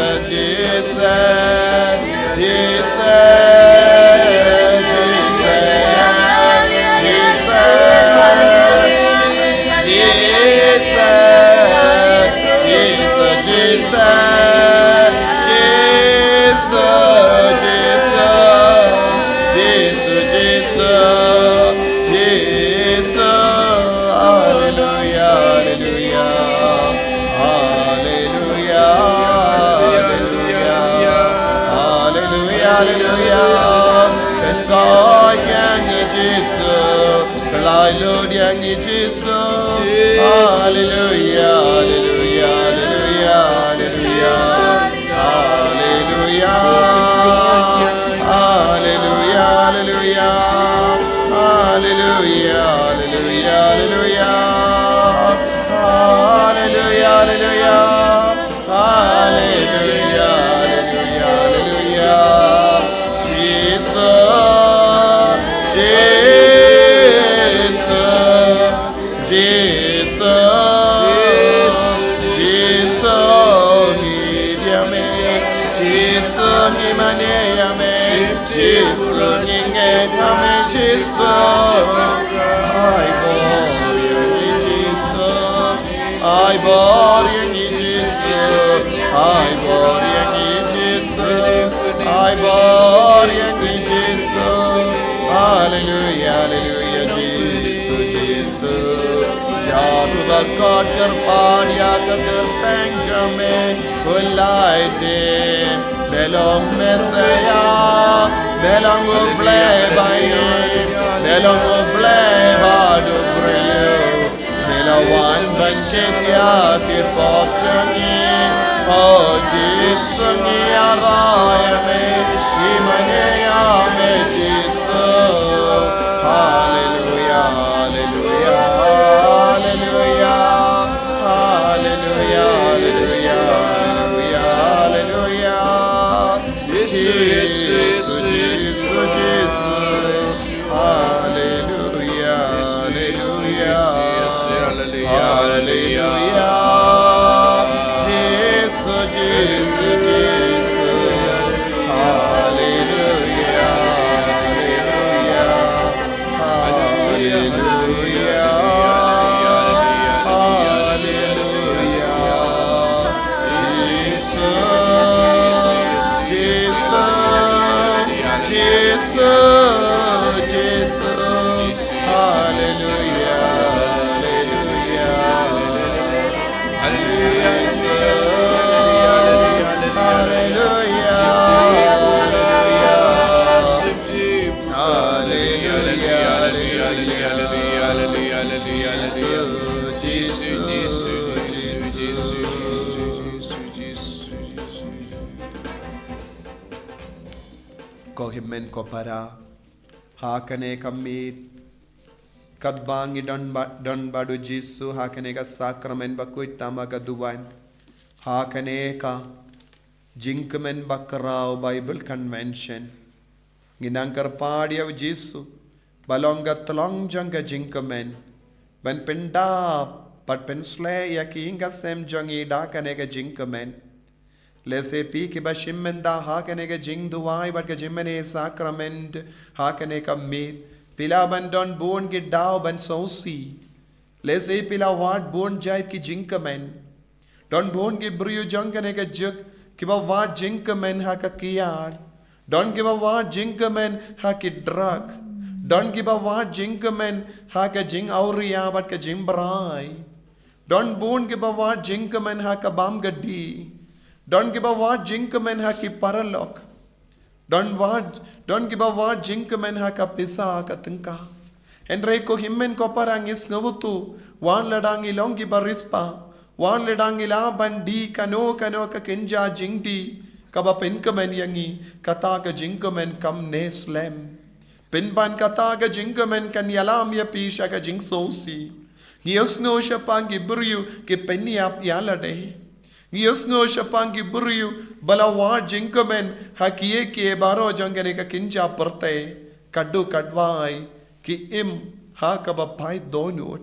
Jesus, Jesus, Jesus, Jesus, Jesus, Jesus, Jesus, Jesus, Jesus, Jesus, Jesus, hallelujah, hallelujah, hallelujah, hallelujah, hallelujah, hallelujah. Kan ka yang Jesus, ka lai lut yang Jesus. Hallelujah, hallelujah, hallelujah, hallelujah. Hallelujah. Hallelujah, hallelujah. Hallelujah, hallelujah, hallelujah. Hallelujah, hallelujah. Hallelujah, hallelujah, hallelujah. Jesus, Jesus. Ngi mane ïa me Jisu, ngi ngeit ha me Jisu. Ai bor ïa ngi Jisu. Ai bor ïa ngi Jisu. Ai bor ïa ngi Jisu. Ai bor ïa ngi Jisu. Haleluya, haleluya, Jisu, Jisu. Jaru ba kot kyrpad ïa ka kyrteng jong me. Pynlait te Belong Messiah, belong u Blei ba im, belong u Blei ba duk briew. Bela wan ban shim ïa ki pop jong ngi. O Jisu ngi ïaroh ïa me, ngi mane ïa me Jisu. Haleluya, haleluya, haleluya. Haleluya, haleluya, haleluya, haleluya. Jisu, Jisu, Jisu, Jisu. Haleluya, haleluya. Haleluya. Jisu, Jisu, Jisu. Haleluya, haleluya. Haleluya. Haleluya. Jisu, Jisu, Jisu, Jisu. Haleluya. Haleluya. Haleluya. Haleluya. Ko hynmen ko para, ha kane ka miet, katba ngi don ba, don bad u Jisu ha kane ka sakramen bakhuid tam ha ka duwan, ha kane ka jingkmen bakhraw Bible Convention. Ngi nang kyrpad ïa u Jisu ba long ka tlong jong ka jingkmen, ban pyndap bad pynsleh ïa ki ïing ki sem jong ngi da kane ka jingkmen. Lehse phi kiba shim bynta ha kane ka jingduwai bad ka jingmane sakramen ha kane ka miet, phi lah ban don bun ki daw ban sngewsih. Lehse phi la wad bun jait ki jingkmen. Don bun ki briew jong kane ka juk kiba wad jingkmen ha ka kiad. Don kiba wad jingkmen ha ki drug. Don kiba wad jingkmen ha ka jingawria bad ka jingbrai. Don bun kiba wad jingkmen ha ka bam ka dih. Don kiba wad jingkmen ha ki paralok. Don wad, don kiba wad jingkmen ha ka pisa ka tyngka. Hynrei ko hynmen ko para, ngi sngewthuh wat lada ngi long kiba riewspah, wat lada ngi lah ban dih kano kano ka kynja jingdih kaba pynkmen ïa ngi, kata ka jingkmen kam neh slem. Pynban kata ka jingkmen kan ïalam ïa phi sha ka jingsngewsih. Ngi ïohsngew shaphang ki briew ki pynïap ïa lade. Ngi ïohsngew shaphang ki briew ba la wad jingkmen ha kiei kiei baroh jong kane ka kynja pyrthei, katto katwei ki im ha kaba pait dohnud.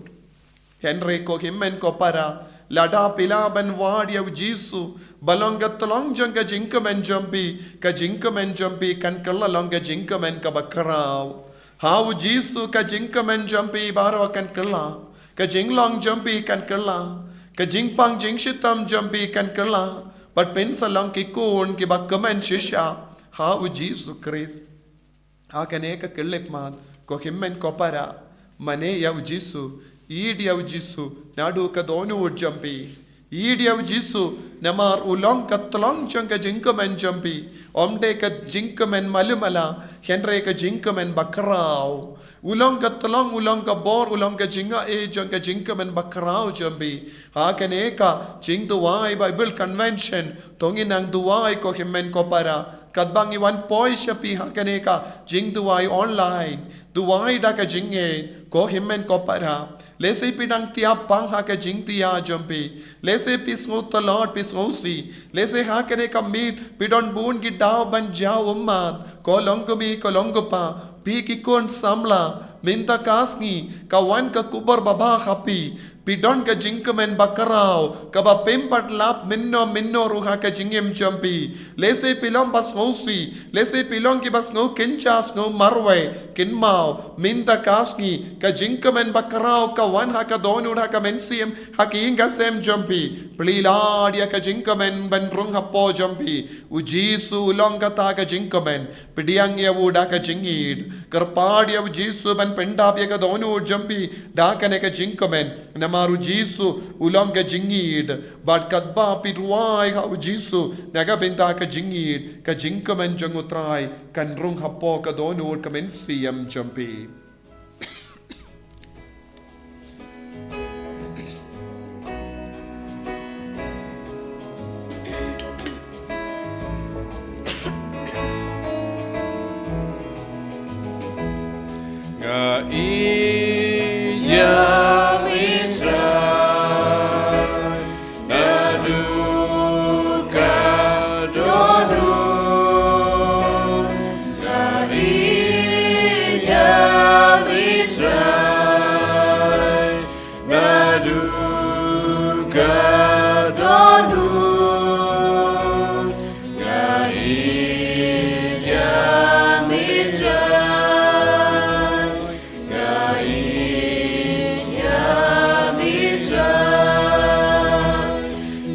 Hynrei ko hynmen ko para, lada phi lah ban wad ïa u Jisu ba long ka tlong jong ka jingkmen jong phi, ka jingkmen jong phi kan kylla long ka jingkmen kaba khraw. Ha u Jisu ka jingkmen jong phi baroh kan kylla. Ka jinglong jong phi kan kylla. Ka jingpang jingshitom jong phi kan kylla. Bad phin sa long ki khun kiba kmen shisha ha u Jisu Khrist. Ha kane ka khyllipmat, ko hynmen ko para, mane ïa u Jisu, ïeit ïa u Jisu naduh ka dohnud jong phi. Ïeit ïa u Jisu namar u long ka tlong jong ka jingkmen jong phi. Ym dei ka jingkmen mala mala, hynrei ka jingkmen bakhraw. U long ka tlong, u long ka bor, u long ka jingaiei jong ka jingkmen bakhraw jong phi. Ha kane ka jingduwai Bible Convention, to ngin nang duwai ko hynmen ko para. Katba ngi wan poi sha phi ha kane ka jingduwai online, duwai da ka jingngeit, ko hynmen ko para. Lehse phi dang thiah pang ha ka jingthiah jong phi. Lehse phi sngew tlot, phi sngewsih. Lehse ha kane ka miet phi don bun ki daw ban jaw ummat. Ko long kmie, ko long kpa, phi ki khun samla, mynta ka sngi ka wan ka khubor babha ha phi. Phi don ka jingkmen bakhraw, kaba phim pat lap mynno mynno ruh ha ka jingim jong phi. Lehse phi long ba sngewsih, lehse phi long kiba sngew kynja sngew marwei, kynmaw, mynta ka sngi, ka jingkmen bakhraw ka wan ha ka dohnud ha ka mynsiem, ha ka ïing ka sem jong phi. Plie lad ïa ka jingkmen ban rung hapoh jong phi. U Jisu u long kata ka jingkmen. Pdiang ïa u da ka jingïeid. Kyrpad ïa u Jisu ban pyndap ïa ka dohnud jong phi da kane ka jingkmen. Namar u Jisu u long ka jingïeid. Bad katba phi duwai ha u Jisu na ka bynta ka jingïeid, ka jingkmen jong u Trai kan rung hapoh ka dohnud ka mynsiem jong phi. Nga ïeit ïa me Trai, naduh ka dohnud. Nga ïeit ïa me Trai, naduh ka dohnud. Nga ïeit ïa me Trai, nga ïeit ïa me Trai,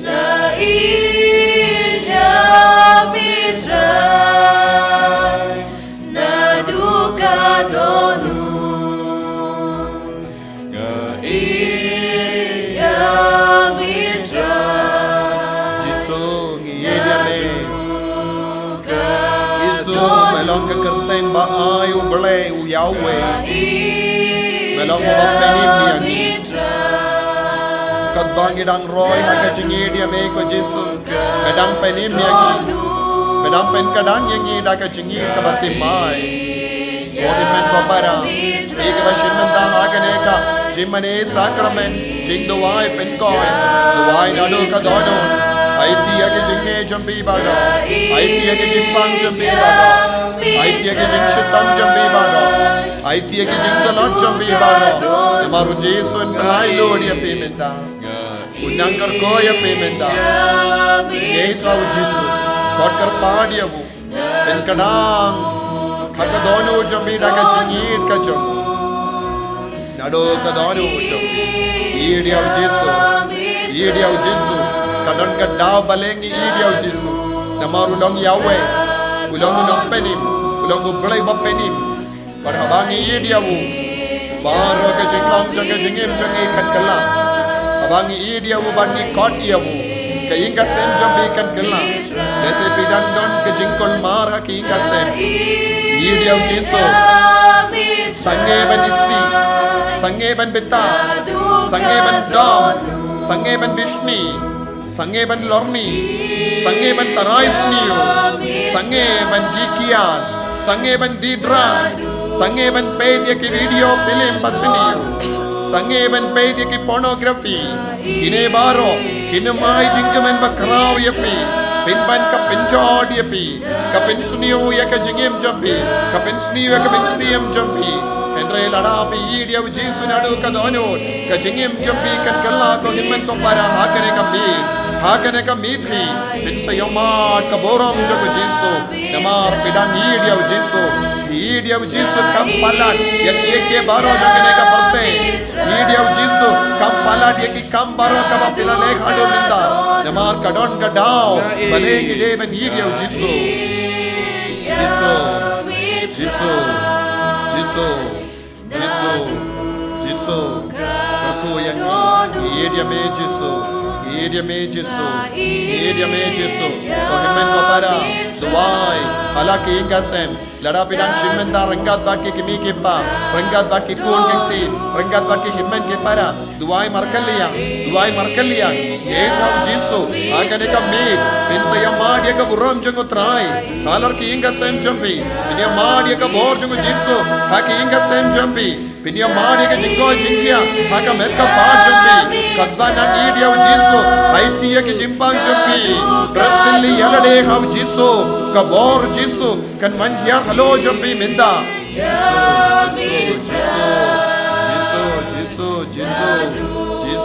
nga ïeit ïa me Trai, naduh ka dohnud. Nga ïeit ïa me Trai. Jisu, ngi ïeit ïa me. Jisu, me long ka kyrteng ba ai u Blei u Yahweh. Me long uba pynim ïa ngi. Katba ngi dang roi ha ka jingïeit ïa me ko Jisu, me dang pynim ïa ngi. Me dang pynkdang ïa ngi da ka jingïeit kaba thymmai. Ko hynmen ko para, phi kiba shim bynta ha kane ka jingmane sakramen jingduwai pynkoit, duwai naduh ka dohnud. Aiti ïa ki jingneh jong phi baroh, aiti ïa ki jingpang jong phi baroh, aiti ïa ki jingshitom jong phi baroh, aiti ïa ki jingtlot jong phi baroh. Namar u Jisu un pynlait lut ïa phi mynta. Un nang kyrkhu ïa phi mynta. Ngeit ha u Jisu. Khot kyrpad ïa u. Pynkdang ha ka dohnud jong phi da ka jingïeit ka jong u. Naduh ka dohnud jong phi. Ïeit ïa u Jisu. Ïeit ïa u Jisu. Ka don ka daw balei ngi ïeit ïa u Jisu. Namar u long Yahweh. U long u nongpynim. U long u Blei ba pynim. Bad haba ngi ïeit ïa u, baroh ka jinglong jong ka jingim jong ngi kan kylla. Haba ngi ïeit ïa u bad ngi khot ïa u, ka ïing ka sem jong phi kan kylla. Lehse phi dang don ka jingkulmar ha ka ïing ka sem. Ïeit ïa u Jisu. Sangeh ban isih, sangeh ban bitar, sangeh ban dom, sangeh ban bishni. Sangeh ban lorni, sangeh ban tarai sniew, sangeh ban die kiad, sangeh ban die drug, sangeh ban peit ïa ki video film ba sniew, sangeh ban peit ïa ki pornography. Kine baroh kin ym ai jingkmen bakhraw ïa phi, pynban ka pynjot ïa phi, ka pynsniew ïa ka jingim jong phi, ka pynsniew ïa ka mynsiem jong phi. Hynrei lada phi ïeit ïa u Jisu naduh ka dohnud, ka jingim jong phi kan kylla ko hynmen ko para ha kane ka miet, ha kane ka miet hi. Phin sa ïohmad ka burom jong u Jisu. Namar phi dang ïeit ïa u Jisu. Ïeit ïa u Jisu kam palat ïa kiei kiei baroh jong kane ka pyrthei. Ïeit ïa u Jisu kam palat ïa ki kam baroh kaba phi la leh haduh mynta. Namar ka don ka daw balei ngi dei ban ïeit ïa u Jisu. Jisu, Jisu, Jisu, Jisu, Jisu. Kyrkhu ïa ngi. Ïeit ïa me Jisu. Ïeit ïa me Jisu. Ïeit ïa me Jisu. Ko hynmen ko para, duwai ha la ki ïing ka sem. Lada phi dang shim bynta ryngkat bad ki kmie ki kpa, ryngkat bad ki khun ki kti, ryngkat bad ki hynmen ki para, duwai markylliang, duwai markylliang. Ïeit ha u Jisu ha kane ka miet, phin sa ïohmad ïa ka burom jong u Trai halor ki ïing ka sem jong phi. Phin ïohmad ïa ka bor jong u Jisu ha ki ïing ka sem jong phi. Phin ïohmad ïa ka jingkoit jingkhiah ha ka met ka phad jong phi. Katba nang ïeit ïa u Jisu, aiti ïa ki jingpang jong phi. Bret pynlong ïa lade ha u Jisu, ka bor u Jisu kan wan hiar halor jong phi mynta. Jisu, Jisu, Jisu, Jisu, Jisu, Jisu, Jisu.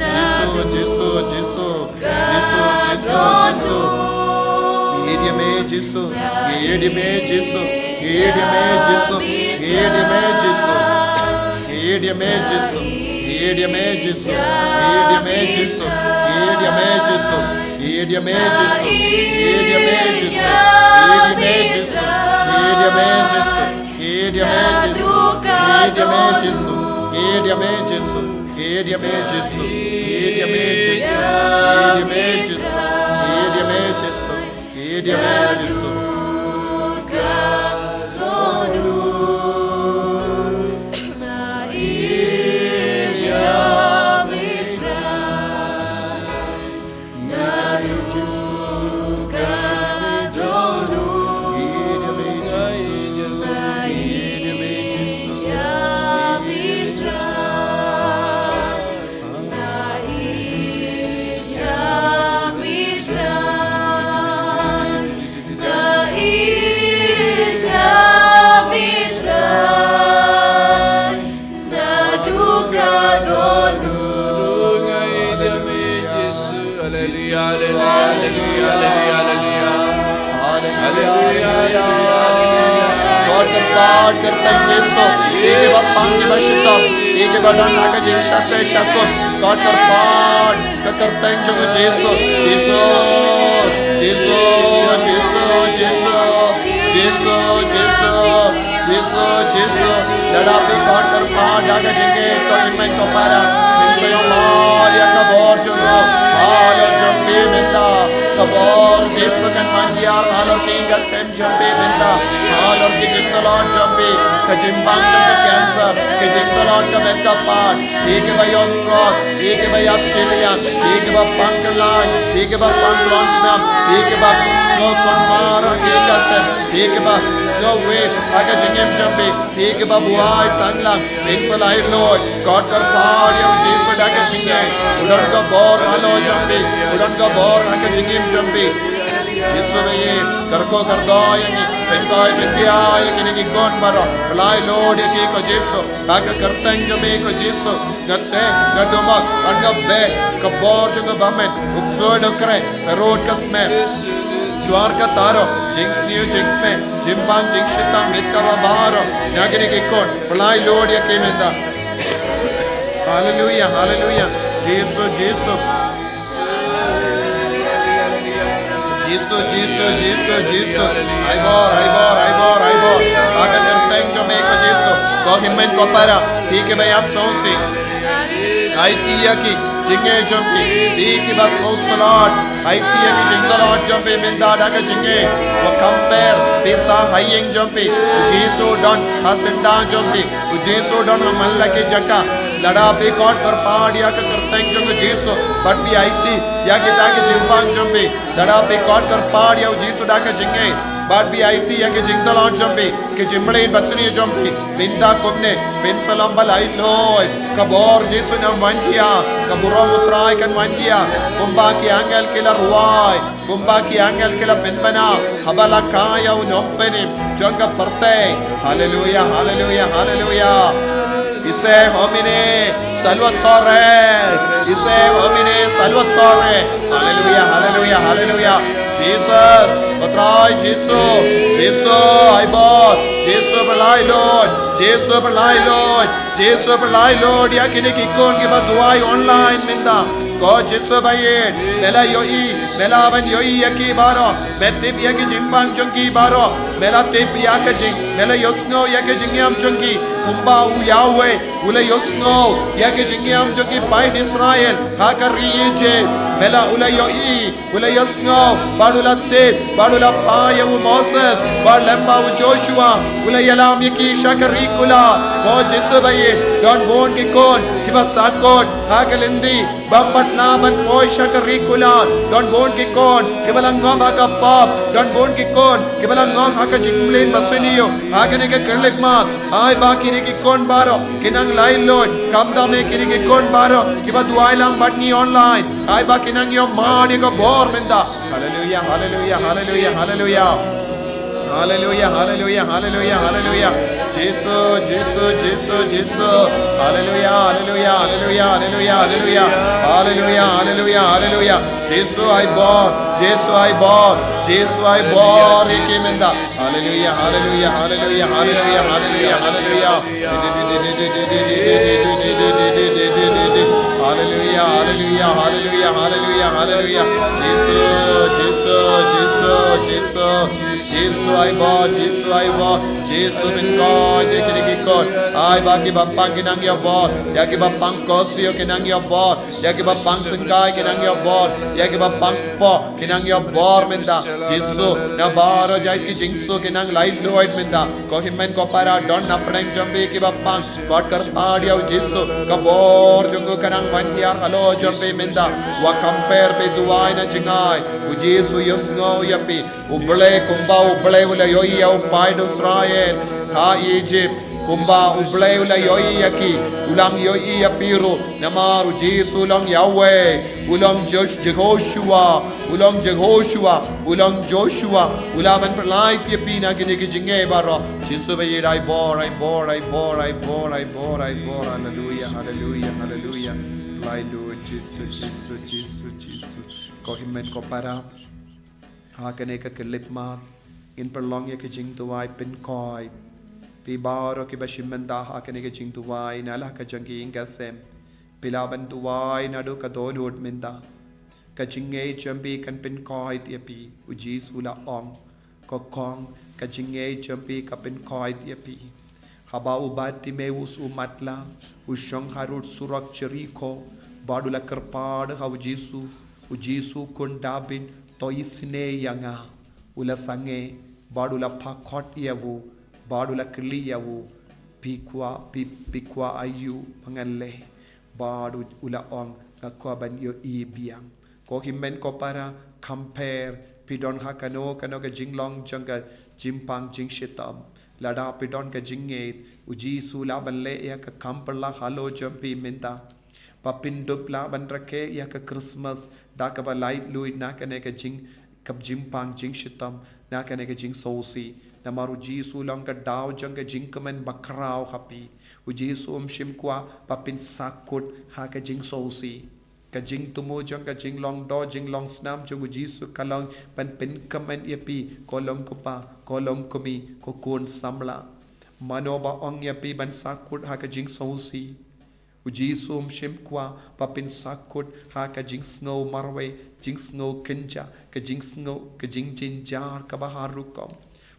Jisu, Jisu, Jisu. Jisu, Jisu, Jisu. Ngi ïeit ïa me Jisu. Ngi ïeit ïa me Jisu. Ngi ïeit ïa me Jisu. Ngi ïeit ïa me Jisu. Ngi ïeit ïa me Jisu. Ngi ïeit ïa me Jisu. Ngi ïeit ïa me Jisu. Ngi ïeit ïa me Jisu. Ngi ïeit ïa me Jisu. Ngi ïeit ïa me Jisu. Ngi ïeit ïa me Jisu. Ngi ïeit ïa me Jisu. Ngi ïeit ïa me Jisu. Ngi ïeit ïa me Jisu. Ngi ïeit ïa me Jisu. Ngi ïeit ïa me Jisu. Ngi ïeit ïa me Jisu. Ngi ïeit ïa me Jisu. Hallelujah, hallelujah, hallelujah, hallelujah. Hallelujah, hallelujah, hallelujah. Kyrpad, kyrteng Jisu. Ïa kiba pang kiba shitom. Ïa kiba don ha ka jingshate shakut. Kyrpad. Ka kyrteng jong u Jisu. Jisu. Jisu. Jisu. Jisu. Jisu. Jisu, Jisu, lada phi kyrpad da ka jingngeit, to hynmen to para. Phin sa ïoh mad ïa ka bor jong u. Halor jong phi mynta ka bor Jisu kan wan hiar halor ki ïing ka sem jong phi mynta. Halor ki jingtlot jong phi, ka jingpang jong ka cancer, ka jingtlot ka met ka phad, phi kiba ïoh stroke, phi kiba ïap shiliang, phi kiba pang kyllaiñ, phi kiba pang klong snam, phi kiba sngew khun mar ha ki ïing ka sem, phi kiba sngew wit ha ka jingim jong phi, phi kiba buaid tang lang, phin sa lait luid, kyrpad ïa u Jisu da ka jingngeit, u don ka bor halor jong phi, u don ka bor ha ka jingim jong phi. Jisu ba ïeit, kyrkhu kyrdoh ïa ngi, pynkoit pynkhia ïa kine ki khun baroh, pynlait luid ïa ki ko Jisu, ha ka kyrteng jong me ko Jisu. Nga teh, nga dumak, bad nga beh, ka bor jong ka bymman, u ksuid u kreh, ka rud ka smer, shuwa ka taroh, jingsniew jingsmeh, jingpang jingshitom, miet kaba baroh, na kine ki khun, pynlait luid ïa ki mynta. Hallelujah, hallelujah. Jisu, Jisu. Jisu, Jisu, Jisu, Jisu. Ai bor, ai bor, ai bor, ai bor. Ha ka kyrteng jong me ko Jisu. Ko hynmen ko para. Phi kiba ïap sngewsih. Aiti ïa ki jingngeit jong phi. Phi kiba sngewtlot. Aiti ïa ki jingtlot jong phi mynta da ka jingngeit. Wa kham pher. Pisa ha ïing jong phi. U Jisu don ha syndah jong phi. U Jisu don ha man la ki jaka. Lada phi kyrpad ïa ka kyrteng jong u Jisu. Bad phi aiti ïa kita ki jingpang jong phi. Lada phi kyrpad ïa u Jisu da ka jingngeit. Bad phi aiti ïa ki jingtlot jong phi. Ki jingmlien basniew jong phi. Mynta kumne. Phin sa long ba lait luid. Ka bor Jisu nang wan khia. Ka burom u Trai kan wan khia. Kumba ki angel ki la rwai. Kumba ki angel ki la pynbna, haba la kha ïa u Nongpynim jong ka pyrthei. Hallelujah, hallelujah, hallelujah. Ise homine salvatore. Ise homine salvatore. Hallelujah, hallelujah, hallelujah. Jesus, u Trai Jisu, Jisu, ai bor, Jisu pynlait luid, Jisu pynlait luid. Jisu pynlait luid ïa kine ki khun kiba duwai online mynta. Ko Jisu ba ïeit, me la ïohi, me la ban ïohi ïa ki baroh, me tip ïa ki jingpang jong ki baroh, me la tip ïa ka jing, me la ïohsngew ïa ka jingim jong ki, kumba u Yahweh u la ïohsngew ïa ka jingim jong ki paid Israel ha ka ri Ijipt, me la u la ïohi. U la ïohsngew, bad u la tip, bad u la phai ïa u Moses, bad lem bad u Joshua, u la ïalam ïa ki sha ka ri kular. Ko Jisu ba ïeit, don bun ki khun kiba sahkut ha ka lynti, bym pat lah ban poi sha ka ri kular. Don bun ki khun kiba la ngop ha ka pap, don bun ki khun kiba la ngop ha ka jingmlien basniew ha kane ka khyllipmat. Ai ba kine ki khun baroh ki nang lait luid, khamtam eh kine ki khun baroh kiba duwai lang bad ngi online. Ai ba ki nang ïoh mad ïa ka bor mynta. Hallelujah, hallelujah, hallelujah, hallelujah. Hallelujah, hallelujah, hallelujah, hallelujah. Jisu, Jisu, Jisu, Jisu. Hallelujah, hallelujah, hallelujah, hallelujah, hallelujah. Hallelujah, hallelujah, hallelujah. Jisu ai bor, Jisu ai bor, Jisu ai bor ïa ki mynta. Hallelujah, hallelujah, hallelujah, hallelujah, hallelujah, hallelujah. Hallelujah, hallelujah, hallelujah, hallelujah, hallelujah. Jisu, Jisu, Jisu, Jisu. Jisu ai bor, Jisu ai bor. Jisu pynkoit ïa kine ki khun. Ai ba kiba pang ki nang ïoh bor. Ïa kiba pang kos ïoh ki nang ïoh bor. Ïa kiba pang syngkai ki nang ïoh bor. Ïa kiba pang poh ki nang ïoh bor mynta. Jisu, na baroh jait ki jingsuk ki nang laitluid mynta. Ko hynmen ko para, don na pdeng jong phi kiba pang. Bad kyrpad ïa u Jisu, ka bor jong u ka nang ban hiar halor jong phi mynta. Wat kham pher, phi duwai na jngai. U Jisu u ïohsngew ïa phi. U Blei kumba U Blei u la ïohi ïa u paid Israel ha Egypt, kumba U Blei u la ïohi ïa ki, u la ïohi ïa phi ruh. Namar u Jisu u long Yahweh, u long Josh-, Jehoshua, u long Jehoshua, u long Joshua. U lah ban pyllait ïa phi na kine ki jingeh baroh. Jisu ba ïeit, ai bor, ai bor, ai bor, ai bor, ai bor, ai bor. Hallelujah, hallelujah, hallelujah. Hallelujah. Jisu, Jisu, Jisu, Jisu. Ko hynmen ko para, ha kane ka khyllipmat ngin pynlong ïa ka jingduwai pynkoit. Phi baroh kiba shim bynta ha kane ka jingduwai na la ka jong ki ïing ka sem, phi lah ban duwai naduh ka dohnud mynta. Ka jingngeit jong phi kan pynkoit ïa phi, u Jisu u la ong. Ko kong, ka jingngeit jong phi ka pynkoit ïa phi. Haba u Bartimeus u matlah, u shong harud surok Jeriko, bad u la kyrpad ha u Jisu, u Jisu khun David, to isynei ïa nga. U la sangeh, bad u la phah khot ïa u, bad u la kylli ïa u, phi kwah, phi, phi kwah aïu ba ngan leh. Bad u, u la ong, nga kwah ban ïohi biang. Ko hynmen ko para, kham pher phi don ha kano kano ka jinglong jong ka jingpang jingshitom. Lada phi don ka jingngeit, u Jisu u lah ban leh ïa ka kam pyrshah halor jong phi mynta. Ba phin dup lah ban rakhe ïa ka Christmas da kaba laitluid na kane ka jing, ka jingpang jingshitom, na kane ka jingsngewsih. Namar u Jisu u long ka daw jong ka jingkmen bakhraw ha phi. U Jisu um shym kwah ba phin sahkut ha ka jingsngewsih. Ka jingthmu jong ka jinglong doh jinglong snam jong u Jisu ka long ban pynkmen ïa phi, ko long ko pa, ko long ko kmie, ko khun samla. Mano ba ong ïa phi ban sahkut ha ka jingsngewsih? U Jisu um shym kwah ba phin sahkut ha ka jingsngew marwei, jingsngew kynja, ka jingsngew, ka jingjynjar kaba har rukom.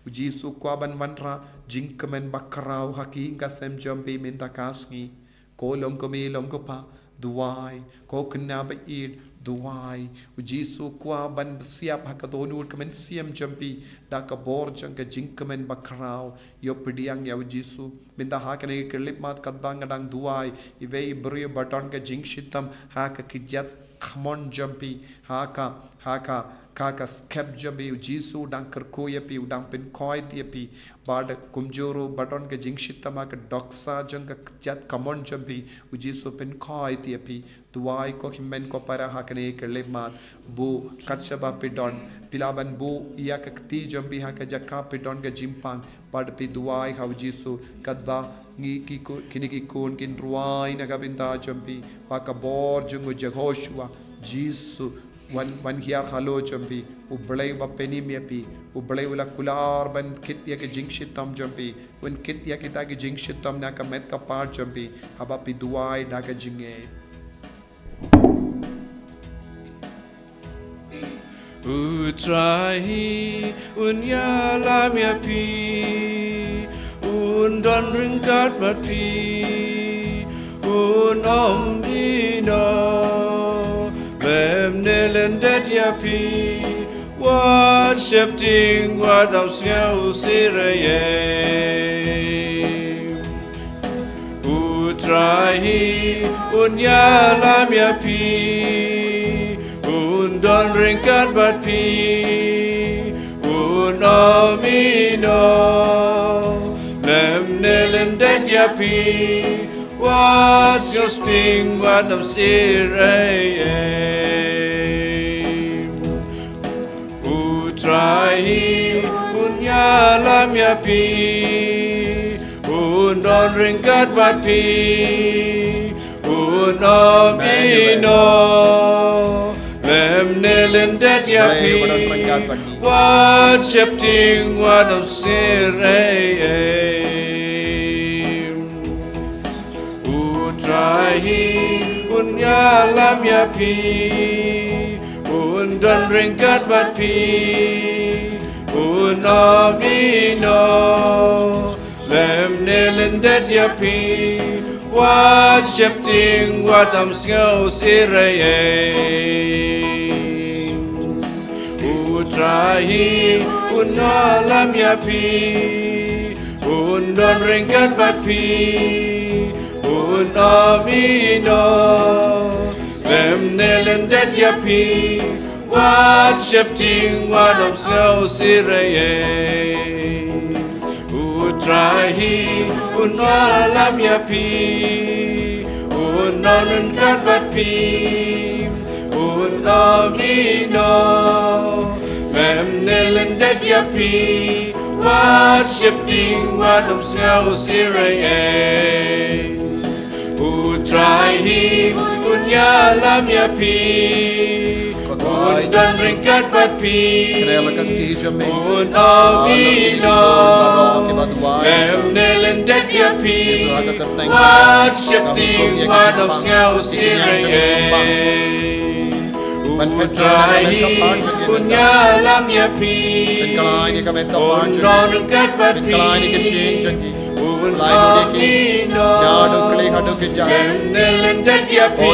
U Jisu u kwah ban wanrah jingkmen bakhraw ha ki ïing ka sem jong phi mynta ka sngi. Ko long ko kmie, long ko pa, duwai. Ko khynnah ba ïeit, duwai. U Jisu u kwah ban siap ha ka dohnud ka mynsiem jong phi da ka bor jong ka jingkmen bakhraw. Ïoh pdiang ïa u Jisu. Mynta ha kane ka khyllipmat katba nga dang duwai, iwei i briew ba don ka jingshitom ha ka kjat kamon jong phi, ha ka, ha ka, ka, ka skep jong phi, u Jisu u dang kyrkhu ïa phi, u dang pynkoit ïa phi. Bad kumjuh ruh ba don ka jingshitom ha ka dohkha jong ka kjat kamon jong phi, u Jisu u pynkoit ïa phi. Duwai ko hynmen ko para ha kane ka khyllipmat. Buh kat shaba phi don, phi lah ban buh ïa ka kti jong phi ha ka jaka phi don ka jingpang. Bad phi duwai ha u Jisu, katba ngi ki ku-, kine ki khun kin rwai na ka bynta jong phi, ba ka bor jong u Jehoshua, Jisu, wan, wan hiar halor jong phi. U Blei uba pynim ïa phi, u Blei u la kular ban kit ïa ka jingshitom jong phi, un kit ïa kita ki jingshitom na ka met ka par jong phi, haba phi duwai da ka jingngeit. U Trai un ïalam ïa phi, un don ryngkat bad phi, un ym ïehnoh, lymne lyndet ïa phi, wat sheptieng, wat ym sngewsih re ïa. U Trai un ïalam ïa phi, un don ryngkat bad phi, un ym ïehnoh, lymne lyndet ïa phi, wat sheptieng, wat ym sngewsih re ïa. Trai hi un ïalam ïa phi, un don ryngkat bad phi, un ym ïehnoh, lymne lyndet ïa phi. Wat sheptieng, wat ym sngewsih ei ei. U Trai hi un ïalam ïa phi, un don ryngkat bad phi, un ym ïehnoh, lymne lyndet ïa phi. Wat sheptieng, wat ym sngewsih ei ei. U Trai hi un ïalam ïa phi, un don ryngkat bad phi, un ym ïehnoh, lymne lyndet ïa phi. Wat sheptieng, wat ym sngewsih ei ei. U Trai hi un ïalam ïa phi, un don ryngkat bad phi, un ym ïehnoh, lymne lyndet ïa phi. Wat sheptieng, wat ym sngewsih ei ei. U Trai hi un ïalam ïa phi, un don ryngkat bad phi, un ym ïehnoh, lymne lyndet ïa phi. Wat sheptieng, wat ym sngewsih ei ei. U Trai hi un ïalam ïa phi, un don ryngkat bad phi, un ym ïehnoh, lymne lyndet ïa phi.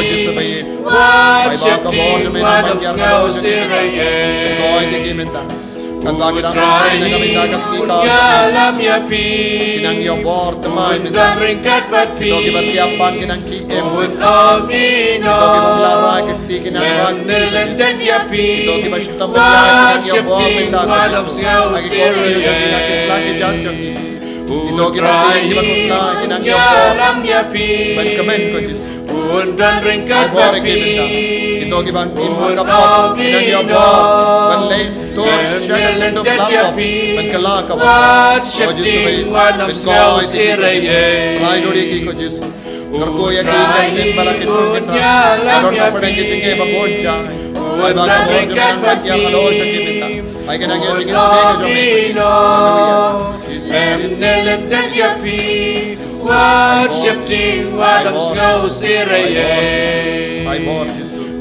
Wat sheptieng, wat ym sngewsih ei ei. Katba ki dang ïalam ïa phi, ki nang ïoh bor thymmai mynta. Kito kiba thiah pan ki nang kiew. Kito kiba la rai ki kti ki nang rai kti. Kito kiba shitom ki nang ïoh bor mynta. Ha ki korsngi jong ki, ha ki sla ki jan jong ki. Kito kiba tieng kiba khuslai ki nang ïoh bor. Ban kmen ko Jisu. Un don ryngkat bad phi. Kito kiba im ha ka pop ki nang ïoh bor ban leit tur sha ka sanduk la pop ban kylla ka bor. Wat sheptieng, wat ym sngewsih ei ei. Pynlait dur ïa ki ko Jisu. Kyrkhu ïa ki ka sien ba la ki pynkyndong. Ka don ka pyrthei ki jingeh ba bun jai. Ai ba ka bor jong ki nang ïa ka lo jong ki mynta. Ai ki nang ïa jingeh sngewsih ka jong ki. Haleluya. Lymne lyndet ïa phi. Wat sheptieng, wat ym sngewsih ei ei.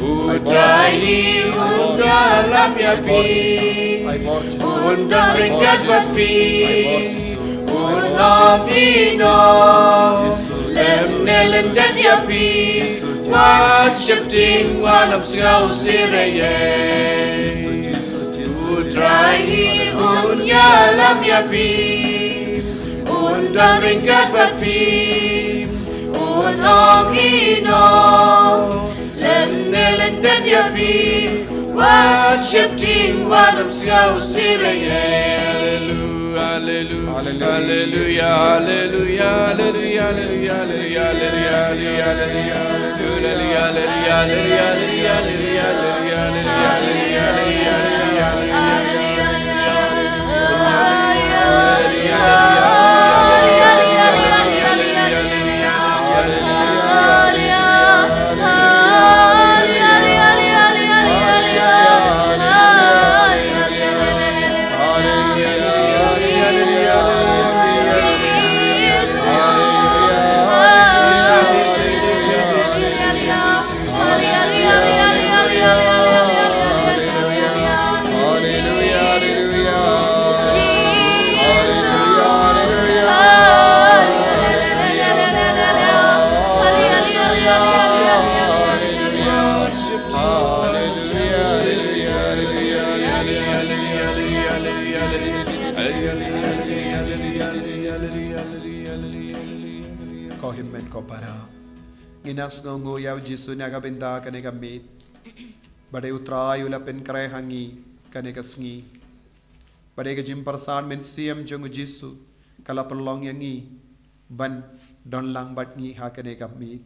U Trai hi un ïalam ïa phi, un don ryngkat bad phi, un ym ïehnoh, lymne lyndet ïa phi. Wat sheptieng, wat ym sngewsih ei ei. U Trai hi un ïalam ïa phi, un don ryngkat bad phi, un ym ïehnoh, lymne lyndet ïa phi. Wat sheptieng, wat ym sngewsih ei ei. Haleluya, haleluya, haleluya. Ko hynmen ko para. Ngin ïa sngewnguh ïa u Jisu na ka bynta kane ka miet. Ba dei u Trai u la pynkhreh ha ngi kane ka sngi. Ba dei ka jingpyrsad mynsiem jong u Jisu ka la pynlong ïa ngi ban don lang bad ngi ha kane ka miet.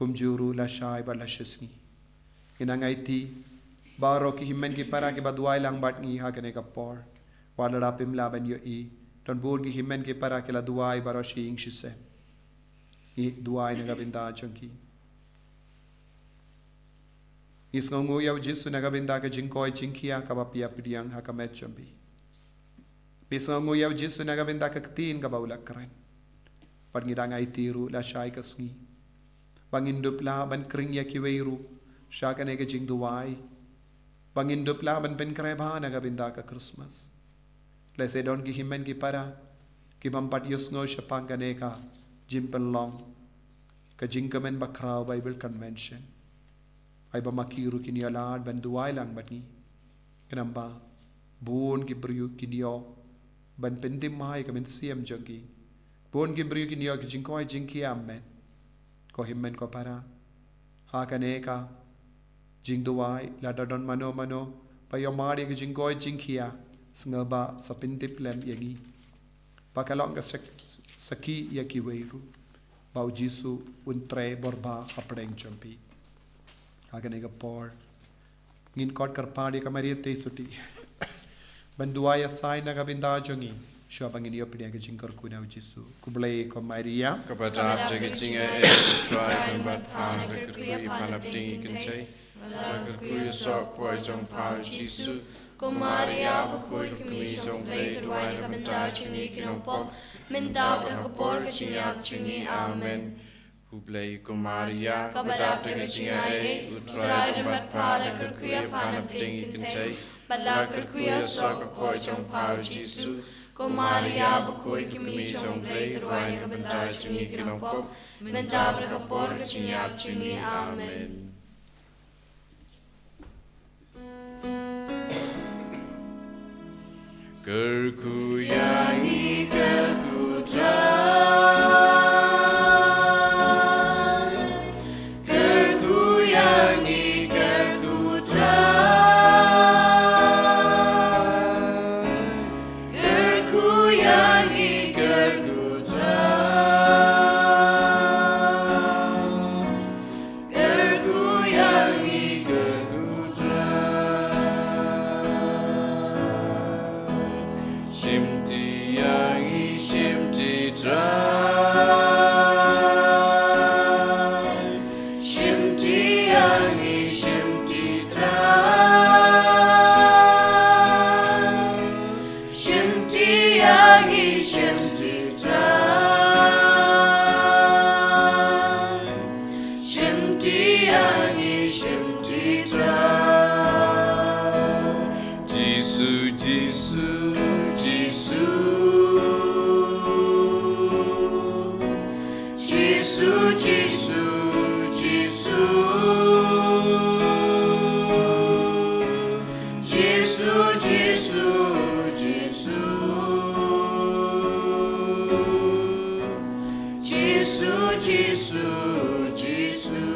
Kumjuh ruh lashai bad lashisngi. Ngin nang aiti Baroh ki hynmen ki para kiba duwai lang bad ngi ha kane ka por. Wat lada phim lah ban ïohi, don bun ki hynmen ki para ki la duwai baroh shi ïing shi sem. Ngi duwai na ka bynta jong ki. Ngi sngewnguh ïa u Jisu na ka bynta ka jingkoit jingkhiah kaba phi ïa pdiang ha ka met jong phi. Ngi sngewnguh ïa u Jisu na ka bynta ka ktien kaba u la kren. Bad ngi dang aiti ruh lashai ka sngi ba ngin dup lah ban khring ïa kiwei ruh sha kane ka jingduwai, ba ngin dup lah ban pynkhreh bha na ka bynta ka Christmas. Lehse don ki hynmen ki para ki bym pat ïohsngew shaphang kane ka jingpynlong ka jingkmen bakhraw Bible Convention. Ai ba ma ki ruh kin ïoh lad ban duwai lang bad ngi. Khnang ba bun ki briew kin ïoh ban pyntip mai ka mynsiem jong ki. Bun ki briew kin ïoh ki jingkoit jingkhiah met. Ko hynmen ko para, ha kane ka jingduwai, lada don mano mano ba ïohmad ïa ki jingkoit jingkhiah, sngewbha sa pyntip lem ïa ngi, ba ka long ka sak-, sakhi ïa kiwei ruh ba u Jisu un trei bor bha hapdeng jong phi. Ha kane ka por ngin kot kyrpad ïa ka Maria Theisotti ban duwai ïa sa na ka bynta jong ngi, shuwa ba ngin ïoh pdiang ka jingkyrkhu na u Jisu. Khublei ko Maria, kaba dap da ka jingaiei, u Trai u don bad pha, na ka kyrkhu ïa pha na pdeng ki kynthei, na ka kyrkhu ïa u soh ka kpoh jong pha u Jisu. Ko Maria bakhuid, ka kmie jong U Blei, to duwai na ka bynta jong ngi ki nongpop, mynta bad ha ka por ka jingïap jong ngi. Amen. Khublei ko Maria, kaba dap da ka jingaiei, u Trai u don bad pha, la kyrkhu ïa pha na pdeng ki kynthei, bad la kyrkhu ïa u soh ka kpoh jong pha u Jisu. Ko Maria bakhuid, ka kmie jong U Blei, to duwai na ka bynta jong ngi ki nongpop, mynta bad ha ka por ka jingïap jong ngi. Amen. Kyrkhu ïa ngi, kyrkhu Trai. Kyrkhu ïa ngi, kyrkhu Trai. Kyrkhu ïa ngi, kyrkhu Trai. Kyrkhu ïa ngi, kyrkhu Trai. Shimti ïa ngi, shimti Trai. Shimti ïa ngi, shimti Trai. Shimti ïa ngi, shimti Trai. Shimti ïa ngi, shimti Trai. Jisu, Jisu, Jisu. Jisu, Jisu, Jisu. Jisu, Jisu, Jisu. Jisu, Jisu, Jisu.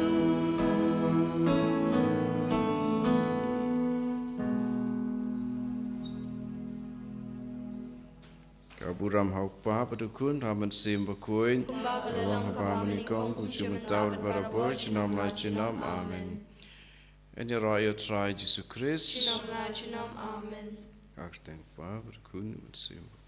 Ka burom ha u Kpa bad u Khun bad u Mynsiem Bakhuid. Kumba ka la long ha kaba mynnyngkong, kumjuh mynta, barabor, junom la junom. Amen. Ngin ïaroh ïa u Trai Jisu Khrist. Junom la junom. Amen. Ha ka kyrteng u Kpa bad u Khun bad u Mynsiem Bakhuid.